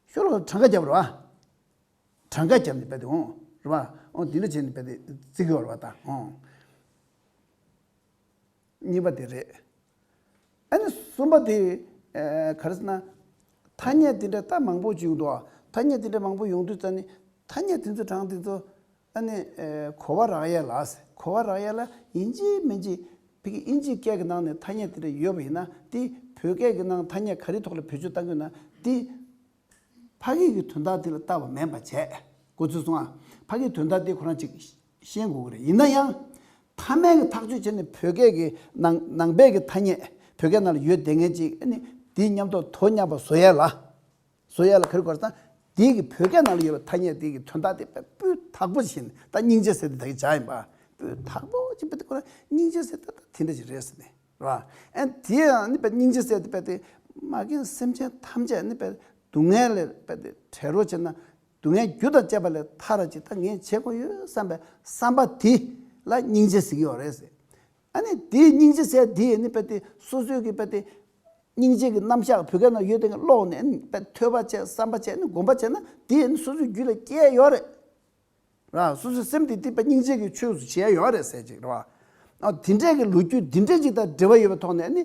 ཤོ་ལོ་ཀ་གྲངས་ཀ་བརྒྱབ་རེད་བ། གྲངས་ཀ་བརྒྱབ་ནས་དཔེ་དེ་འོང་རེད་བ། འོང་འདི་འདྲ་བྱས་ནས་དཔེ་དེ་བརྩི་གི་ཡོད་རེད་བ། ད་འོང་། གཉིས་པ་དེ་རེད། ཨ་ནི་གསུམ་པ་དེ་ཨེ་ག་རེ་ཟེར་ན། ཐ་སྙད་དེ་འདྲ་ད་མང་པོ་ཅིག་ཡོང་འདུག་ཨ། ཐ་སྙད་དེ་འདྲ་མང་པོ་ཡོང་དུས་ཙ་ནི་ཐ་སྙད་དེ་ཚོ་གྲངས་དེ་ཚོ་ཨ་ནི་ཨེ་གོ་བ་རག་ཡས་ལ་གོ་བ་རག་ཡས་ལ་ཡིན་གཅིག་མིན་གཅིག་ཕ་གི་དབྱིན་ཇིའི་སྐད་ཀྱི་ནང་ནས་ཐ་སྙད་དེ་འདྲ་ཡོད་པ་ཡིན་ན་དེ་བོད་སྐད་ཀྱི་ནང་ཐ་སྙད་ག་རེ་ཐོག་ལ་བེད་སྤྱོད་བཏང་གི་ཡོད་ན་དེ། ཕ་གི་གི་དོན་དག་དེ་ལ་ལྟ་བ་མིན་པ་བྱས། གོ་ཚུལ་སོང་ཨ། ཕ་གིའི་དོན་དག་དེ་ཁོ་རང་ཅིག་ཤེས་དགོས་ཀྱི་རེད། ཡིན་ན་ཡང་། མཐའ་མའི་གི་ཐག་གཅོད་བྱས་ནས་བོད་སྐད་ཀྱི་ནང་ནང་པའི་གི་ཐ་སྙད་བོད་སྐད་ནང་ལ་ཡོད་བསྡད་མཁན་ཅིག་ཨ་ནི་དེའི་མཉམ་དུ་དོ་མཉམ་པ་བཟོ་ཡས་ལ། བཟོ་ཡས་ལ་ག་རེ་དགོས་རེད་ཟེར་ན། དེའི་གི་བོད་སྐད་ནང་ལ་ཡོད་པའི་ཐ་སྙད་དེའི་གི་དོན་དག་དེ་དཔེ་སྤུས་དག་པོ་ཞིག་ད་སྙིང་རྗེ་ཟེར་དེ་ད་གི་བྱ་ཡིན་པ། སྤུས་དག་པོ་ཅིག་དཔེ་དེ་ཁོ་རང་སྙིང་རྗེ་ཟེར་ད་ད་དེ་འདྲ་ཞིག་རེད་ཟེར་ནས། རེད་བ། ཨེ་དེ་ཡང་ནི་པའི་སྙིང་རྗེ་ཟེར་དེ་པའི་དེ་མ་རྒན་སེམས་ཅན་ཐམས་ཅད་ནི་པའི་སྡུག་བསྔལ་ལས་པའི་དེ་བྲལ་རོགས་བྱེད་ན་སྡུག་བསྔལ་རྒྱུ་དང་བཅས་པ་ལས་ཐར་ར་ཅིག་ད་ངས་བྱེད་དགོས་ཡོད་བསམ་པའི་བསམ་པ་དེ་ལ་སྙིང་རྗེ་ཟེར་གྱི་ཡོད་རེད་ཟེར། ཨ་ནི་དེའི་སྙིང་རྗེ་ཟེར་དེ་ནི་པའི་དེ་སོ་སོའི་གི་པའི་དེ་སྙིང་རྗེ་གི་རྣམ་གཞག་བོད་སྐད་ནང་ཡོད་དེ་ཀློག་ནས་ཨ་ནི་པའི་ཐོས་པ་བྱས་བསམ་པ་བྱས་ནི་སྒོམ་པ་བྱས་ན་དེ་ནི་སོ་སོའི་རྒྱུད་ལ་སྐྱེ་ཡོད་རེད། ར་སོ་སོའི་སེམས་དེ་གཏིང་པ་སྙིང་རྗེ་གི་ཆོས་སུ་བྱས་ཡོད་རེད་ཟེར་ཅིག་རེད་བ། ཨ་དེ་འདྲས་ཀྱི་ལོ་རྒྱུས་འདི་འདྲས་ཅིག་དང་འབྲེལ་བ་ཡོད་པའི་ཐོག་ནས་ནི།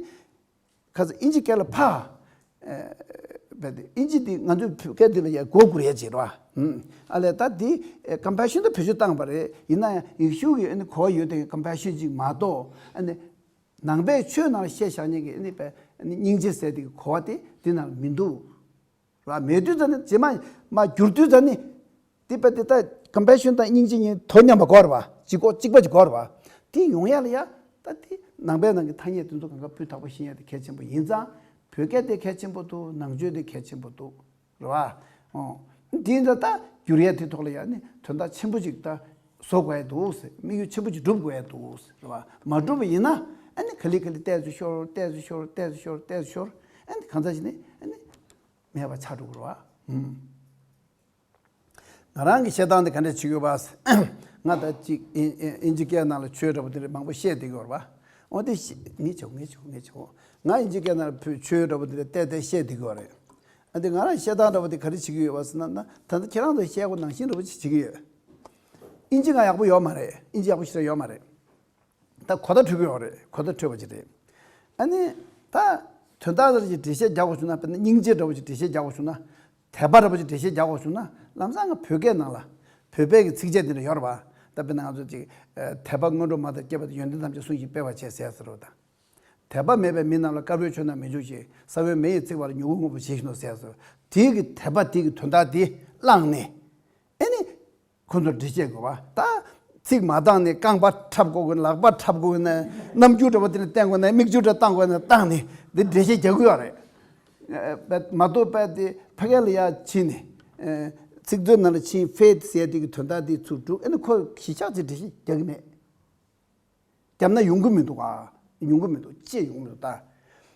ཁ་ས་ཨིན་ཇི་སྐད་ལ་ཕ། ཨེ་བས་ཏེ་ཨིན་ཇི་འདི་ང་ཚོའི་བོད་སྐད་འདི་ལ་ཡ་མགོ་སྒུར་ཡས་ཅིག་རེད་བ། ཨ་ལས་ད་འདི་ཀམ་པེ་ཤོན་དུ་བེད་སྤྱོད་བཏང་པ་རེད། ཡིན་ན་ཡང་ཡེ་ཤུ་གི་ཨ་ནི་གོ་བ་ཡོད་དེ་ཀམ་པེ་ཤོན་ཅིག་མ་གཏོགས་ཨ་ནི་ནང་པའི་ཆོས་ནང་ལ་བཤད་བཞག་མཁན་གྱི་ཨ་ནི་པའི་ཨ་ནི་སྙིང་རྗེ་ཟེར་དེ་གི་གོ་བ་དེ་འདི་ནང་ལ་མི་འདུག་རེད་བ། མེད་དུས་ཙ་ནི་རྗེས་མ་མ་བསྒྱུར་དུས་ཙ་ནི། དེ་པ་དེ་ད་ཀམ་པེ་ཤོན་དང་སྙིང་རྗེ་གཉིས་དོ་མཉམ་པ་དགོས་རེད་བ། གཅིག་པོ་གཅིག་པ་གཅིག་དགོས་རེད་བ། དེ་ཡོང་ཡ་ལ་ཡ་ད་དེ་ནང་པའི་ནང་གི་ཐ་སྙད་དེ་ཚོ་གང་ག་སྤུས་དག་པོ་ཤེས་ཡ་དེ་གལ་ཆེན་པོ་ཡིན་ཙང་། བོད་སྐད་དེ་གལ་ཆེན་པོ་འདུག་ནང་ཆོས་དེ་གལ་ཆེན་པོ་འདུག་རེད་བ། ཨོ། དེ་ཡིན་ཙང་ད་བསྒྱུར་ཡ་དེ་ཐོག་ལ་ཡ་ནི་དོན་དག་ཆེན་པོ་ཅིག་ད་བཟོ་དགོས་ཡ་འདུག་ཟེར། དམིགས་ཡུལ་ཆེན་པོ་ཅིག་སྒྲུབ་དགོས་ཡ་འདུག་ཟེར། རེད་བ། མ་སྒྲུབ་པ་ཡིན་ན་ཨ་ནི་ག་ལེ་ག་ལེ་ཏོག་ཙམ་ཤོར་ཏོག་ཙམ་ཤོར་ཏོག་ཙམ་ཤོར་ཏོག་ཙམ་ཤོར་ཨ་ནི་གང་ཟག་ཅིག་ནི་ཨ་ནི་མེད་པ་ཆགས་འགྲོ་གི་རེད་བ། ཧུམ། ང་རང་གི་བཤད་སྟངས་དེ་ག་འདྲ་བྱེད་ཀྱི་ཡོད་པ། ང་ད་ཅིག་ཨིན་ཨིན་ཨིན་ཇི་སྐད་ནང་ལ་ཆོས་འདྲ་པོ་དེ་འདྲ་མང་པོ་བཤད་བསྡད་ཀྱི་ཡོད་རེད་པ། འོ་དེ་ཤི་ངས་བྱེད་ངས་བྱེད་ངས་བྱེད། ང་ཨིན་ཇི་སྐད་ནང་ལ་བོད་ཆོས་འདྲ་པོ་དེ་འདྲ་བལྟས་བལྟས་བཤད་བསྡད་ཀྱི་ཡོད་རེད། ཨ་དེ་ང་རང་བཤད་སྟངས་འདྲ་པོ་དེ་ག་རེ་བྱེད་ཀྱི་ཡོད་པ་ཟེར་ན་ན་ད་ལྟ་ཁྱེད་རང་ཚོ་བཤད་དགོས་ནང་བཞིན་འདྲ་པོ་ཅིག་བྱེད་ཀྱི་ཡོད། ཨིན་ཇི་ང་ཡག་པོ་ཡོད་མ་རེད། ཨིན་ཇི་ཡག་པོ་ཞེ་དྲག་ཡོད་མ་རེད། ད་གོ་བརྡ་འཕྲོད་ཀྱི་ཡོད་རེད། གོ་བརྡ་འཕྲོད་པ་ཅིག་རེད། ཨ་ནི། ད། དོན་དག་ལ་ཅིག་འགྲེལ་བཤད་རྒྱག་དགོས་བྱུང་ན་དཔེར་ན་སྙིང་རྗེ་འདྲ་བོ་ཅིག་འགྲེལ་བཤད་རྒྱག་དགོས་བྱུང་ན། དད་པ་འདྲ་བོ་ཅིག་འགྲེལ་བཤད་རྒྱག་དགོས་བྱུང་ན་ལམ་སང་ང་བོད་སྐད་ནང་ལ། བོད་པའི་གི་ཚིགས་བཅད་འདི་འདྲ་ཡོད་རེད་བ། ད་དཔེར་ན་ང་ཚོ་ཅིག་དད་པ་སྔོན་འགྲོ་མ་ལྟར་བསྐྱེད་པ་དང་། ཡོན་ཏན་ཐམས་ཅད་སྲུང་ཞིང་སྤེལ་བར་བྱེད་ཟེར་ཟེར་རོ་དང་། དད་པ་མེད་པའི་མི་རྣམས་ལ་དཀར་པོའི་ཆོས་རྣམས་མི་འཇུག་ཅིང་། ས་བོན་མེ་ཡིས་ཚིག་པ་ལྟར། མྱུ་གུ་སྔོན་པོ་ཇི་བཞིན་དུ་ཟེར་ཟེར། དེའི་གི་དད་པ་དེའི་གི་དོན་དག་དེ་བླངས་ནས། ཨེ་ནི། ཁོ་ཚོར་འགྲེལ་བཤད་དགོས་པ། ད་ཚིག་མ་འདང་ནས་རྐང་པ་འཁྲབ་དགོས་ཀྱི། ལག་པ་འཁྲབ་དགོས་ཀྱི་ན། རྣམ་འགྱུར་འདྲ་པོ་དེ་ནས་བསྟན་དགོས་ན། མིག་ཆུ་འདྲ་བཏང་དགོས་ན་བཏང་ནས་འདི་འགྲེལ་བཤད་རྒྱག་གི་ཡོད་རེད། ཨ་མ་གཏོགས་པ་དེ་ཕ་གི་ལ་ཡར་ཕྱིན་ནས། ཨ་ཚིག་མཛོད་ནང་ལ་ཕྱིན། ཕེད་ཟེར་དེ་གི་དོན་དག་དེ་ཚུར་བསྒྲུགས། ཨེ་ནི་ཁོ་གཞིས་ཆགས་ཅིག་འགྲེལ་བཤད་རྒྱག་གི་མེད། བརྒྱབ་ན་ཡོང་གི་མི་འདུག་ཨ། ཡོང་གི་མི་འདུག་ཅེས་ཡོང་གི་མི་འདུག་ད།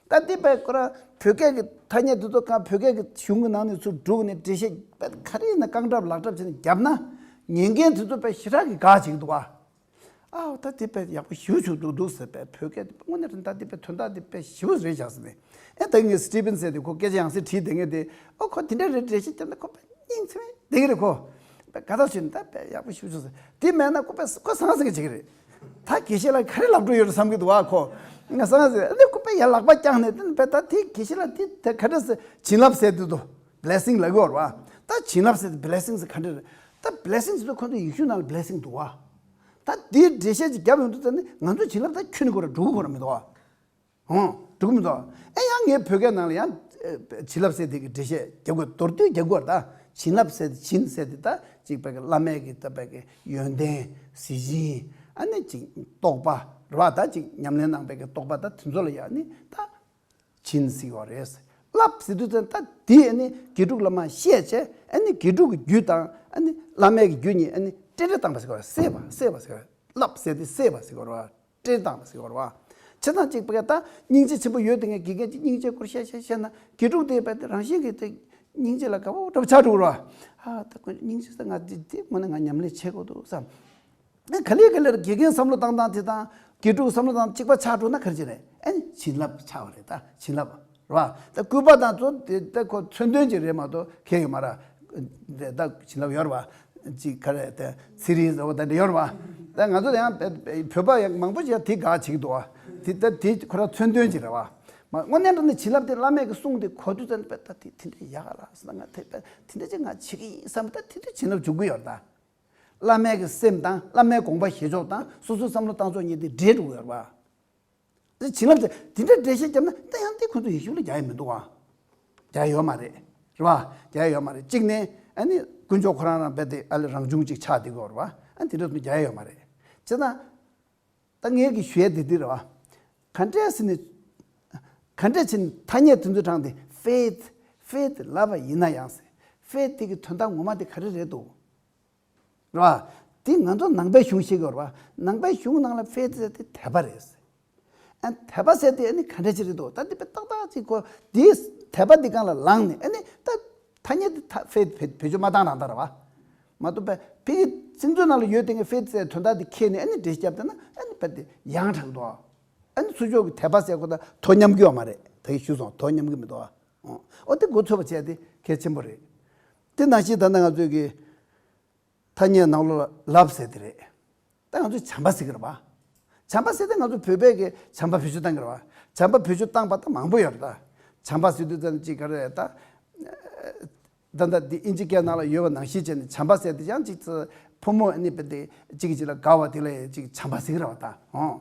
ད་འདི་པའི་ཁོ་རང་བོད་སྐད་ཀྱི་ཐ་སྙད་འདི་ཚོ་གང་བོད་སྐད་ཀྱི་གཞུང་གི་ནང་ནས་ཚུར་བསྒྲུགས་ནས་འགྲེལ་བཤད་པའི་ག་རེ་ཡིན་ན་རྐང་འཁྲབ་ལག་འཁྲབ་བྱས་ནས་བརྒྱབ་ན། ཉན་མཁན་དེ་ཚོ་པའི་ཞེ་དྲག་གི་དགའ་བྱེད་ཀྱི་འདུག་ཨ། ཨའོ་ད་འདི་པའི་ཡག་པོ་ཞེ་པོ་བྱུང་འདུག་འདུག་ཟེར། པའི་བོད་སྐད་དེ་དངོས་གནས་རེད། ད་འདི་པའི་དོན་དག་འདི་པའི་ཞེ་པོ་རེད་བཞག་ཟེར་ནས། ཨེ་ད་ངས་སི་ཏི་ཕིན་ཟེར་དེ་ཁོ་སྐད་ཆ་ཡང་སེ་དྲིས་བསྡད་མཁན་དེ། ཨོ་ཁོ་དེ་འདྲ་རེད་འགྲེལ་བཤད་བརྒྱབ་ན་ཁོ་པའི་སྙིང་ཚིམ་བསྡད་ཀྱི་རེད་ཁོ། པའི་དགའ་ཐག་ཆོད་ནས་ད་པའི་ཡག་པོ་ཞེ་པོ་བྱུང་ཟེར། དེ་མེད་ན་ཁོ་པའི་ཁོ་ཟང་ཟིང་བྱེད་ཀྱི་རེད། ད་དགེ་བཤེས་ལགས་ག་རེ་ལབ་འགྲོ་ཡོད་རེད་བསམ་གྱི་འདུག་ཨ་ཁོ། ང་ཟང་ཟིང་། ཨ་ནི་ཁོ་པའི་ཡར་ལག་པ་བརྐྱངས་ནས་དེ་ནི་པའི་ད་དེ་དགེ་བཤེས་ལགས་དེ་དེ་ག་འདྲ་ཟེར། བྱིན་རླབས་ཟེར་དུས་དོ། བི་ལེ་སིང་ལབ་ཀྱི་ཡོད་རེད་བ། ད་བྱིན་རླབས་ཟེར་དེ་བི་ལེ་སིང་ཟེར་ག་འདྲ་རེད། ད་བི་ལེ་སིང་ཟེར་དུས་ཁོ་ཚོ་ཡེ་ཤུ་ནང་ལ་བི་ལེ་སིང་འདུག་བ། ད་དེའི་འགྲེལ་བཤད་ཅིག་བརྒྱབ་ཡོང་དུས་ཙ་ནི་ང་ཚོ་བྱིན་རླབས་ད་ཁྱོན་ནས་ཁོ་ར་འགྲོ་གི་ཁོ་ར་མི་འདུག་བ། ཧོ། འགྲོ་གི་མི་འདུག་ཨེ་ཡང་ངས་བོད་སྐད་ནང་ལ་ཡང་། ཨེ། བྱིན་རླབས་ཟེར་དེ་གི་འགྲེལ་བཤད་རྒྱག་དགོས། མདོར་བསྡུས་རྒྱག་དགོས་རེད་ད། བྱིན་རླབས་ཟེར་དེ། བྱིན་ཟེར་དེ་ད་ཅིག་བོད་ཀྱི་བླ་མའི་གི་ད་བོད་ཀྱི་ཡོན་ཏན། གཟི་བྱིན། ཨ་ནི་ཅིག་རྟོགས་པ་རེད་བ། ད་ཅིག་ཉམས་ལེན་གནང་བའི་གི་རྟོགས་པ་ད་དེ་ཚོ་ལ་ཡང་ནི་ད་བྱིན་ཟེར་གྱི་ཡོད་རེད། བརླབས་ཟེར་དུས་ཙམ་ད་དེ་ཨ་ནི་དགེ་ཕྲུག་ལ་མར་བཤད་བྱས། ཨ་ནི་དགེ་ཕྲུག་གི་རྒྱུད་དང་ཨ་ནི་བླ་མའི་གི་རྒྱུད་གཉིས་ཨ་ནི་འབྲེལ་འདྲིས་བཏང་བ་ཟེར་གྱི་ཡོད་རེད། བསྲེས་པ། བསྲེས་པ་ཟེར་གྱི་ཡོད་རེད། བརླབས་ཟེར་དེ་བསྲེས་པ་ཟེར་གྱི་ཡོད་རེད་བ། འབྲེལ་བཏང་བ་ཟེར་གྱི་ཡོད་རེད་བ། བྱས་ཙང་གཅིག་པ་ག་ད་སྙིང་རྗེ་ཆེན་པོ་ཡོད་དེ་ངས་དགེ་རྒན་གྱིས་སྙིང་རྗེའི་སྐོར་བཤད་བཤད་བཤད་ན། དགེ་ཕྲུག་དེ་རྦད་དེ་རང་བཞིན་གྱིས་དེ་སྙིང་རྗེ་ལ་དགའ་པོ་འདྲ་པོ་ཆགས་འགྲོ་གི་རེད་བ། ཨ་ད་ཁོ་སྙིང་རྗེ་ཟེར། ང་འདི་འདི་དངོས་གནས་ང་ཉམས་ལེན་བྱེད་དགོས་འདུག་བསམ། ཨ་ག་ལེ་ག་ལེར་དགེ་རྒན་བསམ་བློ་བཏང་སྟངས་དེ་དང་དགེ་ཕྲུག་བསམ་བློ་བཏང་གཅིག་པ་ཆགས་འགྲོ་ན་ག་རེ་བྱེད་རེད། ཨ་ནི་བྱིན་རླབས་ཆགས་པ་རེད། ད་བྱིན་རླབས་རེད་བ། ད་སྐུད་པ་དང་ཚོ་དེ་ད་ཁོ་མཚོན་དོན་ཅིག་རེད་མ་གཏོགས་གལ་ཡོད་མ་རེད། རེད། ད་བྱིན་རླབས་ཡོད་རེད་བ། ཅིག་ག་རེ་དེ་ཚེ་རིལ་ཟེར་བ་དེ་འདྲ་ཡོད་རེད་བ། ད་ང་ཚོ་ཡང་བོད་པ་ཡང་མང་པོ་ཞིག་ཡང་དེ་དགའ་བྱེད་ཀྱི་འདུག་བ། དེ་ད་དེ་ཁོ་རང་མཚོན་དོན་ཅིག་རེད་བ། མ་དངོས་གནས་དྲང་གནས་བྱིན་རླབས་དེ་བླ་མས་ཀྱི་གསུང་དེ་གོ་དུས་ཙམ་པ་ད་དེ་དེ་འདྲ་ཡག་ག་ལ་ཟེར། ང་དེ་དེ་འདྲ་ཅིག་ང་བྱེད་ཀྱི་ཡིན་བསམ། ད་དེ་དུས་བྱིན་རླབས་འཇུག་གི་ཡོད་རེད་ད། བླ་མའི་གི་སེམས་དང་བླ་མའི་དགོངས་པ་བཞེས་ཕྱོགས་དང་སོ་སོའི་བསམ་བློ་བཏང་ཕྱོགས་གཉིས་དེ་འདྲེས་འགྲོ་གི་ཡོད་རེད་བ། བྱིན་རླབས་དེ་དེ་འདྲ་འགྲེལ་བཤད་བརྒྱབ་ན་ད་ཡང་དེ་ཁོ་ཚོ་ཡེ་ཤུ་ལ་རྒྱག་ཡ་མི་འདུག་བ། རྒྱག་ཡ་ཡོད་མ་རེད། རེད་བ། རྒྱག་ཡ་ཡོད་མ་རེད། གཅིག་ནས་ཨ་ནི་དཀོན་མཆོག་ཁོ་རང་རང་རྦད་དེ་ཨ་ལེ་རང་བྱུང་ཅིག་ཆགས་བསྡད་ཀྱི་ཡོད་རེད་བ། ཨ་དེ་འདྲ་ཚོ་རྒྱག་ཡ་ཡོད་མ་རེད། བྱས་ཙང་། ད་ངས་ཀྱི་ཞུ་ཡ་དེ་འདི་རེད་བ། ག་འདྲས་ཟེར་ནས། ག་འདྲས་བྱས་ནས་ཐ་སྙད་དེ་ཚོའི་གྲས་དེ་ཕེད། ཕེད་ལབ་པ་ཡིན་ན་ཡང་ཟེར། ཕེད་དེ་གི་དོན་དག་ངོ་མ་དེ་ག་རེ་རེད་འདུག་རེད་བ། དེ་ང་ཚོ་ནང་པའི་གཞུང་ཤེས་དགོས་རེད་བ། ནང་པའི་གཞུང་ནང་ལ་ཕེད་ཟེར་དེ་དད་པ་རེད་ཟེར། ཨ་དད་པ་ཟེར་དེ་ཨ་ནི་ག་འདྲས་ཅིག་རེད་འདུག་ད་དེ་དཔེ་ཏག་ཏག་ཅིག་གོ། དེ་དད་པ་འདི་སྒང་ལ་ལངས་ནས་ཨ་ནི་ད། ཐ་སྙད་དེ་ཐ་ཕེ་བེད་སྤྱོད་མ་བཏང་རང་ད་ར་བ། མ་གཏོགས་པའི་ཕ་གི་ཚིག་མཛོད་ནང་ལ་ཡོད་དེ་ངས་ཕེ་ཟེར་དོན་དག་དེ་ཁྱེར་ནས་ཨ་ནི་འགྲེལ་བཤད་བརྒྱབ་བསྡད་ན་ཨ་ནི་ཕ་དེ་ཡང་དྲག་འདུག་ཨ་ནི་ཚུར་ཕྱོགས་ཀྱི་དད་པ་ཟེར་ཁོ་ད་དོ་མཉམ་གྱི་ཡོད་མ་རེད། ད་གིན་ཞུས་སོང་། དོ་མཉམ་གྱི་མི་འདུག་ཨ། འོ་དེ་མགོ་ཚོས་པ་བྱས་དེ་གལ་ཆེན་པོ་རེད། དེ་ནང་བཞིན་ད་ལྟ་ང་ཚོས་ཀྱི། ཐ་སྙད་ནང་ལོགས་ལ་ལབ་ཟེར་དེ་རེད། ད་ང་ཚོས་བྱམས་པ་ཟེར་གི་རེད་བ། བྱམས་པ་ཟེར་དེ་ང་ཚོ་བོད་པས་ཀྱི་བྱམས་པ་བེད་སྤྱོད་བཏང་གི་རེད་བ། བྱམས་པ་བེད་སྤྱོད་བཏང་པ་ད་མང་པོ་ཡོད་རེད་ད། བྱམས་པ་ཟེར་དུས་ཙམ་ཅིག་ག་རེ་ད། ད་ལྟ་འདི་ཨིན་ཇི་སྐད་ནང་ལ་ཡོད་པ་ནང་བཞིན་བྱས་ནས་བྱམས་པ་ཟེར་དེ་ཡང་ཅིག་ཙི་ཕོ་མོ་ཨ་ནི་བས་དེ་གཅིག་གིས་གཅིག་ལ་དགའ་བ་དེ་ལ་ཡང་ཅིག་བྱམས་པ་ཟེར་གི་རེད་བ་ད། ཨོ།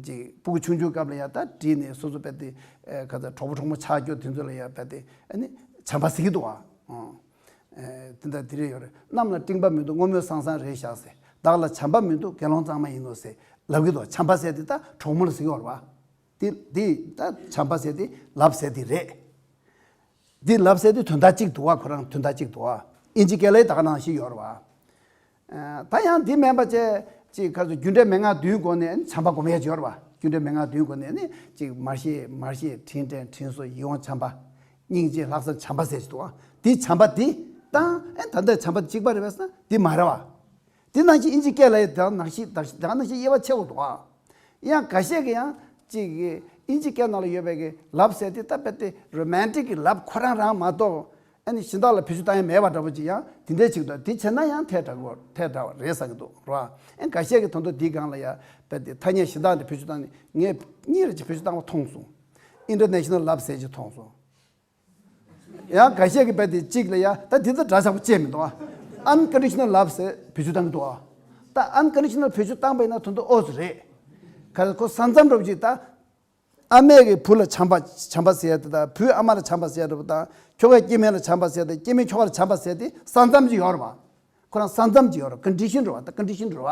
ཅིག་སྤུ་གུ་ཆུང་ཆུང་སྐབས་ལ་ཡང་ད་བྲིས་ནས་སོ་སོ་བས་དེ་ག་ཚོད་གྲོགས་པོ་གྲོགས་མོ་ཆགས་རྒྱུ་དེ་ཚོ་ལ་ཡང་བས་དེ་ཨ་ནི་ བྱམས་པ་ཟེར་གྱི་འདུག་བ། ཨོ། ཨེ། དེ་འདྲ་དེ་རེད་ཡོད་རེད། གནམ་ལ་སྤྲིན་པ་མི་འདུག་སྔོན་མོ་སང་སང་རེད་བཞག་ཟེར། བདག་ལ་བྱམས་པ་མི་འདུག་དགེ་སློང་གཙང་མ་ཡིན་ནོ་ཟེར་ལབ་ཀྱི་འདུག་བྱམས་པ་ཟེར་དེ་ད་གྲོགས་མོ་ལ་ཟེར་གྱི་ཡོད་རེད་བ། དེ་དེ་ད་བྱམས་པ་ཟེར་དེ་ལབ་ཟེར་དེ་རེད། འདི་ལབ་ཟེར་དེ་དོན་དག་གཅིག་འདུག་བ། ཁོ་རང་དོན་དག་གཅིག་འདུག་བ། ཨིན་ཇི་སྐད་ལ་ད་ག་ནང་བཞིན་ཡོད་རེད་བ། ཨ། ད་ཡང་འདི་མིན་པ་བྱས་ཅིག་ཁ་སོ་རྒྱུ་འབྲས་མན་ངག་བདུན་སྒོ་ནས་བྱམས་པ་སྒོམ་ཡས་ཡོད་རེད་བ། རྒྱུ་འབྲས་མན་ངག་བདུན་སྒོ་ནས་ནི་ཅིག་མར་ཤེས་མར་ཤེས་དྲིན་དྲན་དྲིན་གཟོ་ཡིད་འོང་བྱམས་པ། སྙིང་རྗེ་ལྷག་བསམ་བྱམས་པ་ཟེར་ཞིག་འདུག་བ། འདི་བྱམས་པ་འདི་དང་ཨེ་ད་ལྟའི་བྱམས་པ་གཅིག་པ་རེད་པས་ཟེར་ན་འདི་མ་རེད་བ། དེ་ནང་བཞིན་ཨིན་ཇི་སྐད་ལ་ཡང་དེ་ནང་བཞིན་དེ་ནང་བཞིན་དབྱེ་བ་ཕྱེ་དགོས་འདུག་ཨ། ཡང་འགའ་ཤས་ཀྱིས་ཡང་ཅིག་གི་ཨིན་ཇི་སྐད་ནང་ལ་ཡོད་པའི་གི་ལབ་ཟེར་དེ་ད་དཔེ་དེ་རོ་མན་ཊིག་གི་ལབ་ཁོ་རང་རང་མ་གཏོགས་ཨ་ནི་གཞན་དག་ལ་བེད་སྤྱོད་བཏང་ཡ་མེད་པ་འདྲ་པོ་ཅིག་ཡང་དེ་འདྲས་ཅིག་འདུག་དེ་བྱས་ན་ཡང་ཐལ་དྲགས་གོ་ཐལ་དྲགས་པ་རེད་བསམ་གྱི་འདུག་རོ། ཨ་འགའ་ཤས་ཀྱིས་ད་དུང་དེའི་སྒང་ལ་ཡ་དཔེ་དེ་ཐ་སྙད་གཞན་དག་འདི་བེད་སྤྱོད་བཏང་ནས་ངས་གཉིས་རེ་ཅིག་བེད་སྤྱོད་བཏང་བ་མཐོང་སོང་། ཨིན་ཊར་ནེ་ཤ་ནལ་ལབ་ཟེར་ཅིག་མཐོང་སོང་། ཡང་འགའ་ཤས་ཀྱིས་རྦད་དེ་གཅིག་ལ་ཡ་ད་འདི་ཚོ་འདྲ་ཆགས་པོ་བཅད་མི་འདུག་ཨ། ཨན་ཀོན་ཌི་ཤ་ནལ་ལབ་ཟེར་བེད་སྤྱོད་བཏང་གི་འདུག་ཨ། ད་ཨན་ཀོན་ཌི་ཤ་ནལ་བེད་སྤྱོད་བཏང་པ་ཡིན་ན་དོན་དུ་ཨོ་ཙི་རེད། ག་རེ་ཁོ་ས་མཚམས་འདྲ་པོ་ཅིག་ད། ཨ་མས་ཀྱི་བུ་ལ་བྱམས་པ་བྱམས་པ་ཟེར་ཡ་དེ་དང་བུས་ཨ་མ་ལ་བྱམས་པ་ཟེར་ཡ་འདྲ་པོ་དང་ཁྱོ་གས་སྐྱེ་དམན་ལ་བྱམས་པ་ཟེར་ཡ་དེ་སྐྱེ་དམན་ཁྱོ་ག་ལ་བྱམས་པ་ཟེར་ཡ་དེ་ས་མཚམས་ཅིག་ཡོད་རེད་པ། ཁོ་རང་ས་མཚམས་ཅིག་ཡོད་རེད། ཀོན་ཌི་ཤན་རེད་པ། ད་ཀོན་ཌི་ཤན་རེད་པ།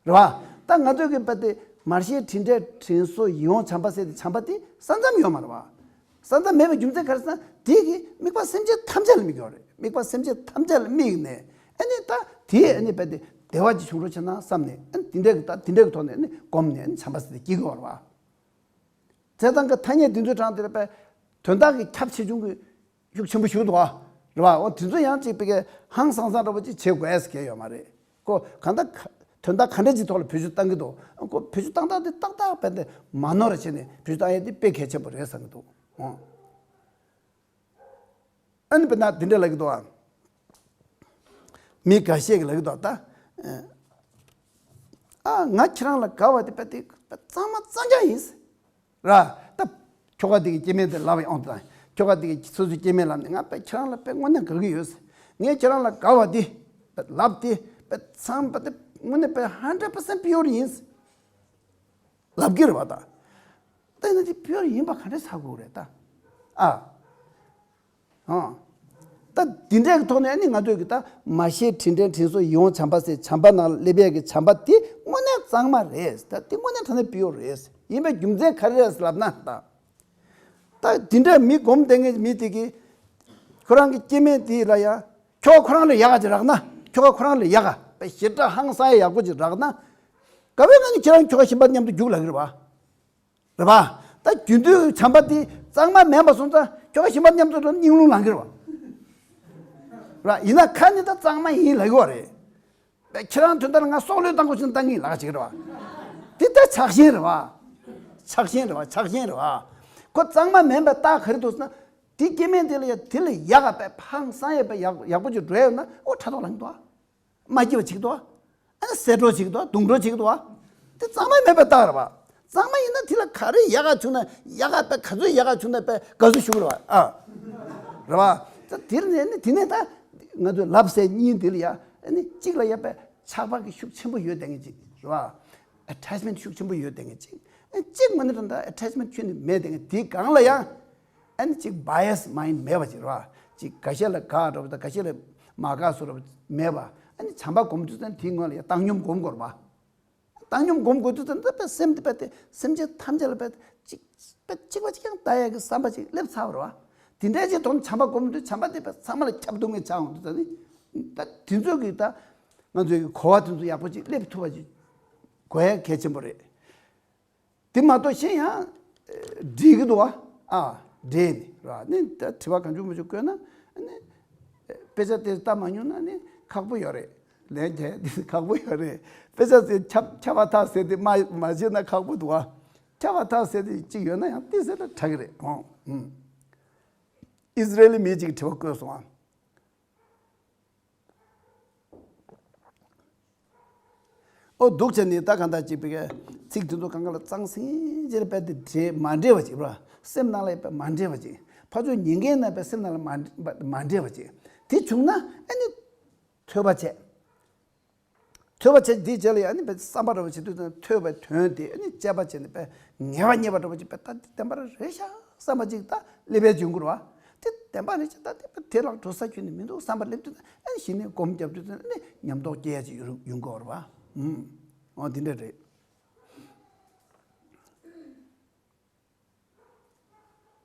རེད་པ། ད་ང་ཚོས་ཀྱི་དཔེ་དེ་མར་ཤེས་དྲིན་དྲན་དྲིན་གཟོ་ཡིད་འོང་བྱམས་པ་ཟེར་དེ་བྱམས་པ་དེ་ས་མཚམས་ཡོད་མ་རེད་པ། ས་མཚམས་མེད་པའི་རྒྱུ་མཚན་ག་རེ་ཟེར་ན་དེ་གི་དམིགས་པ་སེམས་ཅན་ཐམས་ཅད་ལ་དམིགས་ཡོད་རེད། དམིགས་པ་སེམས་ཅན་ཐམས་ཅད་ལ་དམིགས་ནས་ཨ་ནི་ད་དེ་ཨ་ནི་དཔེ་དེ་བདེ་བ་ཅིག་བྱུང་རོགས་བྱས་ན་བསམ་ནས་ཨ་ནི་དེ་འདྲ་གི་ད་དེ་འདྲ་གི་ཐོག་ནས་ཨ་ནི་སྒོམ་ནས་ཨ་ནི་བྱམས་པ་ཟེར་དེ་སྐྱེ་གི་ཡོད་རེད་པ། བྱས་ཙང་གི་ཐ་སྙད་འདི་ཚོའི་གྲངས་དེ་ལ་དཔེ་དོན་དག་གི་ཁྱབ་ཆེ་ཆུང་གི་ཤུགས་ཆེན་པོ་ཞིག་འདུག་ཨ། རེད་པ། འོ་དེ་ཚོ་ཡང་ཅིག་པའི་གི་ཧང་སང་སང་འདྲ་པོ་ཅིག་བྱེད་དགོས་ཟེར་གྱི་ཡོད་མ་རེད། ཁོ་གང་ལྟར་དོན་དག་ག་འདྲ་ཅིག་ཐོག་ལ་བེད་སྤྱོད་བཏང་གི་འདུག་ཁོ་བེད་སྤྱོད་བཏང་སྟངས་དེ་ཏག་ཏག་དཔེ་དེ་མ་ནོར་བྱས་ནས་བེད་སྤྱོད་བཏང་ཡས་དེ་དཔེ་གལ་ཆེན་པོ་རེད་བསམ་གྱི་འདུག་ཨོ། ཨ་ནི་དཔེར་ན་འདི་འདྲ་ལབ་ཀྱི་འདུག་ཨ། མི་འགའ་ཤས་ཀྱིས་ལབ་ཀྱི་འདུག་ད། ཨ་ང་ཁྱེད་རང་ལ་དགའ་བ་དེ་དཔེ་དེ་གཙང་མ་གཙང་རྐྱང་ཡིན། ར། ད། ཁྱོ་ག་དེ་གི་སྐྱེ་དམན་དེ་ལབ་ཡོང་དང་ཁྱོ་ག་དེ་གི་སོ་སོའི་སྐྱེ་དམན་ལབ་ནས་ང་དཔེ་ཁྱེད་རང་ལ་དཔེ་དངོས་གནས་དགའ་གི་ཡོད། ངས་ཁྱེད་རང་ལ་དགའ་བ་དེ། ལབ་དེ་དཔེ་ཚང་དཔེ་དེ་དངོས་གནས་དཔེ་ཧན་ཌེ་རེད་པར་སེན་ཊི་པིའུར་ཡིན། ལབ་ཀྱི་རེད་པ་ད། ད་ཡིན་ན་དེ་པིའུར་ཡིན་པ་ག་འདྲས་ཆགས་དགོས་རེད་ད། ཨ། ཨ། ད་འདི་འདྲས་ཀྱི་ཐོག་ནས་ཨ་ནི་ང་ཚོས་ཀྱི་ད་མར་ཤེས་དྲིན་དྲན་དྲིན་གཟོ་ཡིད་འོང་བྱམས་པ་ཟེར་བྱམས་པ་ནང་སླེབས་ཡས་ཀྱི་བྱམས་པ་དེ་དངོས་གནས་གཙང་མ་རེད། ད་དེ་དངོས་གནས་དྲང་གནས་པིའུར་རེད། ཡིན་པའི་རྒྱུ་མཚན་ག་རེ་རེད་ལབ་ན་ད། ད་འདི་འདྲས་མི་སྒོམ་བསྡད་མཁན་མི་དེ་གིས་ཁོ་རང་གི་སྐྱེ་དམན་དེ་ལ་ཡ་ཁྱོ་ག་ཁོ་རང་ལས་ཡག་ག་ཅིག་རག་ན་ཁྱོ་ག་ཁོ་རང་ལས་ཡག་ག་དཔེ་ཞེ་དྲག་ཧང་སང་ཡས་ཡག་པོ་ཅིག་རག་ན། ག་བའི་ངང་ནས་ཁྱེད་རང་ཁྱོ་ག་གཞན་པ་མཉམ་དུ་རྒྱུགས་ལབ་ཀྱི་རེད་པ། རེད་པ། ད་རྒྱུན་དུ་བྱམས་པ་དེ་གཙང་མ་མིན་པ་སོང་ཙང་ཁྱོ་ག་གཞན་པ་མཉམ་དུ་འགྲོ་སྙིང་རླུང་ལངས་ཀྱི་རེད་པ། རེད་པ། ཡིན་ན་ཁ་ནས་ད་གཙང་མ་ཡིན་ལབ་ཀྱི་ཡོད་རེད། ཁྱེད་རང་དོན་དག་ལ་ང་སྲོག་བློས་བཏང་དགོས་ཕྱིན་བཏང་གི་ཡིན་ལབ་ཀྱི་རེད་པ། དེ་ད་ཆགས་ཞེན་རེད་པ། ཆགས་ཞེན་རེད་པ། ཆགས་ཞེན་རེད་པ། ཁོ་གཙང་མ་མིན་པའི་རྟགས་ག་རེ་འདུག་ཟེར་ན། དེ་སྐྱེ་དམན་དེ་ལ་ཡ་དེ་ལས་ཡག་ག་དཔེ་ཧང་སང་ཡས་དཔེ་ཡག་ཡག་པོ་ཅིག་འགྲོ་ཡོད་ན་ཨོ་ཕྲག་དོག་ལངས་ཀྱི་འདུག་པ། མ་སྐྱིད་པ་བྱེད་ཀྱི་འདུག་པ། ཨ་ནི་ཟད་འགྲོ་བྱེད་ཀྱི་འདུག་པ། གདུང་འགྲོ་བྱེད་ཀྱི་འདུག་པ། དེ་གཙང་མ་མེད་པའི་རྟགས་རེད་པ། གཙང་མ་ཡིན་ན་དེ་ལ་ག་རེ་ཡག་ག་བྱུང་ན་ཡག་ག་དཔེ་ག་ཚོད་ཡག་ག་བྱུང་ན་དཔེ་དགའ་བསུ་ཞུ་གི་རེད་པ། ཨ། རེད་པ། ད་དེ་ནས་ནི་དེ་ནས་ད་ང་ཚོས་ལབ་ཟེར་གཉིས་འདི་ལ་ཡ་ཨ་ནི་གཅིག་ལ་ཡ་དཔེ་ཆགས་པ་གི་ཤུགས་ཆེན་པོ་ཡོད་བསྡད་མཁན་གཅིག་རེད་པ། ཨེ་ཊེཆ་མེན་ཊི་ཤུགས་ཆེན་པོ་ཡོད་བསྡད་མཁན་གཅིག་ཨེ་གཅིག་མ་ནི་རེད་ད་ཨེ་ཊེཆ་མེན་ཊི་ཁྱོན་ནས་མེད་བསྡད་མཁན་དེའི་སྒང་ལ་ཡ། ཨ་ནི་གཅིག་བ་ཡ་སི་མའིན་ཌི་མེད་པ་ཅིག་རེད་པ། གཅིག་འགའ་ཤས་ལ་དགའ་འགྲོ་བ་དང་འགའ་ཤས་ལ་མ་དགའ་བཟོ་འདྲ་པོ་མེད་པ། ཨ་ནི་བྱམས་པ་སྒོམ་དུས་ཙམ་དེའི་སྔོན་ལ་ཡང་བཏང་སྙོམས་སྒོམ་དགོས་རེད་པ། བཏང་སྙོམས་སྒོམ་དགོས་དུས་ཙམ་ད་དཔེ་སེམས་དེ་དཔེ་དེ་སེམས་ཅན་ཐམས་ཅད་ལ་དཔེ་གཅིག་དཔེ་གཅིག་པ་གཅིག་རྐྱང་ལྟ་ཡག་གི་བསམ་པ་ཅིག་སླེབས་ཚར་བ་རེད་པ། དེ་འདྲའི་ཅིག་དོན་བྱམས་པ་སྒོམ་དུས་བྱམས་པ་དེ་དཔེ་ཚང་མ་ལ་ཁྱབ་ཐུབ་མཁན་ཆགས་འོང་དུས་ད་ནི། ད་དེ་ཚོ་གི་ད་ང་ཚོའི་གི་གོ་བ་དེ་ཚོ་ཡག་པོ་ཅིག་སླེབས་ཐུབ་པ་ཅིག་དགོས་ཡ་གལ་ཆེན་པོ་རེད། དེ་མ་གཏོགས་གཞན་ཡང་འགྲིག་གི་འདུག་པ། ཨ། འགྲིག་ནི་ར་ནི་ད་དྲི་བ་གང་བྱུང་མང་བྱུང་བཀོད་ན་ནི་དཔེ་ཆ་དེ་ལྟ་མ་མྱོང་ན་ནི་ཁག་པོ་ཡོད་རེད། ལན་རྒྱག་དེ་ཁག་པོ་ཡོད་རེད། དཔེ་ཆ་ཟེར་ཁྱབ་ཁྱབ་པ་ཐག་ཟེར་དེ་མ་མ་བྱས་ན་ཁག་པོ་འདུག་པ། ཁྱབ་པ་ཐག་ཟེར་དེ་གཅིག་ཡོད་ན་ཡང་ཏི་ཟེར་ན་དྲག་གི་རེད། ཨོ། ཨུམ། ཨིས་ར་ཨེལ་མི་གཅིག་དྲི་བ་བཀོད་སོང་ཨ། ཨོ་འདུག་བྱས་ནས་ད་གང་ལྟར་ཅིག་པའི་ཚིག་དེ་ཚོ་གང་ག་ལ་གཙང་སིང་ཅིག་རེད་པས་དེ་འདྲེས་མ་འདྲེས་པ་ཅིག་ར། སེམས་ནང་ལ་ཡོད་པའི་མ་འདྲེས་པ་ཅིག་ཕར་ཕྱོགས་ཉན་མཁན་ནང་པའི་སེམས་ནང་ལ་མ་མ་འདྲེས་པ་ཅིག་དེ་བྱུང་ན་ཨ་ནི་ཐོས་པ་བྱས། ཐོས་པ་བྱས་དེའི་རྗེས་ལ་ཡང་ཨ་ནི་པའི་བསམ་པ་འདྲ་པོ་བྱེད་དུས་ཐོས་པའི་དོན་དེ་ཨ་ནི་དཔྱད་པ་བྱས་ནས་པའི་ངེས་པ་རྙེད་པ་འདྲ་པོ་ཅིག་པའི་ད་འདི་བདེན་པ་རེད་ཤག་བསམ་པ་ཅིག་ད་སླེབས་པའི་འབྱུང་ཁུངས་རེད་པ། དེ་ བདེན་པ་རེད་ཅེ། ད་དེ་དེ་ལ་འགྲོ་ས་ཁྱོན་ནས་མི་འདུག་བསམ་པ་སླེབས་དུས་ཨ་ནི་གཞི་ནས་སྒོམ་རྒྱབ་དུས་ཨ་ནི་ཉམས་རྟོགས་སྐྱེ་ཡ་ཅིག་ཡོང་ཡོང་གི་ཡོད་རེད་བ། ཨུམ། འོ་འདི་འདྲ་རེད།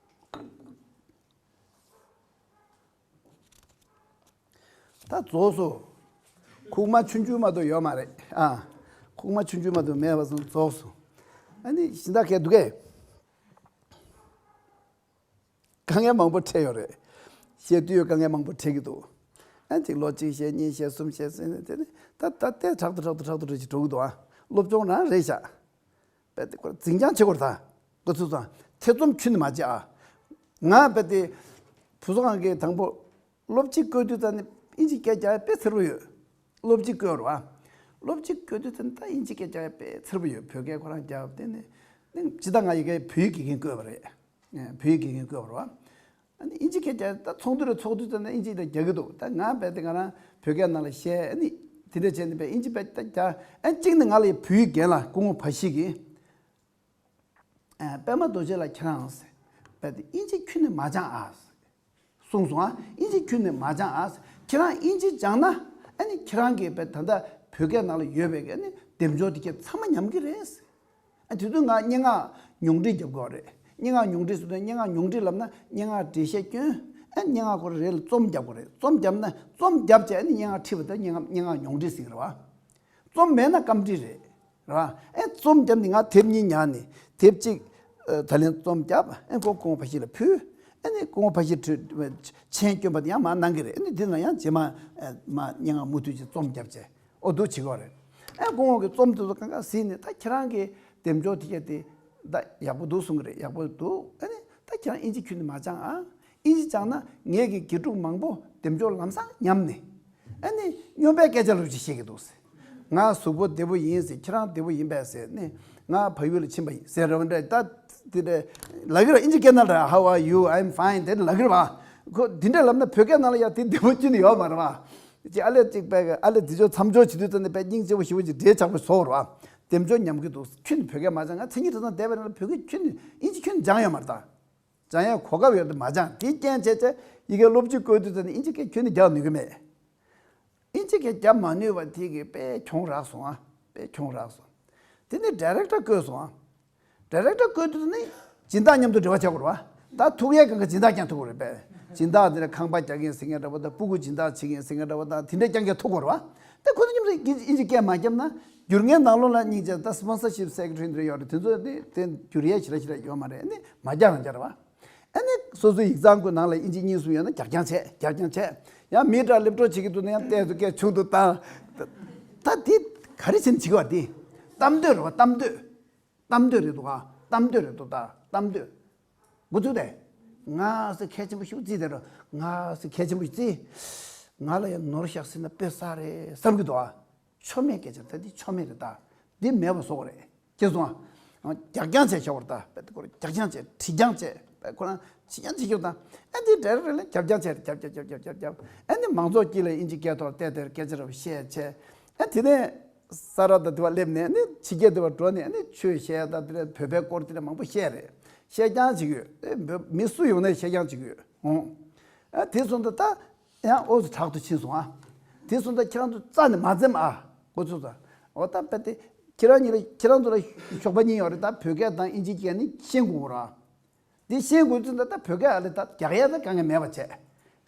ད་རྫོགས་སོ། ཁུག་མ་ཆུང་ཆུང་མ་གཏོགས་ཡོད་མ་རེད་ཨ། ཁུག་མ་ཆུང་ཆུང་མ་གཏོགས་མེད་པ་སོང་རྫོགས་སོ། ཨ་ནི་གཞན་དག་གས་འདུག་གས། དཀའ་ངལ་མང་པོ་འཕྲད་ཡོད་རེད། བཤད་དུས་དཀའ་ངལ་མང་པོ་འཕྲད་ཀྱི་འདུག་ཨ་ནི་ཅིག་ལོ་གཅིག་བཤད་གཉིས་བཤད་གསུམ་བཤད་ཟེར་ནས་དེ་ནི་ད་ད་ལྟའི་དྲག་ཏུ་དྲག་ཏུ་དྲག་ཏུ་རེ་ཞིག་འགྲོ་གི་འདུག་ཨ། སློབ་སྦྱོང་རང་རེད་ཤག་རྦད་དེ་ཁོ་འཛིན་སྐྱོང་བྱེད་དགོས་རེད་ད། ཁོ་ཚོ་ཚོ་ཐེ་ཚོམ་ཁྱོན་ནས་མ་བྱེད་ཨ། ང་རྦད་དེ་བུ་གསོ་ཁང་གི་དང་པོ་སློབ་སྤྱི་བསྐོས་དུས་ཙམ་ནས་ཨིན་ཇི་སྐད་རྒྱག་ཡ་དཔེ་འཚེར་པོ་ཡོད། སློབ་སྤྱི་བསྐོས་རེད་བ། སློབ་སྤྱི་བསྐོས་དུས་ཙམ་ནས་ད་ཨིན་ཇི་སྐད་རྒྱག་ཡ་དཔེ་འཚེར་པོ་ཡོད། བོད་སྐད་ཁོ་རང་རྒྱག་དེ་ནས་ནི་ཇི་ལྟར་ང་ཡི་གེ་བོད་ཡིག་དགེ་རྒན་བསྐོས་པ་རེད། བོད་ཡིག་དགེ་རྒན་བསྐོས་པ་རེད་བ། ཨ་ནི་ཨིན་ཇི་སྐད་རྒྱག་ད་ཚོགས་འདུ་རེ་ཚོགས་དུས་ཙམ་ནས་ཨིན་ཇི་དེ་རྒྱག་གི་འདུག་ད་ང་རྦད་དེ་ང་རང་བོད་སྐད་ནང་ལ་བཤད་ཨ་ནི་དེ་འདྲ་བྱས་ནས་རྦད་ཨིན་ཇི་རྦད་དེ་རྒྱག་ཨ་གཅིག་ནི་ང་ལ་ཡི་བོད་ཡིག་རྒན་ལགས་སྐུ་ངོ་བ་ཤི་གིས། ཨ། པདྨ་རྡོ་རྗེ་ལགས་ཁྱེད་རང་ཟེར། རྦད་དེ་ཨིན་ཇི་ཁྱོན་ནས་མ་སྦྱང་ཨ་ཟེར། གསུངས་སོང་ཨ། ཨིན་ཇི་ཁྱོན་ནས་མ་སྦྱང་ཨ་ཟེར། ཁྱེད་རང་ཨིན་ཇི་སྦྱངས་ན་ཨ་ནི་ཁྱེད་རང་གིས་རྦད་ད་ལྟ་བོད་སྐད་ནང་ལ་ཡོད་པའི་གི་ཨ་ནི་སྡེབ་སྦྱོར་དེ་གས་ཚང་མ་ཉམས་ཀྱི་རེད་ཟེར། ཨ་དེ་དུས་ང་སྙན་ངག་ཉུང་འབྲི་རྒྱབ་དགོས་རེད། སྙན་ངག་ཉུང་འབྲི་ཟེར་དུས་སྙན་ངག་ཉུང་འབྲི་ལབ་ན་སྙན་ངག་འགྲེལ་བཤད་སྐྱོན། ཨ་སྙན་ངག་ཁོ་རེ་རེ་ལ་རྩོམ་རྒྱབ་དགོས་རེད། རྩོམ་རྒྱབ་ན་རྩོམ་རྒྱབ་བྱས་ཨ་ནི་སྙན་ངག་ཁྲིད་པ་དེ་སྙན་ངག་སྙན་ངག་ཉུང་འབྲི་ཟེར་གི་རེད་བ། རྩོམ་མེད་ན་རྐང་འབྲི་རེད། རེད་བ། ཨེ་རྩོམ་བརྒྱབ་ནས་ང་དེབ་གཉིས་ཉར་ནས་དེབ་གཅིག་ཨ་ད་ལན་རྩོམ་བརྒྱབ། ཨེ་ཁོ་སྐུ་ངོ་བ་ཤི་ལ་ཕུལ། ཨེ་ནས་སྐུ་ངོ་བ་ཤི་ཁྲུས་མཆན་བསྐྱོན་པ་དེ་ཡང་མར་གནང་གི་རེད། ཨེ་ནས་འདི་ན་ཡང་རྗེས་མ་ཨེ་མ་སྙན་ངག་མུ་མཐུད་ཀྱི་རྩོམ་བརྒྱབ་བྱས་ཨོ་འདུག་བྱེད་ཀྱི་ཡོད་རེད། ཨེ་སྐུ་ངོ་གི་རྩོམ་དེ་ཚོ་གང་ག་གཟིགས་ནས་ད་ཁྱེད་རང་གི་སྡེབ་སྦྱོར་དེ་གས་དེ་ད་ཡག་པོ་འདུག་གསུང་གི་རེད། ཡག་པོ་འདུག་ཨེ་ནས་ད་ཁྱེད་རང་ཨིན་ཇི་ཁྱོན་ནས་མ་སྦྱང་ཨ། ཨིན་ཇི་སྦྱངས་ན་ངེད་ཀྱི་དགེ་ཕྲུག་མང་པོ་སྡེབ་སྦྱོར་ལམ་སང་ཉམས་ནས། ཨ་ནི་སྨྱོན་པའི་སྐད་ཆ་ལབ་ཅིག་བཤད་ཀྱི་འདུག་ཟེར། ང་གཟུགས་པོ་བདེ་པོ་ཡིན་ཟེར། ཁྱེད་རང་བདེ་པོ་ཡིན་པས་ཟེར་ནས། ང་བལ་ཡུལ་ལ་ཕྱིན་པ་ཡིན་ཟེར་རེ་བ་འདྲ་ད་དེ་འདྲ་ལབ་ཀྱི་རེད། ཨིན་ཇི་སྐད་ནང་ལ་How are you? I'm fine དེ་ལབ་ཀྱི་རེད་བ། ཁོ་འདི་འདྲ་ལབ་ན་བོད་སྐད་ནང་ལ་ཡང་དེ་བདེ་པོ་ཅི་ནས་ཡོད་མ་རེད་བ། ཅི་ཨ་ལས་ཅིག་པའི་ཨ་ལས་འདི་ཚོ་མཚམས་འཇོག་བྱེད་དུས་ཙམ་ནས་དཔེ་སྙིང་རྗེ་པོ་ཞེ་པོ་ཅིག་འདྲེས་ཆགས་པའི་བཟོ་རེད་བ། སྡེབ་སྦྱོར་ཉམས་ཀྱི་འདུག་ཁྱོད་ནི་བོད་སྐད་མ་སྦྱངས། ང་མཚན་ཉིད་དྲི་བཟང་བསྡད་པའི་རིང་ལ་བོད་སྐད་ཁྱོད་ནི་ཨིན་ཇི་ཁྱོད་ནི་སྦྱངས་ཡོད་མ་རེད་ད། སྦྱང་ཡ་གོ་སྐབས་ཡོད་དེ་མ་སྦྱངས། དེའི་རྐྱེན་བྱས་བྱས་ཡི་གེ་སློབ་སྤྱི་བསྐོས་དུས་ཙམ་ནས་ཨིན་ཇི་སྐད་ཁྱོན་ནས་རྒྱག་ནུས་ཀྱི་མེད། ཨིན་ཇི་སྐད་རྒྱབ་མ་ནུས་པ་དེ་གིས་དཔེ་གྱོང་རག་སོང་ཨ། དཔེ་གྱོང་རག་སོང་། དེ་ནས་ཌའི་རེག་ཊར་བསྐོས་སོང་ཨ། ཌའི་རེག་ཊར་བསྐོས་དུས་ཙམ་ནས་སྦྱིན་བདག་མཉམ་དུ་འབྲེལ་བ་བྱེད་དགོས་རེད་བ། ད་ཐུག་ཡས་གང་ག་སྦྱིན་བདག་རྐྱང་ཐུག་དགོས་རེད་པས། སྦྱིན་བདག་དེ་ནས་ཁང་པ་རྒྱག་མཁན་ཟེར་མཁན་འདྲ་བོ་དང་སྤུ་གུ་སྦྱིན་བདག་བྱེད་མཁན་ཟེར་མཁན་འདྲ་བོ་དང་དེ་འདྲ་རྐྱང་རྐྱང་ཐུག་དགོས་རེད་བ། དེ་ཁོ་ཚོ་མཉམ་དུ་ཨིན་ཇི་སྐད་མ་བརྒྱབ་ན་སྒྱུར་མཁན་ནང་ལོགས་ལ་སྙིང་རྗེ་ད་སི་པོན་སར་ཤིབ་སེག་རེ་ཊ་རི་འདྲ་ཡོད་རེད། དེ་ཚོ་དེ་དེ་སྒྱུར་ཡས་ཞེ་དྲག་ཞེ་དྲག་ཡོད་མ་རེད། ཨ་ནི་མ་རྒྱག་རང་རྒྱག་རེད་བ། ཨ་ནི་སོ་སོའི་ཡིག་ཚང་ཁོ་ནང་ལ་ཨིན་ཇི་གཉིས་གསུམ་ཡོད་ན་རྒྱག་རྐྱང་བྱས། རྒྱག་རྐྱང་བྱས། ཡང་མི་འདྲ་སླེབས་འགྲོ་བྱེད་ཀྱི་འདུག་ན་ཡང་ལྟས་སུ་སྐད་ཆུང་དུ་བཏང་། ད་དེ་ག་རེ་བྱས་ནས་བྱེད་ཀྱི་བ་དེ། གཏམ་འདོད་རེད་བ། གཏམ་འདོད། གཏམ་འདོད་རེད་འདུག་ག་གཏམ་འདོད་རེད་འདུག་ད་གཏམ་འདོད། འགོ་ཚུགས་ཏེ། ང་ཟེར་གལ་ཆེན་པོ་ཞིག་བརྩིས་དེ་རུ་ང་ཟེར་གལ་ཆེན་པོ་ཞིག་བརྩིས། ང་ལ་ཡང་ནོར་བཞག་ཟིན་ན་དཔེ་བསགས་རེད་བསམ་གྱི་འདུག་ག་ཆོ་མེད་སྐད་ཆ་ད་འདི་ཆོ་མེད་རེད་ད། འདི་མེད་པ་བཟོ་དགོས་རེད། ཁྱེད་སོང་ཨ། རྒྱག་རྐྱང་བྱས་ཤོག་རེད་ད། དཔེ་དེ་ཁོ་རང་རྒྱག་རྐྱང་བྱས། བྲིས་རྐྱང་བྱས། དཔེ་ཁོ་རང་བྲིས་རྐྱང་བྱེད་ཤོག་ད། ཨ་འདི་འདྲ་རེད་ལ་རྒྱབ་རྐྱང་བྱས། རྒྱབ་རྒྱབ་རྒྱབ་རྒྱབ་རྒྱབ། ཨ་ནི་མང་ཚོགས་དཀྱིལ་ལ་ཨིན་ཇི་སྐད་ཐོག་བལྟས་དེར་སྐད་ཆ་རེ་བཤད་བྱས། ཨ་དེ་ནས་ས་ར་ད་དེ་བ་སླེབས་ནས་ཨ་ནི་ཕྱི་རྒྱལ་དེ་བ་འགྲོ་ནས་ཨ་ནི་ཆོས་བཤད་ད་དེ་ལ་བོད་པའི་སྐོར་དེ་འདྲ་མང་པོ་བཤད་རེད། བཤད་རྐྱང་བྱེད་ཀྱི་ཡོད། ཨེ་བོད་མི་སུ་ཡོང་ནས་བཤད་རྐྱང་བྱེད་ཀྱི་ཡོད། ཨོ། ཨ་དེ་སོང་ད་ད། ཡང་ཨོ་ཙི་དྲག་ཏུ་ཕྱིན་སོང་ཨ། དེ་སོང་ད་ཁྱེད་རང་ཚོ་རྩ་ནས་མ་འཛེམ་ཨ། ཁོ་ཚོ་ཚོ། འོ་ད་དཔེ་དེ་ཁྱེད་རང་གཉིས་ལ་ཁྱེད་རང་ཚོ་ལ་ཞོགས་པ་གཉིས་ཡོད་རེད། ད་བོད་སྐད་དང་ཨིན་ཇི་སྐད་ནི་ཤེས་དགོས་ར། འདི་ཤེས་དགོས་ཚུལ་ད་ད་བོད་སྐད་ཨ་ལས་ད་རྒྱག་ཡ་ད་དཀའ་ངལ་མེད་པ་བྱས།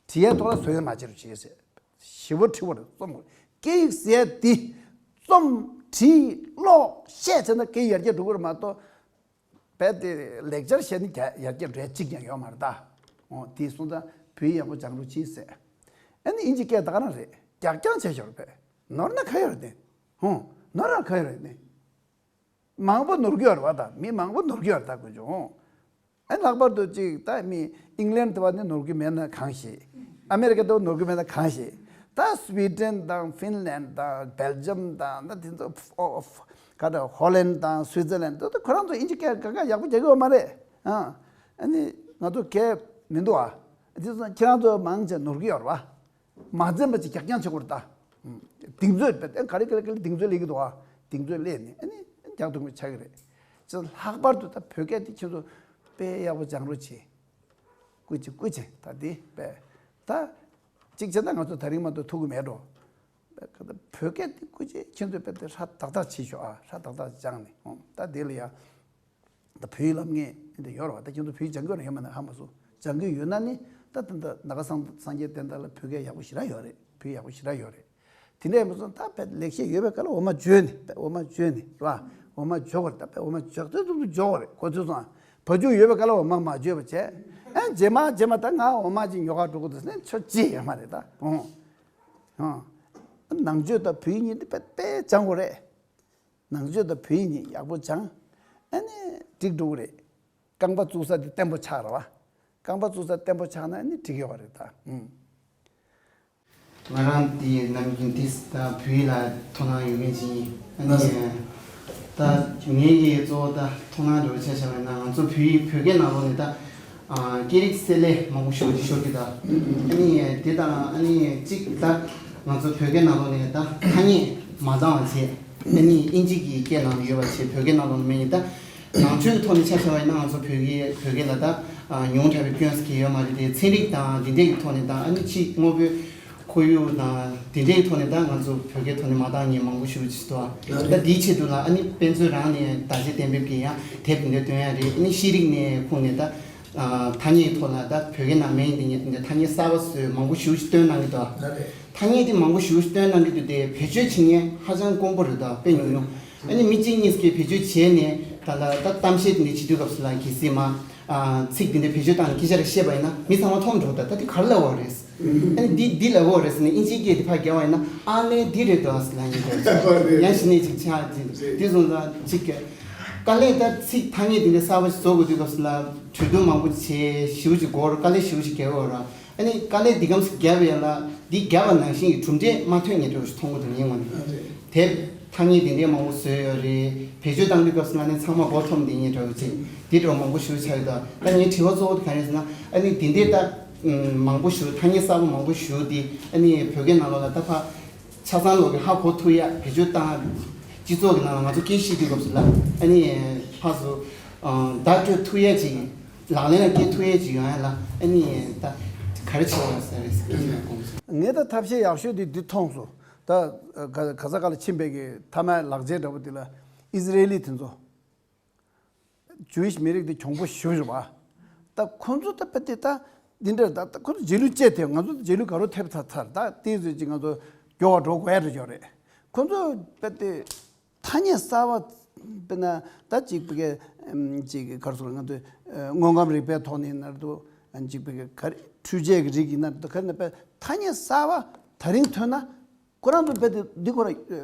བྲིས་ཡའི་ཐོག་ལ་བཟོ་ཡ་མ་བྱེད་རོགས་བྱེད་ཟེར། ཞེ་པོ་འཁྲི་བ་རེད་རྩོམ་དགོས། སྐད་ཡིག་ཟེར་ཡ་འདི། རྩོམ་བྲིས་ཀློག་བཤད་བྱས་ན་སྐད་ཡིག་ཡར་རྒྱས་འགྲོ་གི་རེད་མ་གཏོགས། རྦད་དེ་ལེགས་སྦྱར་བཤད་ནི་རྒྱ་ཡར་རྒྱས་འགྲོ་ཡ་གཅིག་ཀྱང་ཡོད་མ་རེད་ད། འོ་དེ་སོང་ཙང་བོད་ཡིག་ཡག་པོ་སྦྱང་རོགས་གྱིས་ཟེར། ཨ་ནི་ཨིན་ཇི་སྐད་ད་ག་རང་རེད། རྒྱག་རྐྱང་བྱས་ཤོག་རེད་པས། ནོར་ན་ག་ཡོད་རེད་དེ། ཧུང་། ནོར་ན་ག་ཡོད་རེད་དེ། མང་པོ་ནོར་གྱི་ཡོད་རེད་བ་ད། མི་མང་པོ་ནོར་གྱི་ཡོད་རེད་ད་དགོས་བྱུང་། ཨ་ནི་ལྷག་པར་དུ་ཅིག་ད་མི་ཨིང་ལན་དེ་བ་ནི་ནོར་གྱི་མེད་ན་གང་ཤེས། ཨ་མེ་རི་ཀ་དེ་བ་ནོར་གྱི་མེད་ན་གང་ཤེས། ད་སུའི་ཌེན་དང་ཧྥིན་ལན་དང་བྷེལ་ཇམ་དང་ད་དེ་ཚོ་ཨོ་ཨོ་ག་ད་ཧོ་ལན་དང་སུའི་ཙར་ལན་དེ་ཚོ་ཁོ་རང་ཚོ་ཨིན་ཇི་སྐད་ག་ག་ཡག་པོ་རྒྱག་གི་ཡོད་མ་རེད། ཨ་ཨ་ནི་ང་ཚོ་གས་མི་འདུག་ཨ། དེ་ཚོ་ཁྱེད་རང་ཚོ་མང་ཆེ་ནོར་གྱི་ཡོད་རེད་བ། མ་འཛེམ་པ་ཅིག་རྒྱག་རྐྱང་བྱེད་དགོས་རེད་ད། གདེང་ཚོད་རྦད་དེ་ག་རེ་ག་རེ་ག་རེ་གདེང་ཚོད་སླེབས་ཀྱི་འདུག་ཨ། གདེང་ཚོད་སླེབས་ནས་ཨ་ནི་རྒྱག་ཐུབ་མཁན་ཆགས་ཀྱི་རེད། ཅེས་ལྷག་པར་དུ་ད་བོད་སྐད་དེ་ཁྱེད་ཚོ་དཔེ་ཡག་པོ་སྦྱང་རོགས་བྱེད། སྐུ་མཁྱེན་སྐུ་མཁྱེན་ད་འདི་པས་ད་གཅིག་བྱས་ན་ང་ཚོ་ད་རིང་མ་གཏོགས་ཐུག་གི་མེད་འགྲོ། བོད་སྐད་འདི་སྐུ་མཁྱེན་ཁྱེད་ཚོས་དཔེ་དེ་ཧྲ་ཏག་ཏག་བྱེད་ཤོག་ཨ། ཧྲ་ཏག་ཏག་སྦྱངས་ནས་ཨོ་ད་དེ་ལ་ཡ། ད་བོད་ཡིག་ལབ་མཁན་འདི་ཡོད་རེད་བ། ད་ཁྱེད་ཚོ་བོད་ཡིག་སྦྱང་གི་ཡོད་རེད་ཡོད་མ་རེད་ཧ་མ་སོང་། སྦྱང་གི་ཡོད་ན་ནི་ད་ད་ད་ནཱ་ག་སངས་སངས་རྒྱས་བསྟན་དར་ལ་བོད་སྐད་ཡག་པོ་ཞེ་དྲག་ཡོད་རེད། བོད་ཡག་པོ་ཞེ་དྲག་ཡོད་རེད། དེ་འདྲ་ཡིན་པ་སོང་ད་དཔེ་ལེགས་བཤད་ཡོད་པའི་སྐབས་ལ་འོ་མ་བརྗོད་ནས་དཔེ་འོ་མ་བརྗོད་ནས་རེད་བ། འོ་མ་འཇོག་དགོས་རེད། ད་དཔེ་འོ་མ་འཇོག་ཚོད་ཚོད་འཇོག་དགོས་རེད། གོ་ཚོད་སོང་ཨ། བ་ཕྱུགས་ཡོད་པའི་སྐབས་ལ་འོ་མ་མ་བརྗོད་པ་བྱས། ཨ་རྗེས་མ་རྗེས་མ་ད་ང་འོ་མ་ཅིག་ཉོ་གར་འགྲོ་དགོས་འདུག་ཟེར་ན་ཆོ་ཅི་ཡོད་མ་རེད་ད། ཨོ། ཨོ། ནང་ཆོས་དང་བོད་ཡིག་གཉིས་འདི་དཔེ་དཔེ་སྦྱང་དགོས་རེད། ནང་ཆོས་དང་བོད་ཡིག་གཉིས་ཡག་པོ་སྦྱང་། ཨ་ནི་འགྲིག་འགྲོ་གི་རེད། རྐང་པ་བཙུགས་ས་དེ་བརྟན་པོ་ཆགས་རེད་བ། རྐང་པ་བཙུགས་ས་བརྟན་པོ་ཆགས་ན་ཨ་ནི་འགྲིག་ཡོད་པ་རེད་ད། ཨུམ། ང་རང་དེའི་ནམ་རྒྱུན་ཏིས་ད་བོད་ཡིག་ལ་དོ་སྣང་ཡོད་མཁན་ཅིག་ཡིན། ཨ་ནི་ད་ངེད་ཀྱི་གཙོ་བོ་ད་དོ་སྣང་འདྲ་བོ་ཆ་བཞག་པ་ཡིན་ན་ང་ཚོ་བོད་ཡིག་བོད་སྐད་ནང་ལོགས་ནས་ད་ཨ་སྐད་རིགས་གསལ་ལེ་མང་པོ་ཤོར་གྱི་ཤོར་གྱི་ད། ཨ་ནི་དེ་དང་ཨ་ནི་གཅིག་ད་ང་ཚོ་བོད་སྐད་ནང་ལོགས་ནས་ད་ཐ་སྙད་མ་འདང་བ་བྱས། ཨ་ནི་ཨིན་ཇི་གི་སྐད་ནང་ལ་ཡོད་པ་བྱས་བོད་སྐད་ནང་ལོགས་ནས་མེད་ཡིན་ད། ནང་ཆོས་ཀྱི་ཐོག་ནས་ཆ་བཞག་པ་ཡིན་ན་ང་ཚོ་བོད་སྐད་བོད་སྐད་ལ་ད་ཨ་ཉུང་དྲགས་པའི་སྐྱོན་ཟེར་གྱི་ཡོད་མ་རེད་དེ། ཚན་རིག་དང་འདི་འདྲས་ཀྱི་ཐོག་ནས་དང་ཨ་ནི་ཕྱི་དངོས་པོའི་ཁོར་ཡུག་དང་འདི་འདྲས་ཀྱི་ཐོག་ནས་ད་ང་ཚོ་བོད་སྐད་ཐོག་ནས་མ་འདང་མཁན་མང་པོ་ཞེ་པོ་ཅིག་འདུག་ཨ། ད་འདིའི་ཆེད་དུ་ལ་ཨ་ནི་དཔེ་མཛོད་རང་ནས་བརྡ་ཆད་གཏན་འབེབས་ཀྱི་ཡང་དེབ་འདི་འདྲ་བཏོན་ཡ་རེད། ཨ་ནི་ཤེས་རིག་ནས་ཁུངས་ནས་ད་ཨ་ཐ་སྙད་ཀྱི་ཐོག་ལ་ད་བོད་སྐད་ནང་མེད་མཁན་འདི་འདྲ་ཐ་སྙད་གསར་པ་བཟོས་མང་པོ་ཞེ་པོ་ཅིག་བཏོན་གནང་གི་འདུག་ཨ། ཐ་སྙད་འདི་མང་པོ་ཞེ་པོ་ཅིག་བཏོན་གནང་གི་འདུག་དེ་བེད་སྤྱོད་བྱེད་མཁན་ཧ་ཅང་དཀོན་པོ་རེད་ད། དཔེ་ཉུང་ཉུང་། ཨ་ནི་མི་གཅིག་གཉིས་ཀྱིས་བེད་སྤྱོད་བྱས་ནས་ད་ལ་ད་གཏམ་བཤད་འདི་བྱེད་དུས་སྐབས་སུ་ལ་གལ་སྲིད་མ་ཨ་ཚིག་འདི་འདྲ་བེད་སྤྱོད་བཏང་ནས་སྐད་ཆ་རེ་བཤད་པ་ཡིན་ན་མི་ཚང་མ་མཐོང་འགྲོ། ད་ད་འདི་ག་རེ་ལབ་པ་རེད། ཨ་ནི་འདི་འདི་ལབ་པ་རེད་ཟེར་ནས་ཨིན་ཇིའི་སྐད་འདི་ཕར་རྒྱབ་པ་ཡིན་ན་ཨ་ནི་འདི་རེད་འདུག་ཟེར་ལབ་ཡིན་འདུག་ཡང་ཞི་ནས་ཅིག་ཆགས་ཅིག་འདི་སོང་ཙང་ཅིག་ག་ལས་ད་ཚིག་ཐ་སྙད་འདི་འདྲ་གསར་པ་ཞིག་བཟོ་དགོས་དུས་སྐབས་སུ་ལ་གྲོས་བསྡུར་མང་པོ་བྱས་ཞེ་པོ་ཅིག་འགོར། དཀའ་ལས་ཞེ་པོ་ཅིག་བརྒྱབ་ཡོད་ར། ཨ་ནི་དཀའ་ལས་འདི་གམ་ཞིག་བརྒྱབ་ཡོད་ལ་འདི་བརྒྱབ་པ་ནང་བཞིན་གྱི་གྲུབ་འབྲས་མ་ཐོན་ངེས་འགྲོ་ཞིག་མཐོང་གི་འདུག་ངའི་ངོས་ནས། དེབ་ཐ་སྙད་དེ་འདྲའི་མང་པོ་བཟོས་ཡོད་རེད། བེད་སྤྱོད་བཏང་དུས་སྐབས་སུ་ན་ནི་ཚང་མ་མགོ་འཐོམ་དེ་ངེས་འགྲོ་ཅིག་འདི་འདྲ་མང་པོ་ཞེ་པོ་ཆགས་ཡོད་ད། ད་ངའི་དྲི་བ་གཙོ་བོ་དེ་ག་རེ་ཟེར་ན་ཨ་ནི་འདི་འདྲའི་ད་མང་པོ་ཞེ་པོ་ཐ་སྙད་གསར་པ་མང་པོ་ཞེ་པོ་འདི་ཨ་ནི་བོད་སྐད་ནང་ལོགས་ལ་ད་ཕ་ཆ་ཚང་ལོག་གི་ཧ་གོ་ཐུབ་ཡ་བེད་སྤྱོད་བཏང་སྤྱི་ཚོགས་ཀྱི་ནང་ལ་ང་ཚོ་སྐད་བཤད་དུས་སྐབས་སུ་ལ་ཨ་ནི་ཕར་ཚུར་བརྡ་སྤྲོད་ཐུབ་ཡ་ཅིག་ལག་ལེན་ལ་འཁེལ་ཐུབ་ཡ་ཅིག་ཡོང་ཡ་ལ་ཨ་ནི་ད་ག་རེ་བྱེད་དགོས་ཟེར་རེད་ཟེར་གྱི་ཡོད་དགོངས་སོ། ངས་ད་ཐབས་ཤེས་ཡག་ཤོས་དེ་འདི་མཐོང་སོང་། ད་ག་ག་ས་ག་ལ་ཕྱིན་པའི་གི་མཐའ་མའི་ལག་རྗེས་འདྲ་པོ་དེ་ལ་ཨི་ཟི་རེ་ལི་དེ་ཚོ། ཇུ་ཝིཤ་མི་རིགས་དེ་གྱོང་པོ་ཞེ་པོ་རེད་པ། ད་ཁོ་ཚོ་ད་དཔེ་དེ་ད་འདི་འདྲ་ད་ད་ཁོ་ཚོ་རྗེས་ལུས་བཅད་དེ་ང་ཚོ་རྗེས་ལུས་ག་རེ་ཐེབས་ཚར་ཚར། ད་དེ་ཚོ་ཅིག་ང་ཚོ་མགྱོགས་པ་འགྲོ་དགོས་ཡ་རེད་ཡོད་རེད། ཁོ་ཚོ་དཔེ་དེ་ཐ་སྙད་གསར་པ་དཔེར་ན་ད་ཅིག་དཔེ་ག་ཅིག་ག་རེ་ཟེར་ང་ཚོ་དངོས་ཁམས་རིག་པའི་ཐོག་ནས་ན་རེད་དོ། ཅིག་དཔེ་ག་ག་རེ་འཕྲུལ་ཆས་ཀྱི་རིགས་ཡིན་ན་རེད་དོ། ག་རེ་ན་དཔེ་ཐ་སྙད་གསར་པ་ད་རིང་ཐོན་ན། ཁོ་རང་ཚོ་དཔེ་དེ་འདི་ཁོ་ར་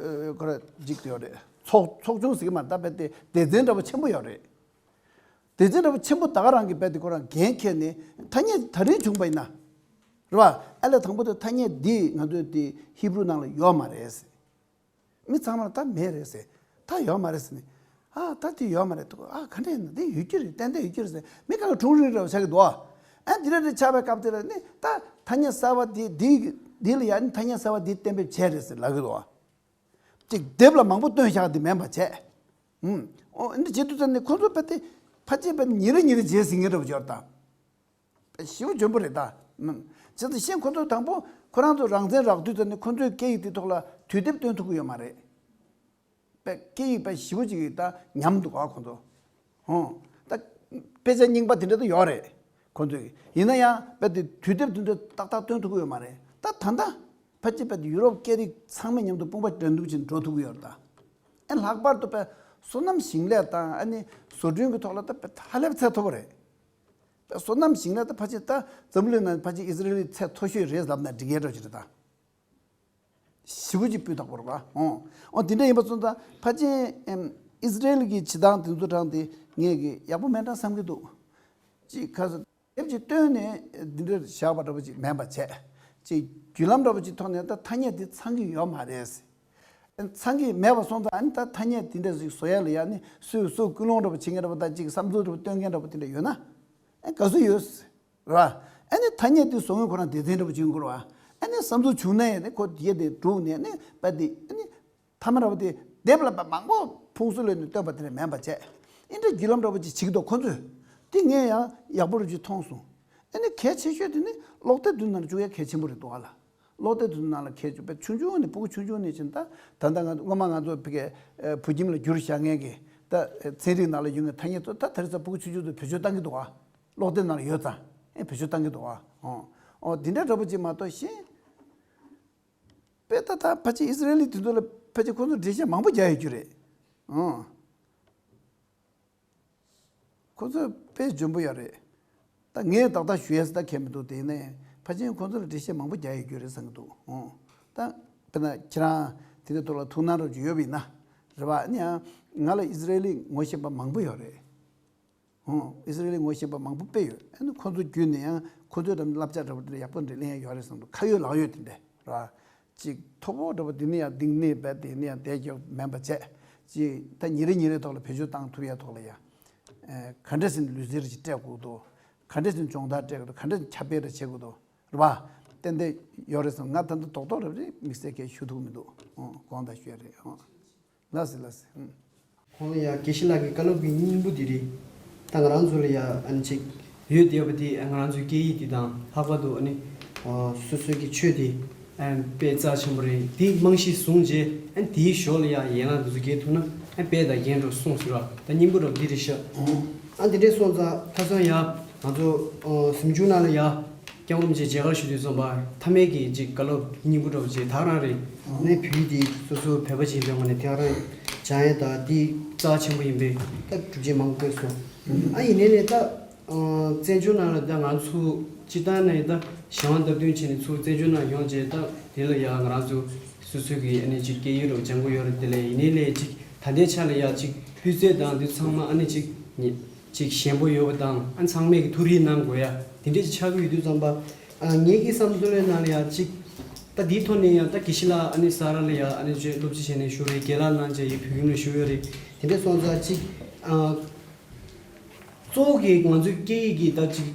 ཁོ་ར་འཇིག་ཡོད་རེད། ཚོགས་ཚོགས་ཆུང་ཟེར་གྱི་མ་རེད། ད་དཔེ་དེ་སྡེ་ཚན་འདྲ་པོ་ཆེན་པོ་ཡོད་རེད། སྡེ་ཚན་འདྲ་པོ་ཆེན་པོ་ད་ག་རང་གི་དཔེ་དེ་ཁོ་རང་འགན་འཁྱེར་ནས་ཐ་སྙད་ད་རིང་བྱུང་པ་ཡིན་ན། རེད་བ། ཨ་ལས་དང་པོ་དེ་ཐ་སྙད་འདི་ང་ཚོའི་དེ་ཧི་བུ་རུ་ནང་ལ་ཡོད་མ་རེད། མི་ཚང་མར་ད་མེད་རེད་ཟེར། ད་ཡོད་མ་རེད་ཟེར་ནས། ཨ་ད་དེ་ཡོད་མ་རེད་འདུག་ཨ་ག་འདྲ་ཡིན་ན་དེ་ཡོད་ཀྱི་རེད། ཏན་ཏན་ཡོད་ཀྱི་རེད་ཟེར། མི་གང་ག་ཁྲུང་རིང་རེ་བ་ཆགས་ཀྱི་འདུག་ཨ་འདི་འདྲ་རེ་ཆགས་པའི་སྐབས་དེ་ལ་ནི་ད་ཐ་སྙད་གསར་པ་འདི་འདི་འདི་ལ་ཡང་ཐ་སྙད་གསར་པ་འདི་གཏན་འབེབས་བྱས་རེད་ཟེར་ལབ་ཀྱི་འདུག་ཨ་ཅིག་དེབ་ལ་མང་པོ་བཏོན་བཞག་འདི་མིན་པ་བྱས། ཨུམ། ཨོ་འདི་བྱེད་དུས་ཙམ་ནས་ཁོ་ཚོ་དཔེ་དེ་ཕལ་ཆེར་དཔེ་ཉིན་རེ་ཉིན་རེ་བརྗེད་ཟིན་མཁན་འདྲ་པོ་ཅིག་ཡོད་རེད་ད། ཞེ་པོ་འཇོན་པོ་རེད་ད། ཨུམ། བྱས་ཙང་ཤེས་ཁོ་ཚོས་དང་པོ་ཁོ་རང་ཚོ་རང་བཙན་རག་དུས་ཙམ་ནས་ཁོ་ཚོའི་སྐད་ཡིག་དེ་ཐོག་ལ་དུས་དེབ་སྟོན་ཐུབ་ཀྱི་ཡོད་མ་རེད། པའི་སྐད་ཡིག་པའི་ཞེ་པོ་ཅིག་ད་ཉམས་འདུག་ག་ཁོ་ཚོ། ཧོ། ད་དཔེ་ཆ་རྙིང་པ་དེ་འདྲ་ད་ཡོད་རེད། ཁོ་ཚོའི་ཡིན་ན་ཡང་དཔེ་དེ་དུས་དེབ་དེ་འདྲ་ཏག་ཏག་སྟོན་ཐུབ་ཀྱི་ཡོད་མ་རེད། ད་ད་ལྟ་ཕལ་ཆེར་དཔེ་དེ་ཡུ་རོབ་སྐད་རིགས་ཚང་མའི་མཉམ་དུ་དཔུང་པ་འགྲན་བསྡུར་བྱས་འགྲོ་ཐུབ་ཀྱི་ཡོད་རེད་ད། ཨེ་ལྷག་པར་དུ་དཔེ་སོ་ནམ་ཞིང་ལས་དང་ཨ་ནི་བཟོ་སྐྲུན་གྱི་ཐོག་ལ་ད་དཔེ་ཧ་ལས་པའི་ཚད་མཐོ་པོ་རེད། དཔེ་སོ་ནམ་ཞིང་ལས་ད་ཕལ་ཆེར་ད་འཛམ་བུ་གླིང་ནང་ཕལ་ཆེར་ཨི་ཟི་རེལ་གྱི་ཚད་མཐོ་ཤོས་རེད་ལབ་ན་འགྲིག་ཡས་འདྲ་ཅིག་རེད་ད། ཞེ་པོ་ཅིག་སྤུས་དག་པོ་རེད་པ། ཨོ། ཨོ་དེ་འདྲ་ཡིན་པ་སོང་ཙང་ཕལ་ཆེར་ཨེམ་ཨི་ཟི་རེལ་གྱི་བྱེད་སྟངས་དེ་ཚོ་དྲངས་ཏེ་ངས་ཀྱི་ཡག་པོ་མེད་འདྲ་བསམ་གྱི་འདུག་ཅིག་ཁ་ས་དེབ་ཅིག་བཏོན་ནས་འདི་འདྲ་བཞག་པ་འདྲ་པོ་ཅིག་མེད་པ་བྱས། ཅིག་བརྒྱུད་ལམ་འདྲ་པོ་ཅིག་ཐོག་ནས་ད་ཐ་སྙད་འདི་ཚང་གི་ཡོད་མ་རེད། ཚང་གི་མེད་པ་སོང་ཙང་ཨ་ནི་ད་ཐ་སྙད་འདི་འདྲ་ཞིག་བཟོ་ཡ་ལ་ཡ་ནི་སུས་སུ་ཀུན་སློང་འདྲ་པོ་བྱེད་མཁན་འདྲ་པོ་དང་ཅིག་བསམ་ཚུལ་འདྲ་པོ་སྟོན་མཁན་འདྲ་པོ་དེ་འདྲ་ཡོད་ན་ཨ་དགའ་བསུ་ཡོད། རེད་བ། ཨ་ནི་ཐ་སྙད་དེ་བཟོ་མཁན་ཁོ་རང་སྡེ་ཚན་འདྲ་པོ་བྱུང་དགོས་རེད་བ། ཨ་ནི་བསམ་ཚུལ་བྱུང་ན་ཡང་ནི་ཁོ་དེ་དེ་སྒྲུག་ནས་ནི་པ་དེ་ཨ་ནི་མཐའ་མ་འདྲ་པོ་དེ་དེབ་ལ་པ་མང་པོ་ཕུང་སུ་ལོན་ནས་བཏོན་པ་དེ་འདྲ་མིན་པ་བྱས། ཨེ་འདྲ་བརྒྱུད་ལམ་འདྲ་པོ་ཅིག་བྱེད་ཀྱི་འདུག་ཁོ་ཚོས། དེ་ངས་ཡང་ཡག་པོ་རུ་ཅིག་མཐོང་སོང་། ཨ་ནི་གལ་ཆེ་ཤོས་དེ་ནི་གློག་དེབ་དེ་ནང་བཅུག་ཡ་གལ་ཆེན་པོ་རེད་འདུག་ཨ་ལ། གློག་དེབ་དེ་ནང་ལ་གལ་ཆེ་བའི་ཆུང་ཆུང་ནས་ཕྲུ་གུ་ཆུང་ཆུང་ནས་བྱས་ད་ད་ལྟ་ང་སྔོན་མ་ང་ཚོ་ཕ་གི་བོད་ཁྱིམ་ལ་བསྒྱུར་བཞག་མཁན་གྱི་ད་ཚན་རིག་ནང་ལ་ཡོད་མཁན་ཐ་སྙད་ཚོ་ད་དེ་རིང་སང་ཕྲུ་གུ་ཆུང་ཆུང་ཚོ་བེད་སྤྱོད་བཏང་གི་འདུག་ཨ། གློག་དེབ་ནང་ལ་ཡོད་ཙང་ཨེ་བེད་སྤྱོད་བཏང་གི་འདུག་ཨ། ཨོ་ཨོ་འདི་འདྲ་འདྲ་པོ་ཅིག་མ་གཏོགས་གཞན་དཔེ་ད་ད་ཕལ་ཆེར་ཨི་སི་རེལ་དེ་ཚོ་ལ་ཕལ་ཆེར་ཁོ་ཚོ་འགྲེལ་བཤད་མང་པོ་རྒྱག་ཡོད་རྒྱུ་རེད། ཨོ། ཁོ་ཚོས་དཔེ་འཇོན་པོ་ཡོད་རེད། ད་ངས་ཏག་ཏག་ཞུ་ཡས་ད་ཁྱད་མི་འདུག་དེ་ནས་ཕལ་ཆེར་ཁོ་ཚོ་ལ་འགྲེལ་བཤད་མང་པོ་རྒྱག་ཡོད་རྒྱུ་རེད་བསམ་གྱི་འདུག་ཨོ། ད་དཔེར་ན་ཁྱེད་རང་དེ་གའི་ཐོག་ལ་ཐུགས་སྣང་རོགས་ཅིག་ཡོད་པ་ཡིན་ན་རེད་བ། ཨ་ནི་ཡང་ང་ལ་ཨི་སི་རེལ་ངོ་ཤེས་པ་མང་པོ་ཡོད་རེད། ཨོ། ཨི་སི་རེལ་ངོ་ཤེས་པ་མང་པོ་དཔེ་ཡོད། ཨ་ནི་ཁོ་ཚོ་བརྒྱུད་ནས་ཡང་ཁོ་ཚོའི་རང་བསླབ་བྱ་འདྲ་པོ་དེ་ཡག་པོ་འདྲ་ལེན་ཡ་ཡོད་རེད་བསམ་འདུག་ཁ་ཡོད་ལག་ཡོད་དེ་འདྲ་རེད་བ། ཅིག་མཐོ་པོ་འདྲ་པོ་འདི་ནས་ཡང་ལྡིང་ནས་བས་དེ་ནས་ཡང་བསྡད་རྒྱུ་མིན་པ་བྱས། ཅིག་ད་ཉིན་རེ་ཉིན་རེའི་ཐོག་ལ་བེད་སྤྱོད་བཏང་ཐུབ་ཡ་ཐོག་ལ་ཡ། ཨེ། ག་འདྲ་ཟེར་ནས་ལུས་རྩལ་ཅིག་སྤྲད་དགོས་འདུག་ག་འདྲ་ཟེར་ནས་སྦྱོང་བརྡར་སྤྲད་དགོས་འདུག་ག་འདྲ་ཟེར་ཁྱབ་སྤེལ་རེ་བྱེད་དགོས་འདུག་རེད་བ། ཏན་ཏན་ཡོད་རེད་བསམ། ང་ད་ལྟ་རྡོག་རྡོག་རེ་རེ་དམིགས་བསལ་གྱིས་ཞུ་ཐུབ་མི་འདུག་ཨོ། དགོངས་དག་ཞུ་ཡ་རེད། ཨོ། ལགས་སེ་ལགས་སེ། ཨུམ། ཁོང་ལ་ཡ་དགེ་བཤེས་ལགས་ཀྱི་བཀའ་སློབ་ཀྱི་སྙིང་པོ་འདི་རེད། ད་ང་རང་ཚོ་ལ་ཡ་ཨ་ནི་ཅིག་ཡོད་བསྡད་པ་འདི་ང་རང་ཚོའི་སྐད་ཡིག་འདི་དང་ལྷག་པར་དུ་ཨ་ནི་སོ་སོའི་གི་ཆོས་འདི་ཨ་དཔེ་རྩ་ཆེན་པོ་རེད། འདི་རྨང་གཞི་བཟུང་རྗེས་ཨ་ནི་དེའི་ཞོར་ལ་ཡ་ཡན་ལག་འདི་ཚོ་རྒྱས་ཐུབ་ན་ཨ་དཔེ་དང་རྒྱན་འདྲ་གསུངས་ཟེར་བ་ད་སྙིང་པོ་འདྲ་འདི་རེད་ཤག་ཨ་འདི་འདྲས་སོང་ཙང་ཁ་སང་ཡ་ང་ཚོ་ཟིང་ཆུ་ནང་ལ་ཡ། སྐྱབས་མགོན་རིན་པོ་ཆེ་མཇལ་ཁ་ཞུ་དུས་ཙམ་པ་མཐའ་མའི་གི་ཅིག་བཀའ་སློབ་སྙིང་པོ་འདྲ་པོ་ཅིག་ད་ག་རང་རེད། ནས་བོད་ཡིག་འདི་སོ་སོ་བོད་པ་ཅིག་ཡིན་པའི་ངོས་ནས་དེ་ག་རང་སྦྱང་ཡས་ད་འདི་རྩ་ཆེན་པོ་ཡིན་པས་ད་སྒྲུབ་བྱེད་མང་པོ་བཀོད་སོང་། ཨ་ཡིན་ནའི་ལས་ད་བཙན་བྱོལ་ནང་ལ་ད་ང་ཚོ་སྤྱི་བཏང་ནས་ད་གཞན་དབང་སྟབས་བསྟུན་བྱས་ནས་ཚུར་བཙན་བྱོལ་ནང་ཡོང་རྗེས་ད་དེ་ལ་ཡ་ང་རང་ཚོ་སོ་སོའི་གི་ཨ་ནི་ཅིག་སྐད་ཡིག་རོགས་སྦྱང་གི་ཡོད་རེད། དེ་ལས་ཡིན་ནའི་ལས་ཅིག་ད་ལྟའི་ཆ་ལ་ཡ་ཅིག་སྤུས་ཚད་དང་འདི་ཚང་མ་ཨ་ནི་ཅིག་ཉེ། ཅིག་ཞན་པོ་ཡོད་པ་དང་ཨ་ཚང་མས་ཀྱི་ཐུགས་རེ་གནང་དགོས་ཡ་དེ་འདྲས་ཅིག་ཆགས་ཀྱི་ཡོད་དུས་ཙམ་པ། ཨ་ངེད་ཀྱི་བསམ་ཚུལ་ལ་ནང་ལ་ཡ་ཅིག་ད་འདིའི་ཐོག་ནས་ཡང་ད་དགེ་བཤེས་ལགས་ཨ་ནི་ས་ར་ལ་ཡ་ཨ་ནི་ཅིག་སློབ་སྤྱི་བྱས་ནས་བཞུགས་རེད། རྒན་ལགས་གནང་བྱས་ཡི་བོད་ཁྱིམ་ལ་བཞུགས་ཡོད་རེད། དེ་འདྲས་སོང་ཙང་ཅིག་ཨ་གཙོ་བོ་གི་ང་ཚོའི་སྐད་ཡིག་གི་ད་ཅིག་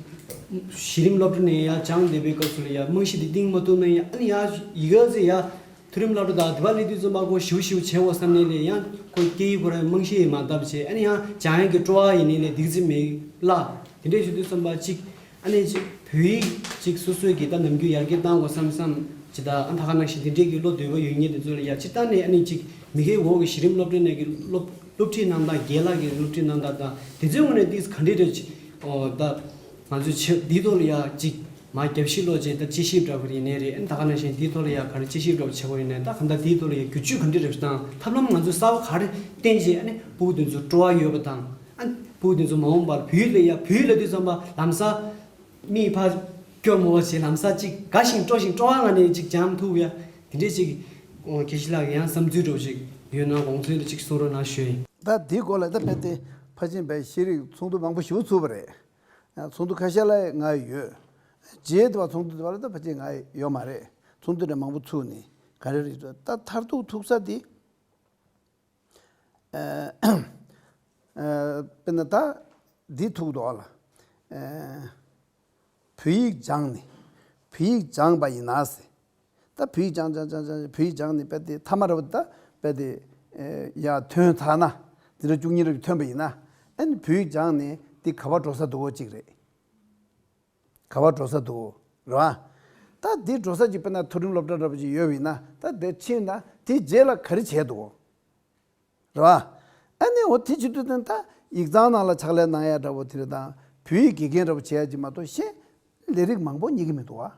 གཞི་རིམ་སློབ་གྲྭ་ནས་ཡ་སྦྱངས་བསྡད་པའི་སྐབས་སུ་ལ་ཡ་རྨང་གཞི་འདི་བཏིང་མ་ཐུབ་ན་ཡ་ཨ་ནི་ཡ་ཡི་གེ་ཟེར་ཡ། མཐོ་རིམ་སློབ་གྲྭ་དང་དེ་བ་སླེབས་དུས་ཙམ་པ་ཁོ་ཞིའུ་ཞིའུ་བྱེད་འོ་བསམ་ནས་ལས་ཡང་ཁོ་སྐད་ཡིག་ཁོ་རང་རྨང་གཞི་ཡིས་མ་བཏབ་བྱས་ཨ་ནི་ཡང་སྦྱང་ཡག་གི་སྤྲོ་བ་ཡིན་ནས་ལས་འདི་ཙི་མེད་ལ། དེ་འདྲས་ཞུ་དུས་ཙམ་པ་གཅིག་ཨ་ནི་གཅིག་བོད་ཡིག་གཅིག་སོ་སོའི་གི་ད་ནམ་རྒྱུན་ཡར་རྒྱས་བཏང་དགོས་བསམ་བསམ་ཅི་ད་ཨ་ད་ག་ནང་བཞིན་དེ་འདྲས་ཀྱི་བློ་འདོད་པ་ཡོད་མཁན་དེ་ཚོ་ལ་ཡ་སྤྱིར་བཏང་ནས་ཨ་ནི་གཅིག་མི་སྒེར་འོག་གི་གཞི་རིམ་སློབ་གྲྭ་ནས་ཀྱི་སློབ་སློབ་ཁྲིད་གནང་སྟངས་རྒན་ལགས་ཀྱི་སློབ་ཁྲིད་གནང་སྟངས་དང་དེ་ཚོའི་ངོས་ནས་ཏིས་ག་འདྲས་རེད་ཅིག་ཨོ་ད་ང་ཚོའི་ཆེ་འདིའི་ཐོག་ལ་ཡ་གཅིག་མ་རྒྱབ་ཤིག་ལོ་ཅན་ད་དཔྱད་ཞིབ་འདྲ་པོ་ཡིན་ནའི་རེད། ཨ་ནི་ད་ག་ནང་བཞིན་འདིའི་ཐོག་ལ་ཡ་ག་རེ་དཔྱད་ཞིབ་འདྲ་པོ་བྱེད་དགོས་ཡིན་ནའི་ད་ག་ད་འདིའི་ཐོག་ལ་ཡ་བསྒྱུར་བཅོས་ག་འདྲ་རེད་དང་ཐབས་ལམ་ང་ཚོས་གསར་པ་ག་རེ་བསྟེན་བྱས་ཨ་ནི་ཕྲུ་གུ་དེ་ཚོ་སྤྲོ་བ་ཡོད་པ་དང་ཨ་ནི་ཕྲུ་གུ་དེ་ཚོ་མ་འོངས་པར་བོད་ཡིག་ལ་ཡ་བོད་ཡིག་ལབ་དུས་ཙམ་པ་ལམ་སང་མིག་ཕར་སྐྱོར་མོ་བ་བྱས་ལམ་སང་གཅིག་དགའ་ཞིང་སྤྲོ་ཞིང་སྤྲོ་བ་ངང་ནས་གཅིག་སྦྱང་ཐུབ་ཡ་དེ་འདྲས་གཅིག་ཨོ་དགེ་བཤེས་ལགས་ཀྱི་ཡང་བསམ་ཚུལ་འདྲ་པོ་ཅིག་ཡོད་ན་དགོངས་ཚུལ་འདྲ་གཅིག་གསུང་རོགས་གནང་ཞུ་ཡིན། ད་འདིའི་སྐོར་ལ་ད་རྦད་དེ་ཕལ་ཆེར་བས་ཤེས་རིག་ཚོགས་འདུ་མང་པོ་ཞིག་ཚུགས་པ་རེད། ཚོགས་འདུ་ཁ་ཤས་ལ་ང་ཡོད། རྗེས་དེ་བ་ཚོགས་འདུ་དེ་བ་ལ་ད་ཕལ་ཆེར་ང་ཡོད་མ་རེད། ཚོགས་འདུ་དེ་མང་པོ་ཚུགས་ནས་ག་རེ་རེད་ད་མཐར་ཐུག་ཐུག་ས་དེ། ཨ་ཨ་དཔེར་ན་ད་འདི་ཐུག་འདུག་ཨ་ལ། ཨ་བོད་ཡིག་སྦྱངས་ནས་བོད་ཡིག་སྦྱངས་པ་ཡིན་ན་ཟེར། ད་བོད་ཡིག་སྦྱང་སྦྱང་སྦྱང་སྦྱང་བོད་ཡིག་སྦྱང་ནས་དཔེ་དེ་ཐ་མ་ར་བ་ད་དཔེ་དེ་ཡར་ཐོན་ཚར་ན་འཛིན་གྲྭ་བཅུ་གཉིས་ར་ཐོན་པ་ཡིན་ན་ཨ་ནི་བོད་ཡིག་སྦྱང་ནས་འདི་ག་པར་འགྲོ་ས་འདུག་གོ་གཅིག་རེད། ག་པར་འགྲོ་ས་འདུག་གོ་རེད་བ། ད་འདི་འགྲོ་ས་གཅིག་དཔེར་ན་མཐོ་རིམ་སློབ་གྲྭ་འདྲ་པོ་ཅིག་ཡོད་པ་ཡིན་ན་ད་དེ་ཕྱིན་ན་དེ་རྗེས་ལ་ག་རེ་བྱས་འདུག་གོ་རེད་བ། ཨ་ནི་འོ་དེ་བྱེད་དུས་དེ་ད་ཡིག་ཚང་ནང་ལ་ཕྱག་ལས་གནང་ཡ་འདྲ་པོ་དེ་རེད་དང་བོད་ཡིག་དགེ་རྒན་འདྲ་པོ་བྱེད་ཡ་ཅིག་མ་གཏོགས་གཞན་ལས་རིགས་མང་པོ་རྙེད་ཀྱི་མི་འདུག་བ།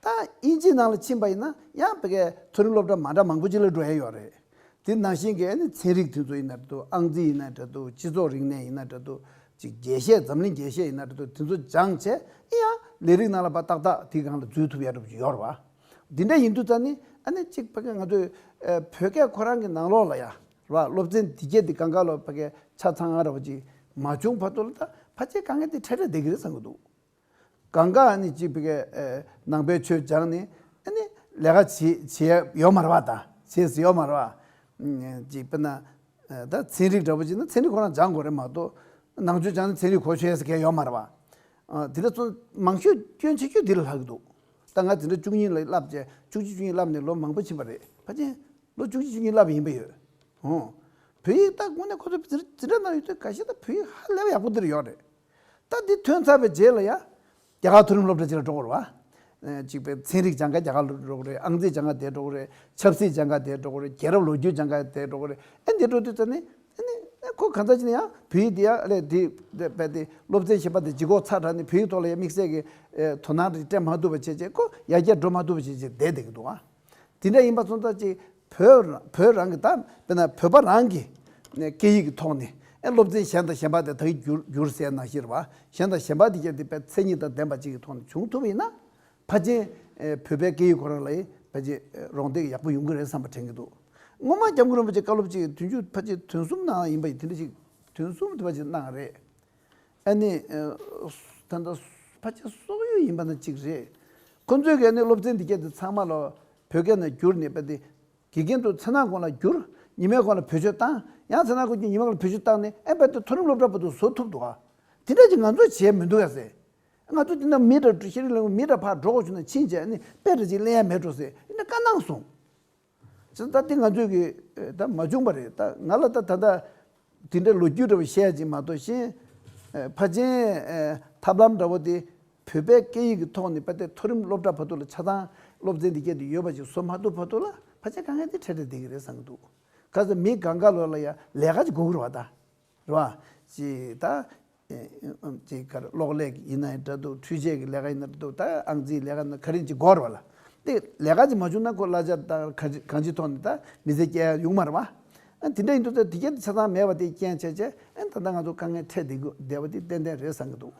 ད་དབྱིན་ཇིའི་ནང་ལ་ཕྱིན་པ་ཡིན་ན་ཡང་ཕ་གིའི་མཐོ་རིམ་སློབ་གྲྭ་མ་འདྲ་མང་པོ་ཅིག་ལ་འགྲོ་ཡ་ཡོད་རེད། དེ་ནང་བཞིན་གྱི་ཨ་ནི་ཚན་རིག་དེ་ཚོ་ཡིན་ན་འདྲ་འདུག་ཨང་རྩིས་ཡིན་ན་འདྲ་འདུག་སྤྱི་ཚོགས་རིག་གནས་ཡིན་ན་འདྲ་འདུག་ཅིག་རྒྱས་བཤད་འཛམ་གླིང་རྒྱས་བཤད་ཡིན་ན་འདྲ་འདུག་དེ་ཚོ་སྦྱངས་བྱས་ཨེ་ཡང་ལས་རིགས་ནང་ལ་ཕར་ཏག་ཏག་དེའི་སྒང་ལ་འཛུལ་ཐུབ་ཡ་འདྲ་པོ་ཅིག་ཡོད་རེད་བ། འདི་འདྲ་ཡིན་དུས་ཙ་ནི་ཨ་ནི་ཅིག་ཕ་གི་ང་ཚོས་ཨ་བོད་སྐད་ཁོ་རང་གི་ནང་ལོགས་ལ་ཡ་རེད་བ། སློབ་ཚན་འདི་སྐད་འདི་གང་ག་ལོ་ཕ་གི་ཆ་ཚང་འདྲ་པོ་ཅིག་མ་བྱུང་བར་དུ་ལ་ད་ཕལ་ཆེར་དཀའ་ངལ་འདི་འཕྲད་འཕྲད་བསྡད་ཀྱི་རེད་བསམ་གྱི་འདུག་གང་ག་ཨ་ནི་གཅིག་པའི་གི་ནང་པའི་ཆོས་སྦྱངས་ནས་ཨ་ནི་ལས་ཀ་བྱེད་བྱེད་ཡ་ཡོད་མ་རེད་བ། ད་བྱེད་ས་ཡོད་མ་རེད་བ། གཅིག་དཔེར་ན་ད་ཚན་རིག་འདྲ་པོ་ཅིག་ན་ཚན་རིག་ཁོ་རང་སྦྱང་དགོས་རེད་མ་གཏོགས་ནང་ཆོས་སྦྱངས་ནས་ཚན་རིག་གོ་ཆོད་ཡ་ཟེར་མཁན་ཡོད་མ་རེད་བ། དེ་འདྲ་ཚོ་མང་ཤོས་སྐྱོན་ཆེ་ཤོས་འདི་ལ་ལྷག་གི་འདུག་ད་ང་འཛིན་གྲྭ་བཅུ་གཉིས་ལ་བསླབ་བྱས་བཅུ་གཅིག་བཅུ་གཉིས་བསླབ་ནས་ལོ་མང་པོ་ཕྱིན་པ་རེད། ཕལ་ཆེར་ལོ་བཅུ་གཅིག་བཅུ་གཉིས་བསླབ་ཡིན་པ་ཡོད། ཧོ། བོད་ཡིག་ད་དངོས་གནས་ཁོ་ཚོ་འཛིན་འཛིན་གྲྭ་ནང་ཡོད་དུས་འགའ་ཤས་ད་བོད་ཡིག་ཧ་ལས་པ་ཡག་པོ་འདིར་ཡོད་རེད། ད་འདི་ཐོན་ཚར་བའི་རྗེས་ལ་ཡ། རྒྱ་གར་མཐོ་རིམ་སློབ་གྲྭ་ཅིག་ལ་འགྲོ་དགོས་རེད་བ། ཨེ་གཅིག་པའི་ཚན་རིག་སྦྱང་ག་རྒྱ་གར་ལ་འགྲོ་དགོས་རེད། ཨང་རྩིས་སྦྱང་ག་དེ་འགྲོ་དགོས་རེད། ཆབ་སྲིད་སྦྱང་ག་དེ་འགྲོ་དགོས་རེད། རྒྱལ་རབས་ལོ་རྒྱུས་སྦྱང་ག་དེ་འགྲོ་དགོས་རེད། ཨེ་འདི་འགྲོ་དུས་ཙ་ནི་ཨེ་ནི་ཨེ་ཁོ་གང་ཚ་ཅི་ནི་ཡང་བོད་ཡིག་འདི་ཡང་ཨ་ལས་འདི་འདི་བས་ཏེ་སློབ་ཚན་གཞན་པ་དེ་ལྗིད་ཁོག་ཚ་དྲགས་ནི་བོད་ཡིག་ཐོག་ལ་ཡང་དམིགས་བསལ་གྱི་ཨེ་དོ་སྣང་རེ་སྤྲད་མ་ཐུབ་པ་བྱས་བྱས་ཁོ་ཡར་རྒྱས་འགྲོ་མ་ཐུབ་པ་བྱས་བྱས་བསྡད་བསྡད་ཀྱི་འདུག་ཨ། དེ་འདྲ་ཡིན་པ་སོང་ཙང་ཅིག་བོད་བོད་རང་གི་ད་དཔེར་ན་བོད་པ་རང་གི་ནས་སྐད་ཡིག་གི་ཐོག་ནས་ཨེ་སློབ་ཚན་གཞན་དང་གཞན་པ་དེ་ད་གི་བསྒྱུར་བསྒྱུར་ཟེར་ནང་བཞིན་རེད་བ། གཞན་དང་གཞན་པ་དེ་གྱད་དེ་དཔེ་མཚན་ཉིད་དང་ལྡན་པ་ཅིག་གི་ཐོག་ནས་བྱུང་ཐུབ་པ་ཡིན་ན། ཕལ་ཆེར་ཨེ་བོད་པའི་སྐད་ཡིག་ཁོ་རང་ལ་ཕལ་ཆེར་ཨེ་རོགས་འདེགས་ཡག་པོ་ཡོང་གི་རེད་བསམ་པ་དྲན་གྱི་འདུག་སྔོན་མ་སྐྱབས་མགོན་རིན་པོ་ཆེ་བཀའ་སློབ་ཅིག་དུས་མཇུག་ཕལ་ཆེར་དོན་གསུམ་ནང་ཡིན་པ་ཡིན་དེ་འདྲ་ཅིག་དོན་གསུམ་དེ་བ་ཅིག་གནང་རེད། ཨ་ནི་ཨ་ད་ལྟ་ཕལ་ཆེར་སོག་ཡུལ་ཡིན་པ་ན་གཅིག་རེད། ཁོ་ཚོས་ཀྱི་ཨ་ནི་སློབ་ཚན་འདི་གྱད་དེ་ཚང་མ་ལ་བོད་སྐད་ནང་བསྒྱུར་ནས་པ་དེ་དགེ་རྒན་ཚོ་མཚན་ནག་གོང་ལ་བསྒྱུར། ཉི་མའི་གོང་ལ་བེད་སྤྱོད་བཏང་། ཡང་མཚན་ནག་གོང་གྱི་ཉི་མའི་གོང་ལ་བེད་སྤྱོད་བཏང་ནས་ཨེ་པ་དེ་མཐོ་རིམ་སློབ་གྲྭ་བར་དུ་བཟོ་ཐུབ་འདུག་ཨ། དེ་འདྲ་ཅིག་ང་ཚོས་བྱས་མི་འདུག་ཡ་ཟེར། ང་ཚོ་འདི་ན་མི་འདྲ་ཤེས་རིག་ལས་ཁུངས་མི་འདྲ་ཕར་འགྲོ་དགོས་བྱུང་ན་ཕྱིན་བྱས་ཨ་ནི་དཔེ་འདྲ་ཅིག་ལེན་ཡ་མེད་འགྲོ་ཟེར་ཨ་ནི་བཀའ་གནང་སོང་། ཅི་ད་དེ་ང་ཚོས་ཀྱི་ད་མ་བྱུང་པ་རེད། ད་ང་ལ་ད་ད་ལྟ་དེ་འདྲའི་ལོ་རྒྱུས་འདྲ་བོ་བཤད་ཡ་ཅིག་མ་གཏོགས་གཞན་ཕལ་ཆེར་ཐབས་ལམ་འདྲ་བོ་དེ་བོད་པའི་སྐད་ཡིག་གི་ཐོག་ནས་ཕ་དེ་མཐོ་རིམ་སློབ་གྲྭ་བར་དུ་ལ་ཆ་ཚང་སློབ་ཚན་འདི་གྱད་དེ་ཡོད་པ་ཅིག་བཟོ་མ་ཐུབ་བར་དུ་ལ་ཕལ་ཆེར་དཀའ་ངལ་དེ་འཕྲད་འཕྲད་བསྡད་ཀྱི་རེད་བསམ་གྱི་འདུག་ག་ཚོད་མི་གང་ག་ལོ་ལ་ཡ་ལས་ཀ་ཅིག་དགོས་ཀྱི་རེད་བ་ད། རེད་བ། ཅིག་ད། ཨེ་ཨམ་ཅིག་ག་རེ་གློག་ཀླད་ཡིན་ན་ཡང་འདྲ་འདུག་འཕྲུལ་ཆས་ཀྱི་ལས་ཀ་ཡིན་ན་འདྲ་འདུག་ད་ཨང་རྩིས་ལས་ཀ་ཡིན་ན་ག་རེ་ཅིག་དགོས་རེད་བ་ལ། དེ་ལས་ཀ་ཅིག་མ་བྱུང་ན་ཁོ་གླ་ཆ་དང་གང་ཅི་གང་ཅིའི་ཐོག་ནས་ད་མི་ཚེ་སྐྱེལ་ཡ་ཡོང་མ་རེད་བ། ཨ་དེ་འདྲ་ཡིན་དུས་ད་དེ་གྱད་དེ་ཆ་ཚང་མེད་པ་དེ་རྐྱེན་བྱས་བྱས་ཨ་ད་ལྟ་ང་ཚོ་དཀའ་ངལ་འཕྲད་བསྡད་དགོས་བསྡད་པ་དེ་ཏན་ཏན་རེད་བསམ་གྱི་འདུག་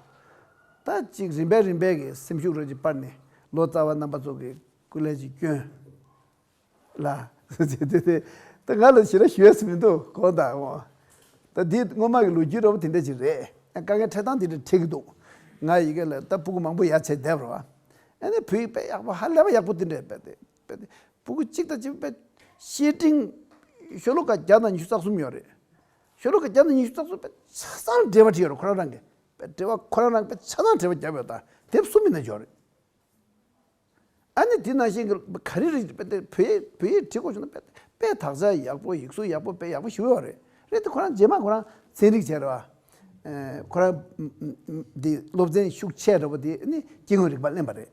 ད་ཅིག་རིམ་པས་རིམ་པས་ཀྱི་སེམས་ཤུགས་རེ་ཅིག་སྤར་ནས་ལོ་ཙཱ་བ་རྣམ་པ་ཚོ་གི་སྐུ་ལས་ཅིག་བསྐྱོན། ལ། ད་ང་ལ་ཞེ་དྲག་ཞུ་ཡས་མི་འདུག་གོ་ད་འོ། ད་འདི་སྔོན་མ་གི་ལོ་རྒྱུས་འདྲ་བོ་དེ་འདྲ་ཅིག་རེད། དཀའ་ངལ་འཕྲད་སྟངས་དེ་འདྲ་འཕྲད་ཀྱི་འདུག་ང་ཡི་གེ་ལ་ད་སྤུ་གུ་མང་པོ་ཡར་བྱས་བསྡད་པ་རེད་བ། ཨ་ནི་བོད་ཡིག་དཔེ་ཡག་པོ་ཧ་ལས་པ་ཡག་པོ་དེ་འདྲ་དཔེ་དེ་དཔེ་དེ་སྤུ་གུ་གཅིག་དང་གཅིག་དཔེ་བཤེར་འཕྲིན་ཤོ་ལོ་ཀ་བརྒྱ་དང་ཉི་ཤུ་རྩ་གསུམ་ཡོད་རེད། ཤོ་ལོ་ཀ་བརྒྱ་དང་ཉི་ཤུ་རྩ་གསུམ་དཔེ་ཆ་ཚང་འགྲེལ་པ་བྲིས་ཡོད་རེད་ཁོ་རང་རང་གིས། དཔེ་འགྲེལ་པ་ཁོ་རང་རང་དཔེ་ཆ་ཚང་འགྲེལ་པ་བརྒྱབ་ཡོད་ད་དེབ་གསུམ་མིན་ན་ཡོད་རེད། ཨ་ནི་དེ་ནང་བཞིན་གྱི་ག་རེ་རེད་དཔེ་དེ་བོད་ཡིག་བོད་ཡིག་བྲིས་དགོས་བྱུང་ན་དཔེ་དཔེ་དག་ཆ་ཡག་པོ་ཡིག་གཟུགས་ཡག་པོ་དཔེ་ཡག་པོ་ཞིག་ཡོད་རེད། རེད་དེ་ཁོ་རང་རྗེས་མ་ཁོ་རང་ཚན་རིག་བྱས་རེད་བ། ཁོ་རང་འདི་སློབ་ཚན་ཤུགས་ཆེ་འདྲ་བོ་དེ་ནི་སྐྱེ་དངོས་རིག་པ་ལེན་པ་རེད། རེད་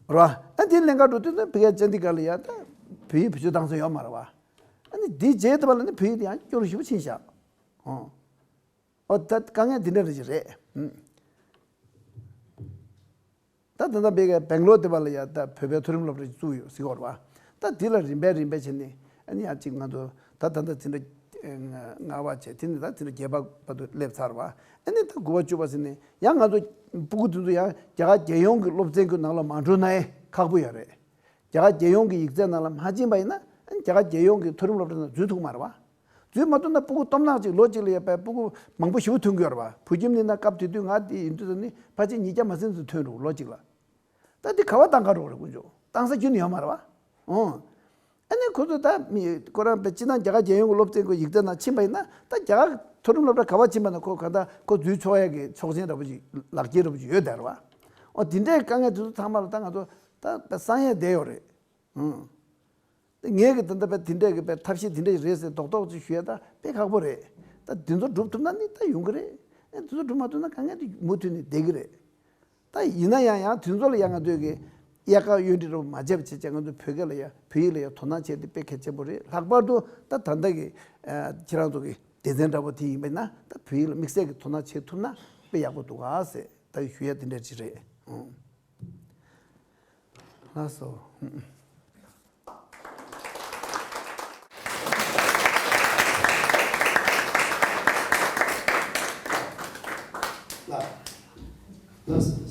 བ། ཨ་དེ་ལེན་ག་འགྲོ་དུས་ནི་ཕ་གིའི་ཅན་དི་གྷར་ལ་ཡ་ད་བོད་ཡིག་བེད་སྤྱོད་བཏང་ས་ཡོད་མ་རེད་བ། ཨ་ནི་འདི་རྗེས་དེ་བ་ལ་ནི་བོད་ཡིག་དེ་ཡང་སྐྱོ་རུ་ཞེ་པོ་ཕྱིན་ཤག་ཨོ། ཨོ་ད་དཀའ་ངལ་འདི་འདྲ་རེ་ཞིག་རེད། ཨུམ། ད་ད་ལྟ་བེ་ག་སྦེང་ལོར་དེ་བ་ལ་ཡ་ད་བོད་པའི་མཐོ་རིམ་སློབ་གྲྭ་ཞིག་བཙུགས་ཡོད་ཟེར་གྱི་ཡོད་རེད་བ། ད་འདི་ལ་རིམ་པས་རིམ་པས་བྱས་ནས་ཨ་ནི་ཡང་གཅིག་ང་ཚོ་ད་ད་ལྟ་འཛིན་གྲྭ་ལྔ་པ་བྱས་དེ་ནས་ད་འཛིན་གྲྭ་བརྒྱད་པ་བར་དུ་སླེབས་ཚར་བ། ཨ་ནི་ད་དགུ་པ་བཅུ་པ་ཟེར་ནས་ཡང་ང་ཚོ་སྤུ་གུ་དེ་ཚོ་ཡང་རྒྱ་གར་རྒྱལ་ཡོངས་ཀྱི་སློབ་ཚན་གྱི་ནང་ལ་མ་འགྲོ་ན་ཨེ་ཁག་པོ་ཡོད་རེད། རྒྱ་གར་རྒྱལ་ཡོངས་ཀྱི་ཡིག་ཚད་ནང་ལ་མ་ཕྱིན་པ་ཡིན་ན་རྒྱ་གར་རྒྱལ་ཡོངས་ཀྱི་མཐོ་རིམ་སློབ་གྲྭ་ནང་འཛུལ་ཐུབ་མ་རེད་བ། འཛུལ་མ་ཐུབ་ན་སྤུ་གུ་སྟོབས་ནག་ཅིག་ལོ་གཅིག་ལ་ཡ་པའི་སྤུ་གུ་མང་པོ་ཞེ་པོ་ཐོན་གྱི་ཡོད་རེད་བ། བོད་ཁྱིམ་ནི་ན་སྐབས་དེ་དུས་ང་དེ་ཡིན་དུས་ནི་ཕལ་ཆེར་ཉིས་བརྒྱ་མ་ཟིན་ཙམ་ཐོན་འགྲོ་ལོ་གཅིག་ལ། ད་འདི་ག་བ་བཏང་ག་འགྲོ་རེད་དཀོན་མཆོག་བཏང་ས་རྒྱུན་ནས་ཡོད་མ་རེད་བ། ཨོ། ཨ་ནི་ཁོ་ཚོ་ད་མི་ཁོ་རང་པའི་སྤྱི་བཏང་རྒྱ་གར་རྒྱལ་ཡོངས་ཀྱི་སློབ་ཚན་ཁོ་ཡིག་ཚད་ནང་ཕྱིན་པ་ཡིན་ན་ད་རྒྱ་གར་མཐོ་རིམ་སློབ་གྲྭ་ག་བ་ཕྱིན་པ་ན་ཁོ་ག་ད་ཁོ་འཛུལ་ཆོག་ཡ་གི་ཆོག་མཆན་འདྲ་པོ་ཅིག་ལག་འཁྱེར་འདྲ་པོ་ཅིག་ཡོད་བསྡད་རེད་བ། ཨོ་དེ་འདྲའི་དཀའ་ངལ་དེ་ཚོ་ཚང་མ་ལ་ད་ང་ཚོ་ད་བསམ་ཡས་བསྡད་ཡོད་རེད། ཨང་། ངས་གི་ད་ལྟ་པའི་དེ་འདྲས་ཀྱི་པའི་ཐབས་ཤེས་དེ་འདྲས་རེད་ཟེར་རྡོག་རྡོག་ཅིག་ཞུ་ཡ་ད་དཔེ་ཁག་པོ་རེད། ད་དེ་ཚོ་སྒྲུབ་ཐུབ་ན་ནི་ད་ཡོང་གི་རེད། ཨེ་དེ་ཚོ་སྒྲུབ་མ་ཐུབ་ན་དཀའ་ངལ་དེ་མུ་མཐུད་ནས་བསྡད་ཀྱི་རེད། ད་ཡིན་ན་ཡང་ཡང་དེ་ཚོ་ལ་ཡང་ང་ཚོས་ཀྱི་དབྱར་ཁ་གཡོན་དྲིན་རུ་མ་བྱས་པ་བྱས་བྱས་ང་ཚོ་བོད་སྐད་ལ་ཡང་བོད་ཡིག་ལ་ཡང་དོ་སྣང་བྱས་ཏེ་དཔེ་གལ་ཆེན་པོ་རེད། ལྷག་པར་དུ་ད་ད་ལྟ་གི་ཁྱེད་རང་ཚོ་གི་སྡེ་ཚན་འདྲ་པོ་དེ་ཡིན་པ་ཡིན་ན་ད་བོད་ཡིག་ལ་དམིགས་བསལ་གྱི་དོ་སྣང་བྱེད་ཐུབ་ན་དཔེ་ཡག་པོ་འདུག་ག་ཟེར་ད་ཞུ་ཡ་དེ་འདྲ་ཅིག་རེད། ཨང་། ལགས་སོ། ལགས། ལགས་སོ།